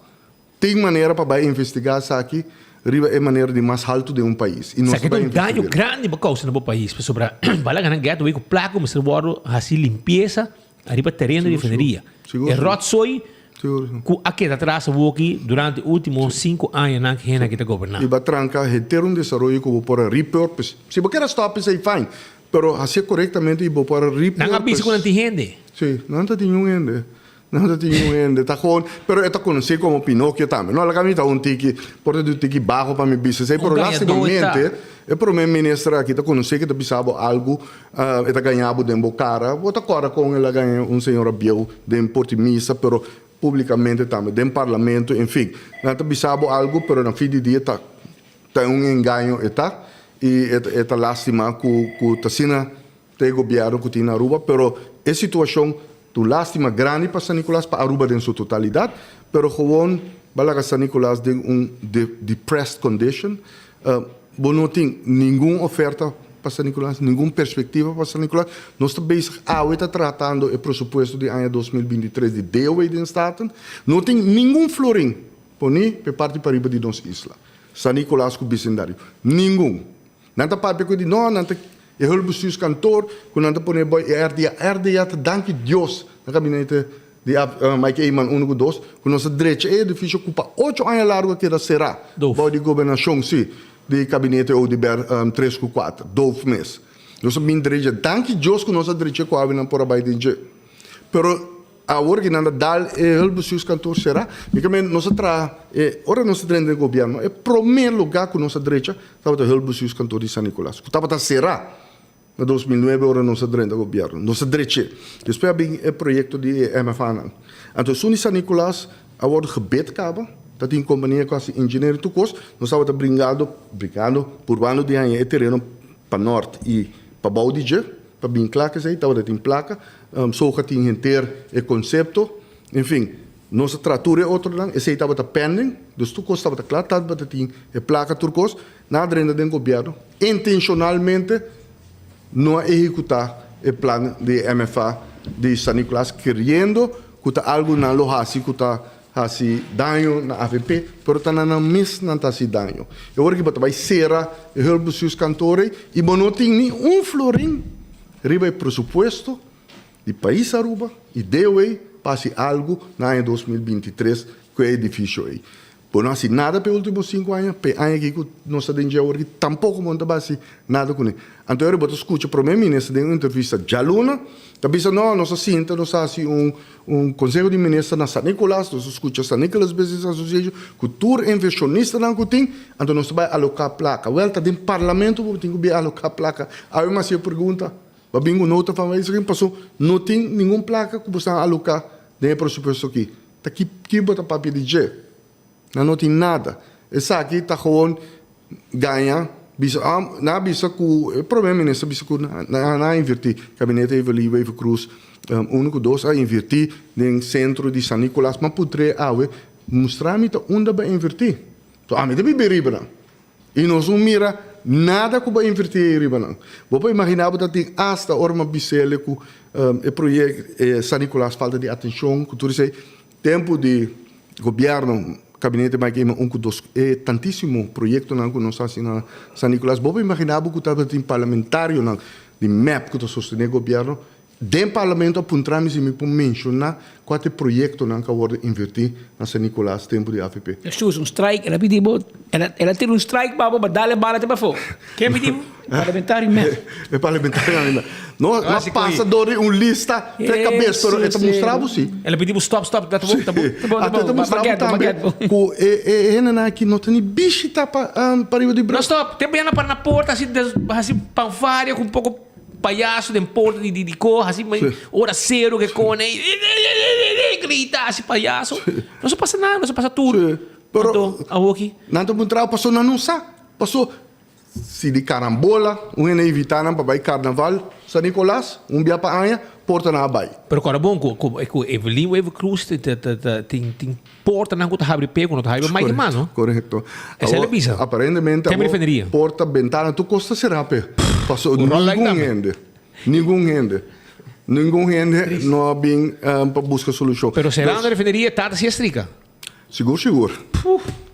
Tin manera pa bai investigá esaki riba e manera di mas haltu den un pais y nos Esaki ta ta bai un daño investig'el. grandi bo kousa na bo pais pasobra bala gana getaway ku plaka ku mester wòrdu hasi limpiesa ariba tereno di Sigur, sigur. refineria. Sigur, E sigur. rotzooi Sigur, sigur. ku a keda atras awoki durante ultimo sinku añanan ku hende aki ta goberná. Y ba tranca henter un desaroyo cu bo por a repurpose. Si bo kier a stop esey fine, pero hacié corectamente y bo por a Nan a bisa ku nan repurpose. tin hende. Si, nan ta tin un hende. No ta tin un hende, ta gewoon, pero e ta conoci como Pinocchio tambe. No, laga mi ta un tiki, por ta di un tiki baho pa mi bisa esey, Un pero gañadó e ta. lastimamente e prome minister aki ta conoci cu ta bisa bo algo, e ta gaña bo den bo cara. Bo ta corda con el a gaña un señora bieu den porti misa, pero publicamente tambe, den parlamento, en fin. Nan ta bisa bo algo, pero na fin di dia ta ta un engaño e ta, y e ta lastima cu cu ta asina Ta e gobierno cu tin na Aruba, pero e situacion ta un lastima grandi pa San Nicolas, pa Aruba den su totalidad, pero gewoon ba laga San Nicolas den un depressed condition. Bo no tin ningun oferta pa San Nicolas, ningun perspectiva pa San Nicolas. Nos ta bezig awe ta tratando e presupuesto di aña 2023 di DOW den Staten. No tin ningun florin poni p'e parti pariba di nos isla, San Nicolas cu bisindario. Ningun. Nan ta papia ku di no, nan ta e hulpbestuurskantoor ku nan ta pone boy e RDA. RDA ta danki Dios na kabinete di Mike Eman uno ku dos ku nos a drecha e edifisio ku pa ocho aña largu a keda será bou di gobernashon si di kabinete Oduber tres ku kuater, doof mes. Nos a bin drecha, danki Dios ku nos a drecha ku awe nan por a bai den dje. Pero Awor ki nan ta dal e hulpbestuurskantoor sera, mi ke men nos a traha e ora nos a drenta den gobièrnu e promé lugá ku nos a drecha tabata hulpbestuurskantoor di San Nicolas ku tabata será na 2009 ora nos a drenta gobièrnu. Nos a drech'é. Despues a bin e proyekto di e MFAnan. Anto esun di San Nicolas a wòrdu gebed kaba, ta tin kompania ku hasi engineering tur kos, nos tabata bringando, bringando, purbando di haña e tereno pa nòrt i pa bou di dje. Pa bin kla kesei tabata tin plaka, Soja tin henter e konsepto, enfin, nos a traha tur e otronan, esei tabata pending, dus tur kos tabata kla, tabata tin e plaka tur kos, nan a drenta den gobièrnu, intenshonalmente no a ehekutá e plan di e MFA di San Nicolas keriendo ku ta algu nan lo hasi ku ta Hasi daño na avp, pero ta na nan mes nan ta hasi daño. E ora ki bo ta bai sera e hulpbestuurskantoor ei i bo no tin ni un florin riba e presupuesto di pais Aruba i DOW pa hasi algu na aña 2023 ku e edifisio ei. Bo no hasi nada pa e ultimo sinku aña, pa e aña aki ku nos ta den dje awor aki tampoko bo no ta bai hasi nada kuné. Anto ora bo ta skucha prome minister den un entrevista djaluna ta bisa no nos a sinta nos a hasi un Un Conseho di Minister na San Nicolas, nos a scucha San Nicolas Business Association cu tur inversionistanan cu tin, anto nos ta bay aloca placa. Wel, ta den Parlamento bo tin cu bin aloca placa. Awe mi haci e pregunta, bo a bin cu nota van wijziging paso no tin ningun placa cu bo stan aloca den e presupuesto aki. Ta ki ki bo ta papia di dje? Nan no tin nada. Esaki ta gewoon gaña, bisa, ah, nan a bisa cu e prome minister a bisa cu nan a inverti, Gabinete Evelyn Wever Croes uno cu dos a inverti den centro di San Nicolas, ma putr'e awe mustra mi ta unda bo a inverti. So ami ta bibi riba nan y nos no mira nada cu bo a inverti ey riba nan. Bo por imagina bo ta tin hasta ora mi a bis'ele cu e proyecto e San Nicolas falta di atencion cu tur esey, Tempu di gobierno, Gabinete Mike Eman un ku dos, e tantisimo proyectonan ku nos hasi na San Nicolas, bo por imagina bo ku tabatin parlamentarionan. di mep ku ta sostené gobièrnu den parlamento a puntra mi si mi por menshoná kua ta e proyektonan ku a wòrdu invertí na San Nicolas tempu di avp. Jesús, un strike, el a pidi bo, el a, el a tira un strike pa bo, pa dal e bala te pafó. Ken pidi bo? Parlamentario mep. E parlamentario mep. No, no a pasa dor di un lista fe kabes, pero e ta mustra bo si. El a pidi bo stop, stop, ta bo, ta bo. Ta bo, ta bo, mustra bo tambe ku e e hendenan aki no ta ni bishita pa pariba di brug. No stop, tempu ya nan para na porta hasi hasi panfaria ku un poko payaso den porta di di di ko hasi ora sero ke kone grita hasi payaso. No sa pasa nada, no sa pasa tur. Pero awoki. Nan ta puntra paso nan no sa. Paso Si di karambola, un hende invitá nan pa bai karnaval San Nicolas, un bia pa aña, portanan a bai. Pero kòrda bon ku ku Evelyn Wever Croes tin tin portanan ku ta habri p'e ku no ta habri pa Mike mas no. Korekto. Esei lo bisa. Aparentemente awor porta, bentana, tur kos ta será p'e. Paso ningun hende, ningun hende, ningun hende no a bin pa buska solushon. Pero serando refineria tata si a strika. Sigur sigur.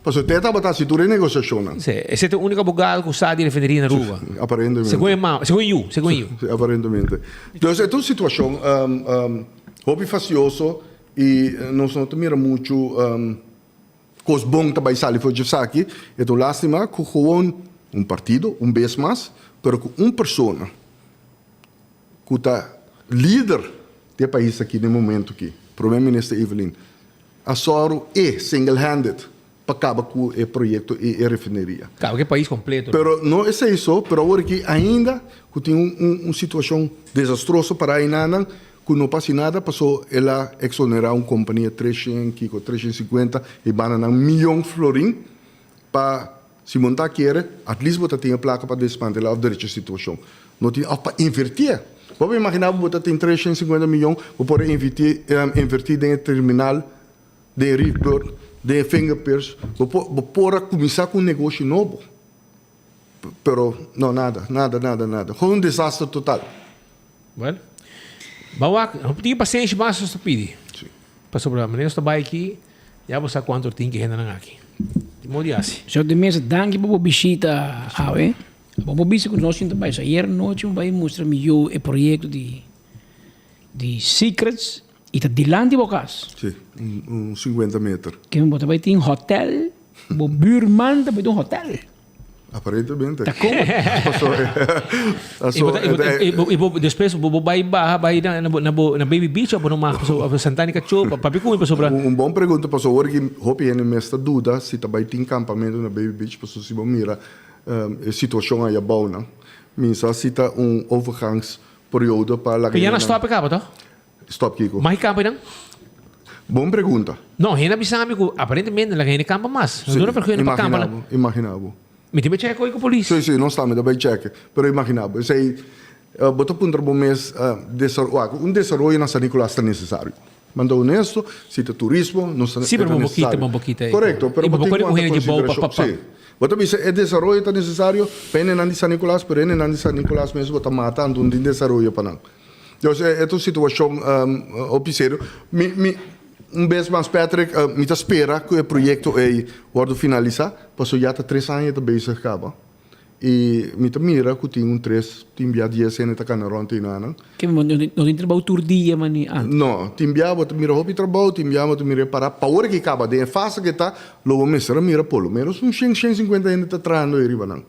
Pasobra te tabata hasi tur e negosiashonnan. Sí, ese ta e úniko abogado ku sa di refineria na Aruba. Aparentemente. Segun e mama, segun e yu, segun e yu. Sí, aparentemente. Dus e ta un situashon hopi fastioso i nos no ta mira muchu kos bon ta bai sali for dje esaki. E ta un lástima ku gewoon un partido, un bes mas, pero ku un persona ku ta lider di e pais aki den momento aki, Prome Minister Evelyn, A sòru e single-handed pa kaba ku e proyekto i e refineria. Kaba ku e pais kompleto. Pero no esei so, pero awor aki ainda ku tin un un situashon desastroso para einanan ku no pa hasi nada paso el a eksonerá un kompania treshen kiko treshen sinkuenta i banda nan miyon florin pa si bo no ta kere at least bo ta tin e plaka pa desmantelá òf drecha e situashon. No tin òf pa invertié. Bo por imaginá bo ta tin 350 miyon, bo por invertí invertí den e terminal, den e Reefbird, den e Fingerpiers, bo por bo por a kuminsá ku un negoshi nobo. Pero no nada, nada, nada, nada. Gewoon un desaster total. Bueno, ban wak, no tin pasenshi mas nos ta pidi. Pasobra manera nos ta bai aki, ya bo sa kuantu tin ki hendenan aki. Di modo di hasi. Señor de Meza, danki pa bo bishita awe. Bo por bisa ku nos tin ta bai. So ayer nochi mi bai mustra mi yu e proyekto di di Secrets i ta dilanti bo kas. Si, un 50 meter. Ke bo ta bai tin hotel, bo buurman ta bai tin un hotel. Aparentemente. Ta kon? Paso, I bo, i bo, despues bo bo bai baha bai na na bo na bo na Baby Beach of bo no mag pasobra of Santana Cacho papia ku mi pasobra. Un bon pregunta pasobra awor ki hopi hende mes ta duda si ta bai tin kampamentu na Baby Beach pasobra si bo mira E situacion aya bou nan. Mi sa si ta un overgangsperiode pa laga Pero ya nan hendenan. stop e caba toch? Stop kico? Mag e campa nan? Bon pregunta. No, hende a bisa mi cu aparentemente laga hende campa mas. Sí, No duna vergunning pa campa. imagina bo, imagina bo. Mi tin bay checa hoy cu polis. Sí, sí, nos tambe ta bay checa. Pero imagina bo, esey bo ta puntra bo mes, wak, un desaroyo na San Nicolas ta necesario. Manda honesto, si ta turismo, nos ta Sí, pero e ta bo kita, necesario. bo kita. Correcto, pero Y bo bo tin kore cu ku anda hende di bou pa consideracion. pa pa. Sí. Bo ta bisa e desaroyo ta necesario pa hendenan di San Nicolas, pero hendenan di San Nicolas mes bo ta mata anto no tin desaroyo pa nan. Dus e ta un situacion hopi serio. Mi mi un bes mas Patrick, mi ta spera cu e proyecto ey wordo finalisa, pasobra ya ta tres aña ta bezig caba. I mi ta mira ku tin un tres, tin bia dies hende ta kana rònt einanan. Ke no no tin trabou tur dia mani antes? No, tin bia bo ta mira hopi trabou, tin bia bo ta mira e pará. Pa ora ke kaba den e fase ke ta, lo bo mester a mira por lo menos un shen, shen sinkuenta hende ta trahando ei riba nan.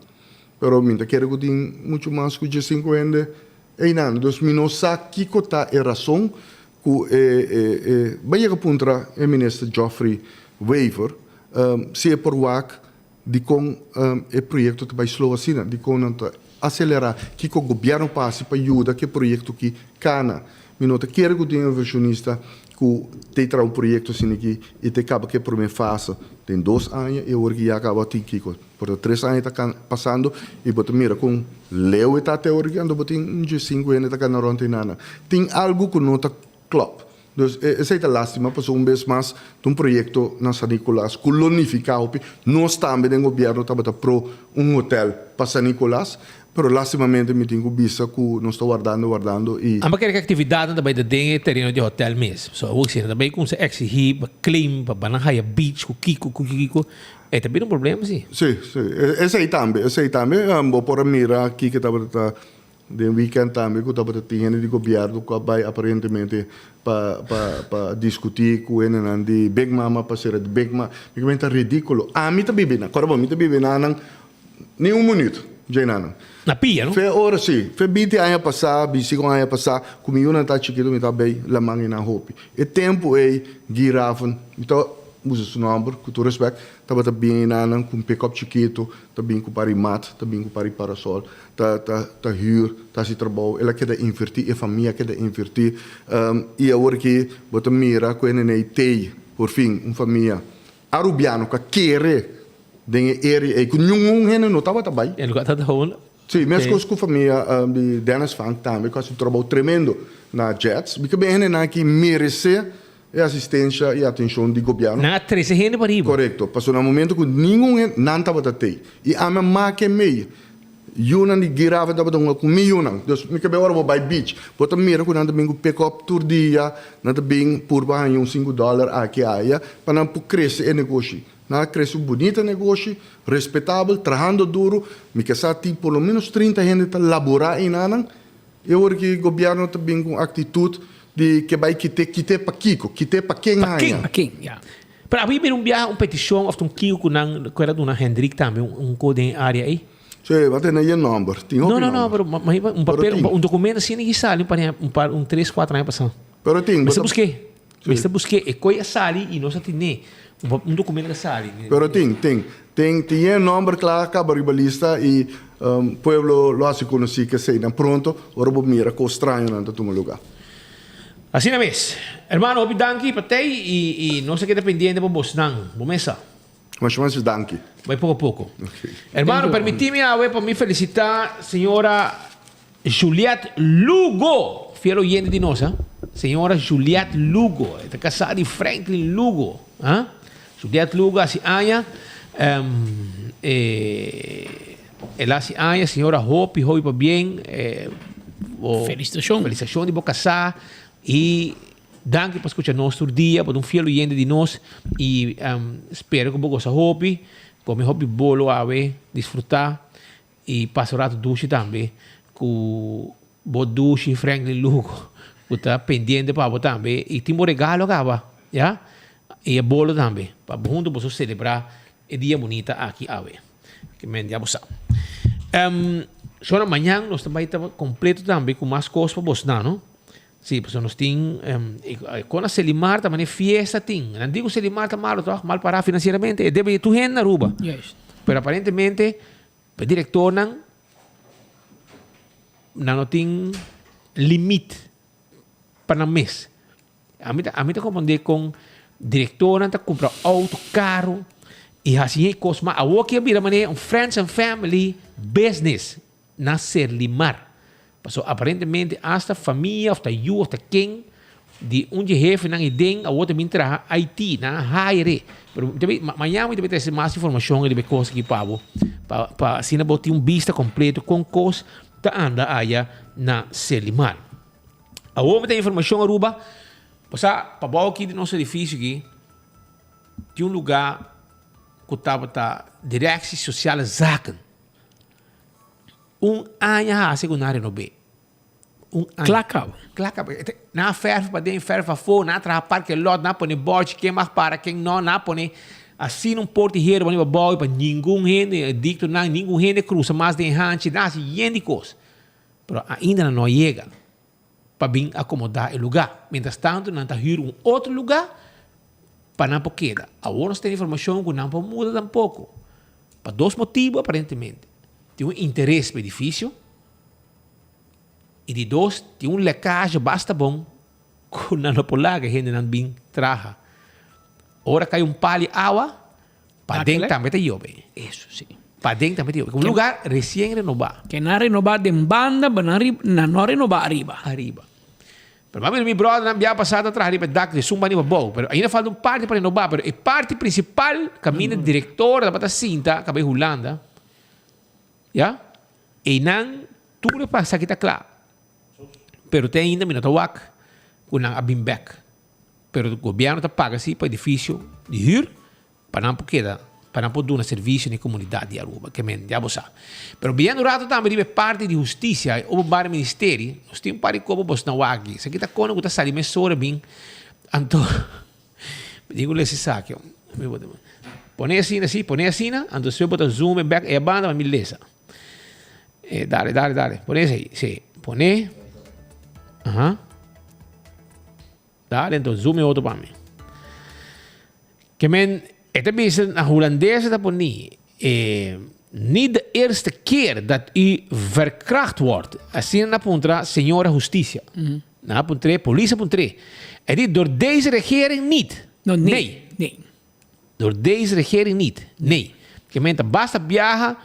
Pero mi ta kere ku tin muchu mas ku diesinku hende einan. Dus mi no sa kiko ta e rason ku e e e bai yega puntra e minister Geoffrey Wever si e por wak Dikon e proyekto ta bai slow asina? Dikon nan ta aselerá? Kiko gobièrnu por hasi pa yuda ku e proyekto ki kana? Mi no ta kere ku tin invershonista ku ta traha un proyekto asina aki i ta kaba ku e promé fase den dos aña i awor ki ya kaba tin kiko por ta tres aña ta pasando i bo ta mira kon leu e ta te awor aki anto bo tin un diesinku hende ta kana rònt einana. Tin algu ku no ta klòp. Dus esei ta lastima pasobra un bes mas ta un proyekto na San Nicolas ku lo nifiká hopi. Nos tambe den gobièrnu tabata pro un hotel pa San Nicolas, pero lastimamente mi tin ku bisa ku nos ta wardando wardando i. Amba kere ku aktividatnan ta bai ta den e tereno di hotel mes. So awor si nan ta bai kumsa eksihí pa claim pa nan haya beach ku kiko ku kiko, e ta bira un problema si. Sí, sí. Esei tambe, esei tambe. Bo por a mira kiko tabata ta. Den weekend tambe ku tabata tin hende di gobièrnu ku a bai aparentemente pa pa pa diskutí ku hendenan di Big Mama pa sera di Big Mama. Mi ta ridíkulo. Ami ta biba einan. Kòrda bo, mi ta biba einanan ni un minüt dje einanan. Na pia, no? Fe ora sí. Fe binti aña pasá, bintisinko aña pasá, ku mi yunan ta chikitu mi ta bai laman einan hopi. E tempu ei Guy Raven, mi ta usa su nòmber ku tur rèspèt, tabata bin einanan ku un pickup chikitu, ta bin ku pari mat, ta bin ku pari parasòl. Ta ta ta huur, ta hasi trabou, el a keda invertí, e famia a keda invertí. I awor aki bo ta mira ku e nenei tei, por fin, un famia arubiano ku a kere den e area ei, ku niun hende no tabata bai. E lugar tabata hoon. Sí, meskos ku famia di Dennis Frank tambe ku a hasi un trabou tremendo na Jets. Mi ke ben hendenan aki meresé e asistensha i atenshon di gobièrnu. Nan a trese hende pa riba. Korekto. Pasobra na momento ku ningun hende, nan tabata tei. I ami a make mei. Yunan di Girafe tabata hunga ku mi yunan. Dus mi ke bai ora bo bai beach, bo ta mira ku nan ta bin ku pick up tur dia, nan ta bin purba haña un sinku dòler aki aya pa nan por krese e negoshi. Nan a krese un bunita negoshi, respetabel, trahando duru. Mi ke sa tin por lo menos 30 hende ta laborá einanan. E ora ki gobierno ta bin ku un aktitut di ke bai kite, kite pa kiko? Kite pa ken Pa ken? haña? Pa ken, ya. Pero abi bira un biaha un petishon of ta un kiko ku nan ku era duna Hendrik tambe un un ko den e area ei? Sí, bo tene e nomber. Tin hopi No, no, no, nomber. pero ma ma un Pero papel, tin. un documento asina ki sali un par un par un tres kuater aña pasá. Pero tin, bo Mester ta busk'é. Sí. Mester busk'é. E koi a sali i nos a tine. Un pa un documento a sali. Pero tin, tin. Tin, tin e nomber kla kaba riba lista i pueblo lo hasi konosí keseinan pronto ora bo mira kos strañonan ta tuma lugá. Asina mes. Hermano, hopi danki pa tei i i nos a keda pendiente pa bosnan. Bo mesa. Masha masha danki. Bai poko poko. Hermano, permití mi awe pa mi felisitá señora Juliette Lugo, fiel oyente di nos, ha? Señora Juliette Lugo, e ta kasá di Franklin Lugo, ha? Juliette Lugo hasi aña, um, e, el hasi aña, señora hopi, hopi pabien, e, bo, Felicitacion. Felicitacion di bo kasá i danki pa skucha nos tur dia, bo ta un fiel oyente di nos i um, spera ku bo gosa hopi, kome hopi bolo awe, disfrutá. I pasa un ratu dushi tambe ku bo dushi Franklin Lugo ku ta pendiente pa bo tambe i tin bo regalo kaba ya i e bolo tambe pa bo huntu boso selebrá e dia bunita aki awe. Ke men ya bo sa. Shona mañan nos ta bai ta kompleto tambe ku mas kos pa bosnan no. Si pasobra nos tin kon a Selimar ta manera fiesta tin. Nan di ku Selimar ta malo tòg mal pará finansieramente e debe di tur hende na Aruba. Pero aparentemente e direktornan nan no tin limit pa nan mes. Ami ta ami ta komprende kon direktornan ta kumpra outo karu i hasi e kos ma awor ki a bira manera un friends and family business. Na Serlimar. Paso aparentemente hasta famia of ta yu of ta ken di un dje hefenan ei den awor ta bin traha IT, nan a hire. Pero mi ta bin, mañana mi ta bin trese mas informacion riba e cos aki pa bo, pa pa asina bo tin un bista completo con cos ta anda aya na Serlimar. Awor mi ta informacion Aruba, bo sa pabou aki di nos edificio aki tin un lugar cu tabata Directie Sociale Zaken. Un aña hasi ku nan renob'é. Un aña. Kla kaba. Kla kaba. Nan a fèrf paden, fèrf afó, nan a traha parke lòt, nan a pone bòrchi ken mag para, ken nò, nan a pone asina un porta di hero riba bou pa ningun hende, adiktonan, ningun hende krusa mas den e hanchi, nan a hasi yen di kos. Pero ainda nan no a yega pa bin akomodá e lugá. Mientras tanto nan ta hür un otro lugá pa nan por keda. Awor nos tin informashon ku nan por muda tampoko. Pa dos motibu aparentemente. Tin un interes pa edifisio i di dos tin un lekage basta bon ku nan no por laga hendenan bin traha. Ora kai un pali awa, paden tambe ta yobe. Eso si. Paden tambe ta yobe. Un lugar resien renobá. Ke nan renobá den banda, pero nan no renobá ariba. Ariba. Pero mami mi brothernan bia pasá ta traha riba e dak di esun banda abou. Pero ainda falta un parti pa renobá. Pero e parti principal kaminda direktor tabata sinta kaba e Hulanda. Ya. Einan tur e pasa aki ta kla. Pero te ainda mi no ta wak ku nan a bin bek. Pero gobièrnu ta paga si pa edifisio di hür pa nan por keda. pa nan por duna servicio na e comunidad di Aruba. Ke men, ya bo sa. Pero biendo un rato tambe riba e parti di husticia, e openbaar ministerie, nos tin un par di kopo bos na wak aki. Esaki ta kono ku ta sali mesora bin. Anto, mi tin ku lesa esaki. Pone asina, si, pone asina, anto despues bo ta zoom e bek e banda pa mi lesa. Eh, dale, dale, dale. Pone esei, si. Pone. Aha. Dale, anto zoom e otro pa mi. Ke men, e ta bisa na hulandes e ta poni, eh, niet de eerste keer dat u verkracht wordt. Asina nan a puntra señora husticia. Nan a puntr'é, polis a puntr'é. E di, door deze regering niet. No, nee. Nee. Nee. Door deze regering niet. Nee. Ke men ta basta biaha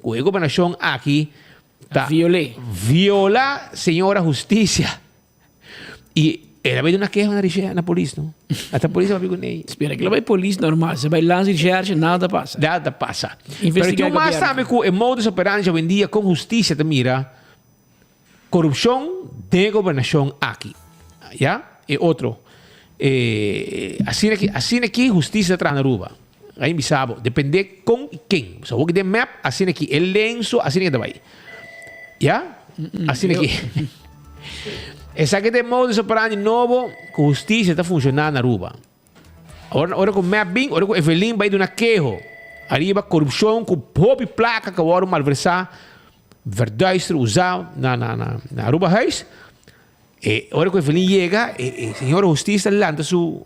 ku e gobernashon aki ta Viol'é. viola señora husticia. Y el a bay duna keho na recherche, na polis, no? Hasta polis a papia cu ne. Spera que lo bay polis normal. Se bay lands recherche, nada ta pasa. Nada ta pasa. Pero Investiga tin mas gobierno. tambe cu e modus operandi awendia con husticia ta mira corupcion den e gobernacion aki. Ya? E otro. E, asina ki, asina ki husticia ta traha na Aruba. Ahí bisa bo, depende con y ken. So, hoki den map, asina ki e lenso, asina ki ta bay. Ya? Asina ki. Esaki ta e modus operandi nobo ku hustisia ta funshoná na Aruba. Ora, ora ku map bin, ora ku Evelyn bai duna keho ariba korupshon ku hopi plaka ku a wòrdu malversá, verduister, usá na, na, na, na Arubahuis, e ora ku Evelyn yega, e, e señora hustisia ta lanta su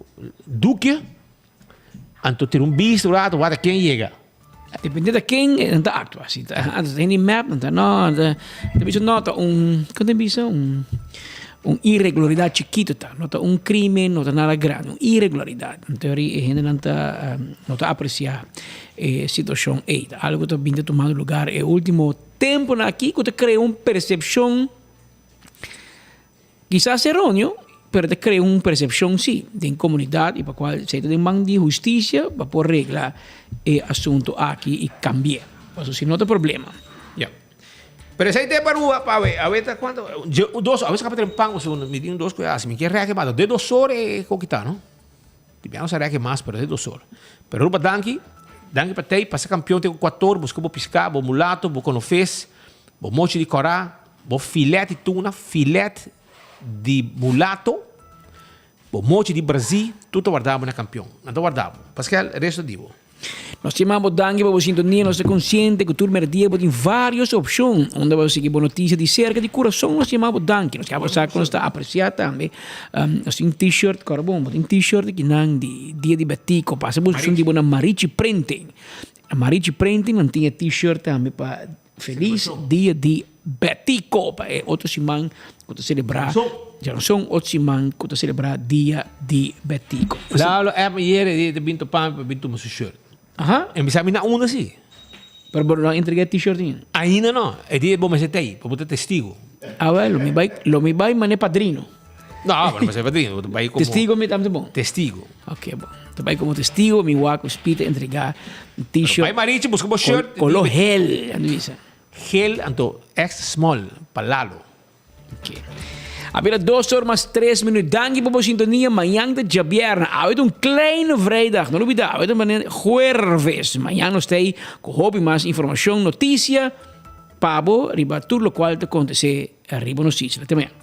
dukie. Anto tira un bista un rato wak ta ken yega. Depende ta ken nan ta actua. Si ta antes ta hende mep nan ta no ta ta bisa no ta un kon ta bisa un un irregularidad chikito ta no ta un crimen no ta nada grandi un irregularidad. Anto e hendenan ta no ta aprecia e situacion ey. Ta algo ta bin ta tumando lugar e ultimo temponan aki cu ta crea un percepcion. Kisas eroneo, pero ta crea un percepcion si den comunidad y pa cual esey ta den man di husticia pa por regla e asunto aki y cambi'e. Pasobra si no ta problema. Ya. Pero esey ta e parua pa awe. Awe ta cuanto? Dje dos, awe sa caba tren pan pasobra mi tin dos cu e haci. Mi kier reke mas. De dos ora e koki ta, no? Di biaha nos a reke mas, pero de dos ora. Pero Aruba danki. Danki pa tey. Pasa campeon te cu cuator. Busca bo pisca, bo mulato, bo conofes, bo mochi di cora. Bo filet di tuna, filet di mulato, bo mochi di Brazil, tur ta warda bo na kampion. Nan ta warda bo. Pascal, resto di bo. Nos ta yama bo danki pa bo sintonia. Nos ta konsiente ku tur merdia bo tin varios opshon unda bo sigui bo notisia di serka di kurason. Nos ta yama bo danki. Nos kaba sa ku nos ta apresiá tambe. Nos tin t-shirt, kòrda bon, bo tin t-shirt akinan di Dia di Betico. Pasa buska esun di bo na Marichi Printing. Na Marichi Printing nan tin e t-shirt tambe pa. Feliz dia di Betico pa e otro siman cu ta celebra Djaranson otro siman cu ta celebra dia di Betico. Lalo app mi yere di ta bin topa mi pa bin tuma su shirt. Aha. E mi sa mi na unda si. Pero bo no a entrega e t-shirt ainda? Ainda no. E dia bo mester ta ei pa bo ta testigo. Awel lo mi bai lo mi bai mane padrino. No, bo no mester padrino bo ta bai como. Testigo mi tambe ta bon. Testigo. Ok bon. Ta bai como testigo mi wak ku Speed ta entrega un t-shirt. Bai Marichi buska bo shirt. Kolo gel anto bisa. Gel anto extra small pa Lalo. Ok. A bira dos or mas tres minuut. Danki pa bo sintonia. Mañan ta djabièrnè. Awe ta un kleine vrijdag. No lubida, awe ta manera juerves. Mañan nos ta ei ku hopi mas informashon, notisia pa bo riba tur lokual ta kontesé riba nos isla. Te mañan.